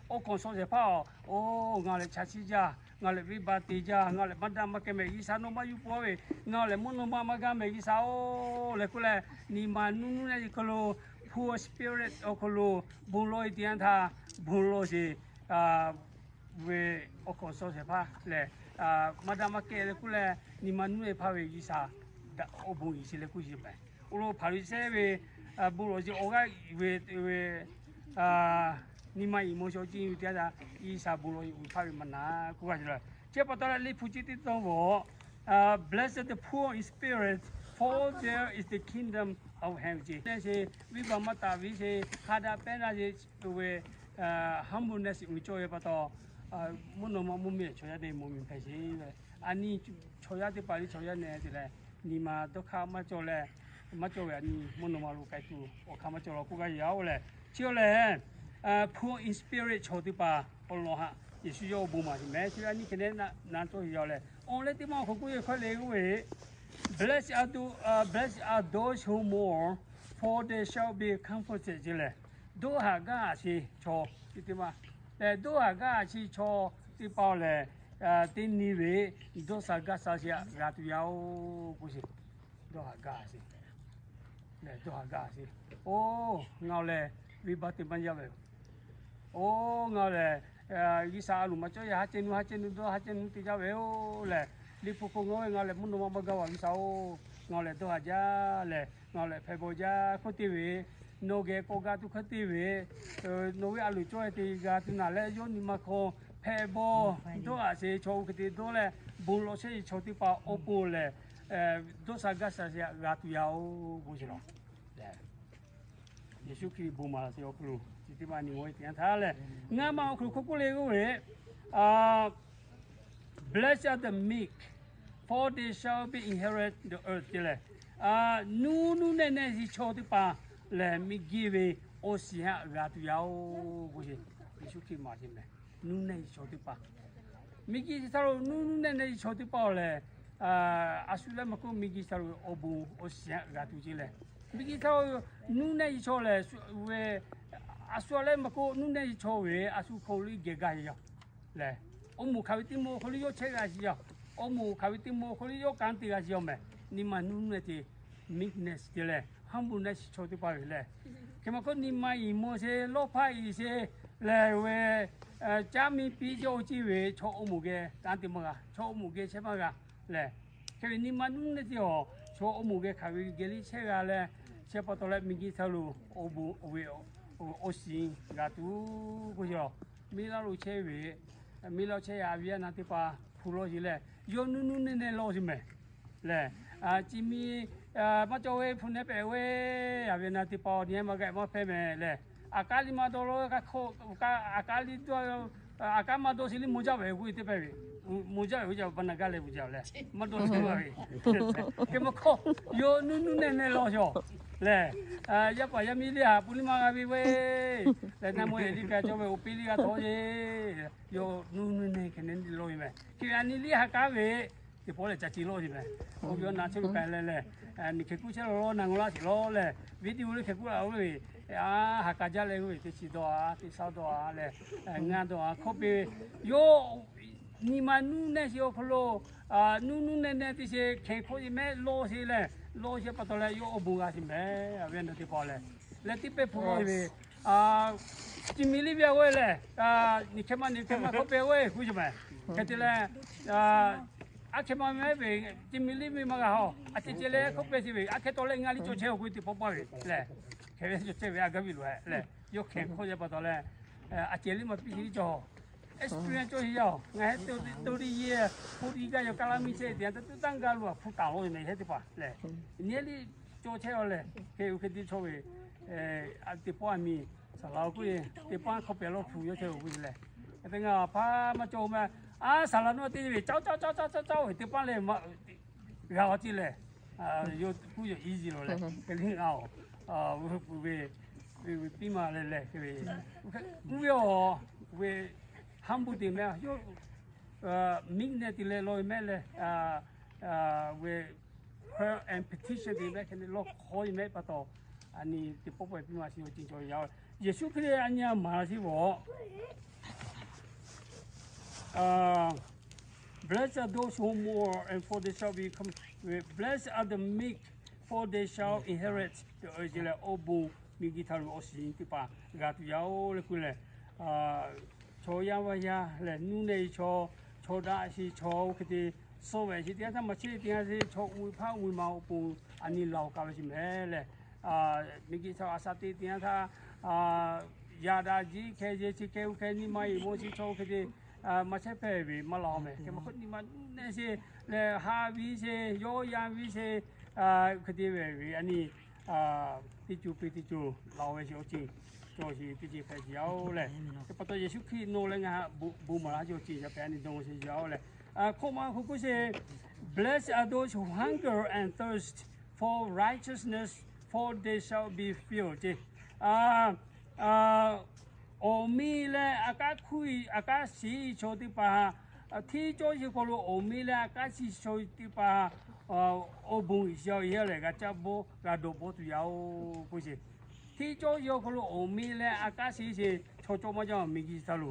awˬ hkawnˍ shaw shehˍ hpaˇ-oˬ, Oˬ, ngaˬ lehˬ chaꞈ chiˇ jaˇ, ngaˬ lehˬ venˇbaˆ te jaˇ, ngaˬ lehˬ maˇ daꞈ maˇ kehˬ mehˍ, G'uiˬsha nawˬ maˇ yuˬ pfuhˇ ve, ngaˬ lehˬ mvuhˇ naw ma maˇ gaˇ mehˍ G'uiˬsha-oˬ leh k'oˆ leh, nyi ma nuˇ nuˇ nehˆ nehˆ hk'aw lo, poor spirit awˬ hk'aw lo bon lawˬ ve teˇ yanˇ htaˇ, bon lawˬ sheˍ ve awˬ hkawnˍ shaw shehˍ hpaˇ lehˬ, maˇ daꞈ maˇ kehˬ leh k'oˆ leh, nyi ma nuˇ nehˆ hpaˇ ve G'uiˬsha awˬ bon iˍ sheˍ leh k'oˆ sheˍ mehˍ. Oˇ lo Hpaˍriˍsehˇ ve bon lawˬ sheˍ awˬ g'aˇ ve, ve nyi ma iˍ maw shaw ce ve teˇ yanˇ htaˇ, G'uiˬsha bon lawˬ sheˍ uiˍ hpaˇ ve maˇ na k'oˆ g'a sheˍ leh, chi pa taw leh Liꞈ hpu chi teˇ tawn bvuhꞈ, Blessed the poor in spirit, for theirs is the kingdom of heaven ce. Nehˆ sheˍ, venˇbaˆ maˇ taˍ viˇ sheˍ, ha daꞈ pehˇ daꞈ sheˍ, oˇ ve humbleness uiˍ cawˇ ve pa taw, mvuhˇ naw ma mvuhˇ miˬ chaw yaˇ nehˬ mvuhˇ miˬ hpehꞈ sheˍ ve, a nyi chaw yaˇ teˇ hpaˍ liˇ chaw yaˇ nehˬ te leh, nyi ma dawˇ hk'aˇ maˇ cawˬ leh, maˇ cawˬ ve a nyi mvuhˇ naw ma lo k'ai tuˬ awˬ hk'aˇ maˇ cawˬ law k'oˆ g'a yaˇ-oˬ leh, chi awˬ lehˬ, poor in spirit chaw teˇ hpaˍ awˬ lawn haꞈ Yeˍsuˆ yawˇ awˬ bon maˍ sheˍ mehˍ. Chi ve a nyi hk'e neh na cawˇ yaˇ-oˬ leh, awˬ leh teˇ maˇ awˬ hk'aw k'oˆ ve hkawˇ le k'oˆ ve, Blessed are those, blessed are those who mourn, for they shall be comforted ce lehˬ, dawˇ haˍ gaˇ haˍ sheˍ chaw teˇ maˇ lehˬ, dawˇ haˍ gaˇ haˍ sheˍ chaw teˇ hpaˍ-oˬ lehˬ, teˇ nyi ve dawˇ sha gaˇ sha sheˍ htaꞈ g'a tuˬ yaˇ-oˬ k'oˆ sheˍ. Dawˇ haˍ gaˇ sheˍ lehˬ, dawˇ haˍ gaˇ sheˍ. Oˇ, ngaˬ-oˬ lehˬ venˇbaˆ te maˇ jaˇ ve yoˬ. Oˇ, ngaˬ-oˬ lehˬ G'uiˬsha a loˍ maˇ cawˇ yaˇ, ha ceh nu ha ceh nu dawˇ, ha ceh nu te jaˇ ve-oˬ lehˬ, Liꞈ hpu hk'oˆ ngaˬ ve, ngaˬ lehˬ mvuhˇ naw ma maˇ gaˇ ve G'uiˬsha-oˬ, ngaˬ-oˬ lehˬ dawˇ haˍ jaˇ lehˬ, ngaˬ-oˬ lehˬ hpehꞈ bawˬ jaˇ hkawˇ te ve, nawˬ geh k'awꞈ g'a tuˬ hkawˇ te ve, nawˬ ve a loˍ cawˇ-e te g'a tuˬ naˍ leh, yawˇ nyi ma hk'aw hpehꞈ bawˬ dawˇ haˍ sheˍ chaw oˇ hk'e te dawˇ leh, bon lawˬ shehˍ chaw teˇ hpaˍ awˬ pon lehˬ, dawˇ sha gaˇ sha sheˍ htaꞈ g'a tuˬ yaˇ-oˬ k'oˆ sheˍ lawˬ. Yeˍsuˆ Hkriꞈ bon maˍ laꞈ sheˍ awˬ hk'aw lo chi teˇ maˇ nyi g'aw ve teˇ yanˇ htaˇ lehˬ, ngaˬ ma awˬ hk'aw lo hk'oˆ k'oˆ le k'oˆ ve, Blessed are the meek, for they shall be inherit the earth ce lehˬ, nuˇ nuˇ nehˆ nehˆ sheˍ chaw teˇ hpaˍ lehˬ, miˬguiˬ ve awˬ shiˍ htaꞈ g'a tuˬ yaˇ-oˬ k'oˆ sheˍ. Yeˍsuˆ Hkriꞈ maˍ sheˍ mehˍ. Nuˇ nehˆ sheˍ chaw teˇ hpaˍ miˬguiˬ chi htaˇ lo nuˇ nuˇ nehˆ nehˆ sheˍ chaw teˇ hpaˍ-oˬ lehˬ, a shu lehˬ maˇ k'oˆ, miˬguiˬ chi htaˇ lo awˬ bon awˬ shiˍ htaꞈ g'a tuˬ ce lehˬ, miˬguiˬ htaˇ lo nuˇ nehˆ sheˍ chaw lehˬ, ve a shu lehˬ maˇ k'oˆ, nuˇ nehˆ sheˍ chaw ve a shu hk'aw lo geh gaˇ sheˍ yaˇ lehˬ, awˬ moˍ hk'aˬ ve teˇ moˍ hk'aw lo yawˇ chehˇ g'a sheˍ yaˇ, awˬ moˍ hk'aˬ ve teˇ moˍ hk'aw lo yawˇ kanˉ te g'a sheˍ yaˇ mehˍ. Nyi ma nuˇ nehˆ te, meekness te lehˬ, humbleness chaw teˇ hpaˍ ve lehˬ, hk'e maˇ k'oˆ, nyi ma iˍ maw sheˍ, lawˇ hpaˇ iˍ sheˍ lehˬ ve, caˉ miˇ piˇ jaˇ-oˬ ce ve chaw awˬ moˍ geh kanˉ te maˇ g'a, chaw awˬ moˍ geh chehˇ maˇ g'a lehˬ, hk'e ve nyi ma nuˇ nehˆ te-oˬ, chaw awˬ moˍ geh hk'aˬ ve geh liˇ chehˇ g'a leh, chi pa taw leh miˬguiˬ htaˇ lo awˬ bon, awˬ shiˍ g'a tuˬ k'oˆ sheˍ lawˬ. Miˇ laˇ lo chehˇ ve, miˇ laˇ chehˇ yaˇ a ve yaˇ naˇ teˇ hpaˍ hpu lawˇ sheˍ lehˬ, yawˇ nuˇ nuˇ nehˆ nehˆ lawˇ sheˍ mehˍ lehˬ, chi miˇ maˇ cawˬ ve hpu nehˇ pehꞈ ve, a ve naˇ teˇ hpaˍ-oˬ, nyi ma gaꞈ maˇ hpehˇ mehˍ lehˬ, a kaˉ liˇ maˇ dawˇ lo, a kaˉ liˇ dawˇ, a kaˉ maˇ dawˇ sheˍ liˇ mawˬ jaˇ ve k'oˆ ve teˇ hpehˇ ve, mawˬ jaˇ ve k'oˆ jaˇ, baˬ naˬ gaˇ leh bvuhꞈ jaˇ lehˬ, maˇ dawˇ sheˍ maˇ ve. Hk'e maˇ hkawˇ, yawˇ nuˇ nuˇ nehˆ nehˆ lawˇ sheˍ lehˬ, yaˇ paˍ yaˇ miˇ liˇ haꞈ pu liˇ maˇ g'a ve ve lehˬ, naˇ mawˇ yehˬ liˇ ka cawˇ ve awˬ piˇ liˇ g'a htawˇ ve, yawˇ nuˇ nuˇ nehˆ hk'e nehˆ lawˇ ve mehˍ. Hk'e ve a nyi liˇ ha k'aˉ ve teˇ pawˆ lehˬ ca ce lawˇ sheˍ mehˍ. Oˇ ve awˬ na chehˇ ve k'ai leh lehˬ, nyi hk'e kuˉ chehˇ lawˬ lawˇ na ngaw laˇ sheˍ lawˬ lehˬ, video liˇ hk'e kuˉ la-o ve, a ha k'a jaˇ leh ve teˇ chi dawˇ a, teˇ saˉ dawˇ a lehˬ, ngaˇ dawˇ a hkawˇ pe yawˇ Nyi ma nuˇ nehˇ sheˍ awˬ hk'aw lo, nuˇ nuˇ nehˇ nehˇ teˇ sheˍ hkehˍ hkawˇ yeˬ mehˆ lawˇ sheˍ leh, lawˇ sheˍ pa taw leh yawˇ awˬ bon g'a sheˍ mehˍ. Awˬ viˉ awˬ nyi teˇ hpaˍ lehˬ, leh teˇ pehˇ hpu k'oˆ ve, chi miˬ liˇ ve a g'oˇ lehˬ, nyi hkeh ma nyi hkeh ma hkawˇ pehˇ g'oˇ k'oˆ sheˍ mehˍ. Hk'e te leh, aˉ hkeh ma mehˍ ve, chi miˬ liˇ ve maˇ g'a haw, a ceh ceh leh hkawˇ pehˇ sheˍ ve, aˉ hkeh taw leh ngaˬ liˇ cawˬ chehˇ awˬ k'oˆ ve teˇ pawˆ paˇ ve lehˬ, hkeh ve cawˬ chehˇ ve a gaˇ ve loˬ leh, yawˇ hkehˍ hkawˇ yaˇ pa taw leh, a ceh liˇ ma piˇ sheˍ ve cawˬ. Experience cawˬ sheˍ yaˇ-oˬ, ngaˬ heh to ti to ti yeˇ, hpu ti gaˇ yaw kaˇ laˇ miˇ chehˇ te yanˇ, tuˇ taˇ gaˇ lo a hpu taˍ lo mehˍ heh teˇ hpaˍ lehˬ, nyi liˇ cawˬ chehˇ a lehˬ, hk'e uˬ hk'e te chaw ve, teˇ pawˆ a miˬ saˍ laˍ k'oˆ ve, teˇ pawˆ hkawˇ pehˇ lawˇ hpu yawˇ chehˇ awˬ k'oˆ ve lehˬ, hk'e te ngaˬ hpaˇ maˇ cawˬ mehˍ. A saˍ laˍ nawˉ teˇ ve caˇ caˇ caˇ caˇ caˇ caˇ ve teˇ pawˆ lehˬ, g'a awˬ ceh lehˬ, yawˇ k'oˆ yawˬ easy lo lehˬ, hk'e le ngaˬ-oˬ, ve piˇ ma leh lehˬ, hk'e ve, kuˇ ve awˬ ve, haˉ bon te mehˍ yawˇ, miˉ nehˇ te leh law ve mehˆ lehˬ, ve prayer and petition te mehˆ hk'e le lawˇ hk'awˇ ve mehˆ pa taw, a nyi teˇ pawˆ pawˆ piˇ ma sheˍ awˬ ceh cawˬ yaˇ-oˬ. Yeˍsuˆ Hkriꞈ a nyi a maˍ sheˍ bawˬ Blessed are those who mourn, and for they shall be com-, blessed are the meek, for they shall inherit the earth. Leh awˬ bon miˬguiˬ htaꞈ lo awˬ shiˍ teˇ hpaˍ g'a tuˬ yaˇ-oˬ leh k'oˆ lehˬ, chaw yaˇ vaˇ yaˇ lehˬ, nuˇ nehˇ ve chaw, chaw daꞈ sheˍ chaw oˇ hk'e te, suh ve sheˍ teˇ yanˇ htaˇ maˇ chehˇ teˇ yanˇ sheˍ chaw uiˍ hpaˇ uiˍ ma awˬ pon a nyi laˬ-oˬ ka ve sheˍ mehˍ lehˬ, miˬguiˬ htaꞈ a shaꞈ teꞈ teˇ yanˇ htaˇ, yaꞈ daꞈ jiˇ hkeh yeˬ chi hkeh oˇ hkeh nyi ma yeˬ maw chi chaw oˇ hk'e te, maˇ chehˇ hpehꞈ ve maˇ laˬ mehˍ. Hk'e maˇ hk'oˆ nyi ma nuˇ nehˇ sheˍ lehˬ, ha viˇ sheˍ, yawˇ yan viˇ sheˍ, hk'e te ve ve a nyi teˇ co piˇ teˇ co laˬ ve sheˍ awˬ ceh cawˬ sheˍ teˇ ceuˬ hpehꞈ sheˍ yaˇ-oˬ lehˬ, hk'e pa taw Yeˍsuˆ Hkriꞈ nawˬ leh ngaˬ bon maˍ laˇ sheˍ awˬ ceh yaˇ hpehꞈ a nyi dawˇ sheˍ yaˇ-oˬ lehˬ, hkawˇ ma hk'oˆ k'oˆ sheˍ, Blessed are those who hunger and thirst for righteousness, for they shall be filled. Awˬ miˇ leh a kaˉ hkuˇ, a kaˉ shiˍ chaw teˇ hpaˍ, hteˇ cawˇ sheˍ hk'aw lo awˬ miˇ leh a kaˉ shiˍ chaw teˇ hpaˍ, awˬ bon iˍ shiˍ yaˇ lehˬ g'a caˇ bawˇ g'a dawˬ bawˇ tuˬ yaˇ-oˬ k'oˆ sheˍ. Hteˇ cawˇ sheˍ awˬ hk'aw lo awˬ miˇ leh a kaˉ shiˍ sheˍ chaw cawˇ maˇ cawˇ miˬguiˬ htaꞈ lo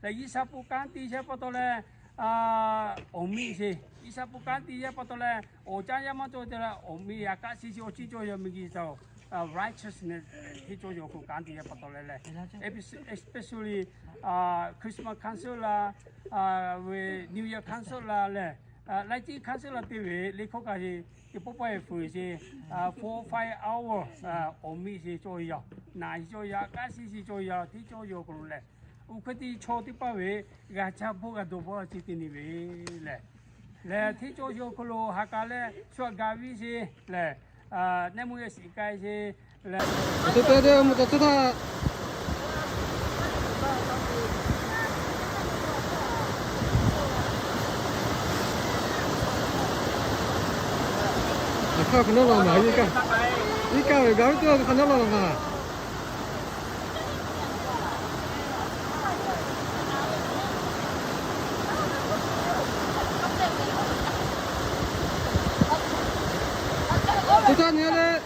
lehˬ, G'uiˬsha pon kanˉ te sheˍ pa taw leh, awˬ miˇ sheˍ, G'uiˬsha pon kanˉ te sheˍ pa taw leh awˬ caˇ yaˇ maˇ cawˇ te leh awˬ miˇ a kaˉ shiˍ sheˍ awˬ ceh cawˇ yaˇ miˬguiˬ htaꞈ lo, righteousness hteˇ cawˇ sheˍ awˬ hk'aw lo kanˉ te sheˍ pa taw leh lehˬ, especially Christmas council la, ve New Year council la lehˬ, laiˉ ciˉ council la te ve le hkawˇ kaꞈ sheˍ teˇ pawˆ pawˆ e fuiˍ sheˍ, four five hour awˬ miˇ sheˍ cawˇ yaˇ, naˍ sheˍ cawˇ yaˇ, a kaˉ shiˍ sheˍ cawˇ yaˇ, hteˇ cawˇ sheˍ awˬ hk'aw lo lehˬ, oˇ hk'e te chaw teˇ hpaˍ ve g'a caˇ bawˇ g'a dawˬ bawˇ chi te neˇ ve lehˬ, lehˬ hteˇ cawˇ sheˍ awˬ hk'aw lo ha k'a leh shu a gaˬ viˇ sheˍ lehˬ, neˇ meuˇ g'a shiˍ k'ai sheˍ lehˬ, hk'aˬ nawˉ la maˬ, iˉ kaˆ, iˉ kaˆ ve gaˬ ve teˇ hk'aˬ nawˉ la maˬ. Teˇ taˇ nyi leh.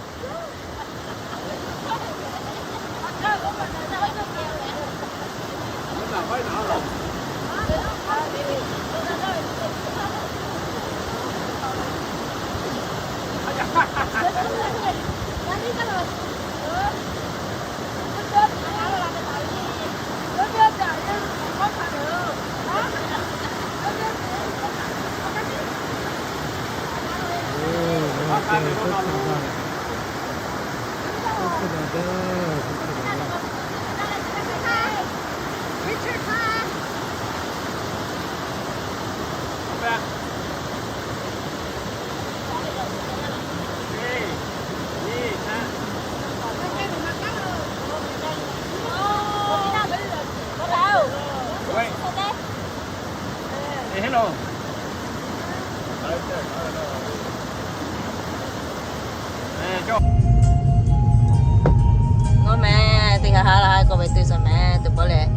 Nawˬ meh teˇ ha ha la ha k'oˆ ve teˇ suhˍ meh teˇ pawˆ lehˬ,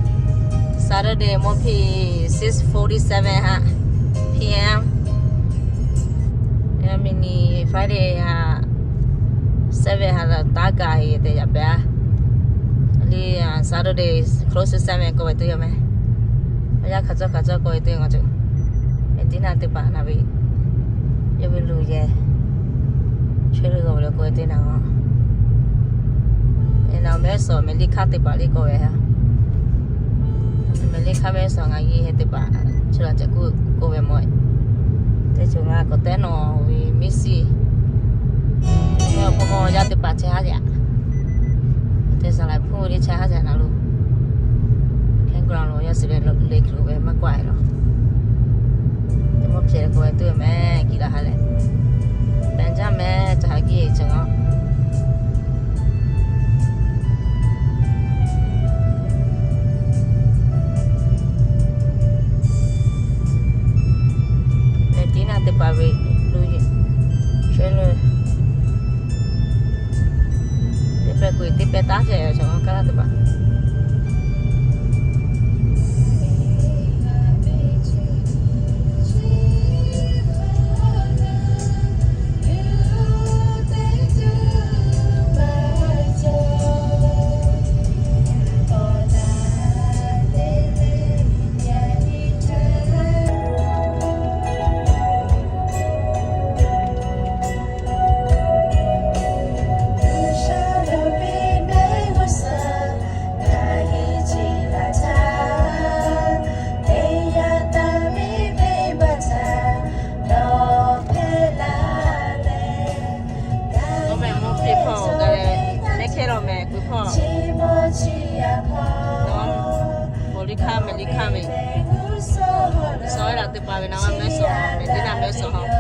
Saturday mawˇ hpiˇ six forty seven ha P M. Yaˇ miˇ ni Friday ha seven ha la taˇ kaˬ heˍ te yaꞈ pehˍ a. Liˇ Saturday close to seven k'oˆ ve teˇ yoˬ meh. Yaˇ hk'aˬ cawˇ hk'aˬ cawˇ k'oˆ ve teˇ ngaˬ ceuˬ Teˇ naˆ teˇ hpaˍ naˍ ve, yawˇ ve luˬ yehˬ, chehˇ leuˇ g'a ve le k'oˆ ve teˇ naˆ a. Eˬ, naˬ mehˉ suhˍ mehˍ liˇ hkaˇ teˇ hpaˍ liˇ k'oˆ ve a. Mehˍ liˇ hkaˇ mehˉ suhˍ ngaˬ g'aˇ heh teˇ hpaˍ chi laˬ ceh kuˇ k'oˆ ve mawˬ. Teˇ ceuˬ ngaˬ k'awꞈ tehˉ nawˬ ve miˇ shiˍ, hpu mawˇ yaˇ teˇ hpaˍ chehˇ haˉ yaꞈ. Teˇ saˍ laꞈ hpu teˇ chehˇ haˉ yaꞈ naˍ lo, hkehˉ g'uˇ la lo yawˇ shiˍ leh le kuiˬ lo ve maˇ k'oˆ a e laˬ. Teˇ mawˇ hpehꞈ k'oˆ ve tuˬ mehˍ kiˬ la ha leh, pehˬ jaˇ mehˍ ca ha kiˇ e cawˬ a. Mehˍ tiˉ naˆ teˇ hpaˍ ve lo, chehˇ leuˇ teˇ pehˍ k'oꞈ e teˇ pehˍ taˉ ceh cawˬ a kaˇ laˇ teˇ hpaˍ. Awˬ mehˍ mawˇ hpeˇ hpawˇ g'a leh, mehˉ hkehˇ lawˬ mehˍ kuiˬ hpawˇ, nawˬ mawˬ liˇ hkaˇ mehˍ liˇ hkaˇ ve, suhˍ e laˬ teˇ hpaˍ ve naˍ g'aˇ mehˉ suhˍ, mehˍ tiˉ naˆ mehˉ suhˍ hawˬ.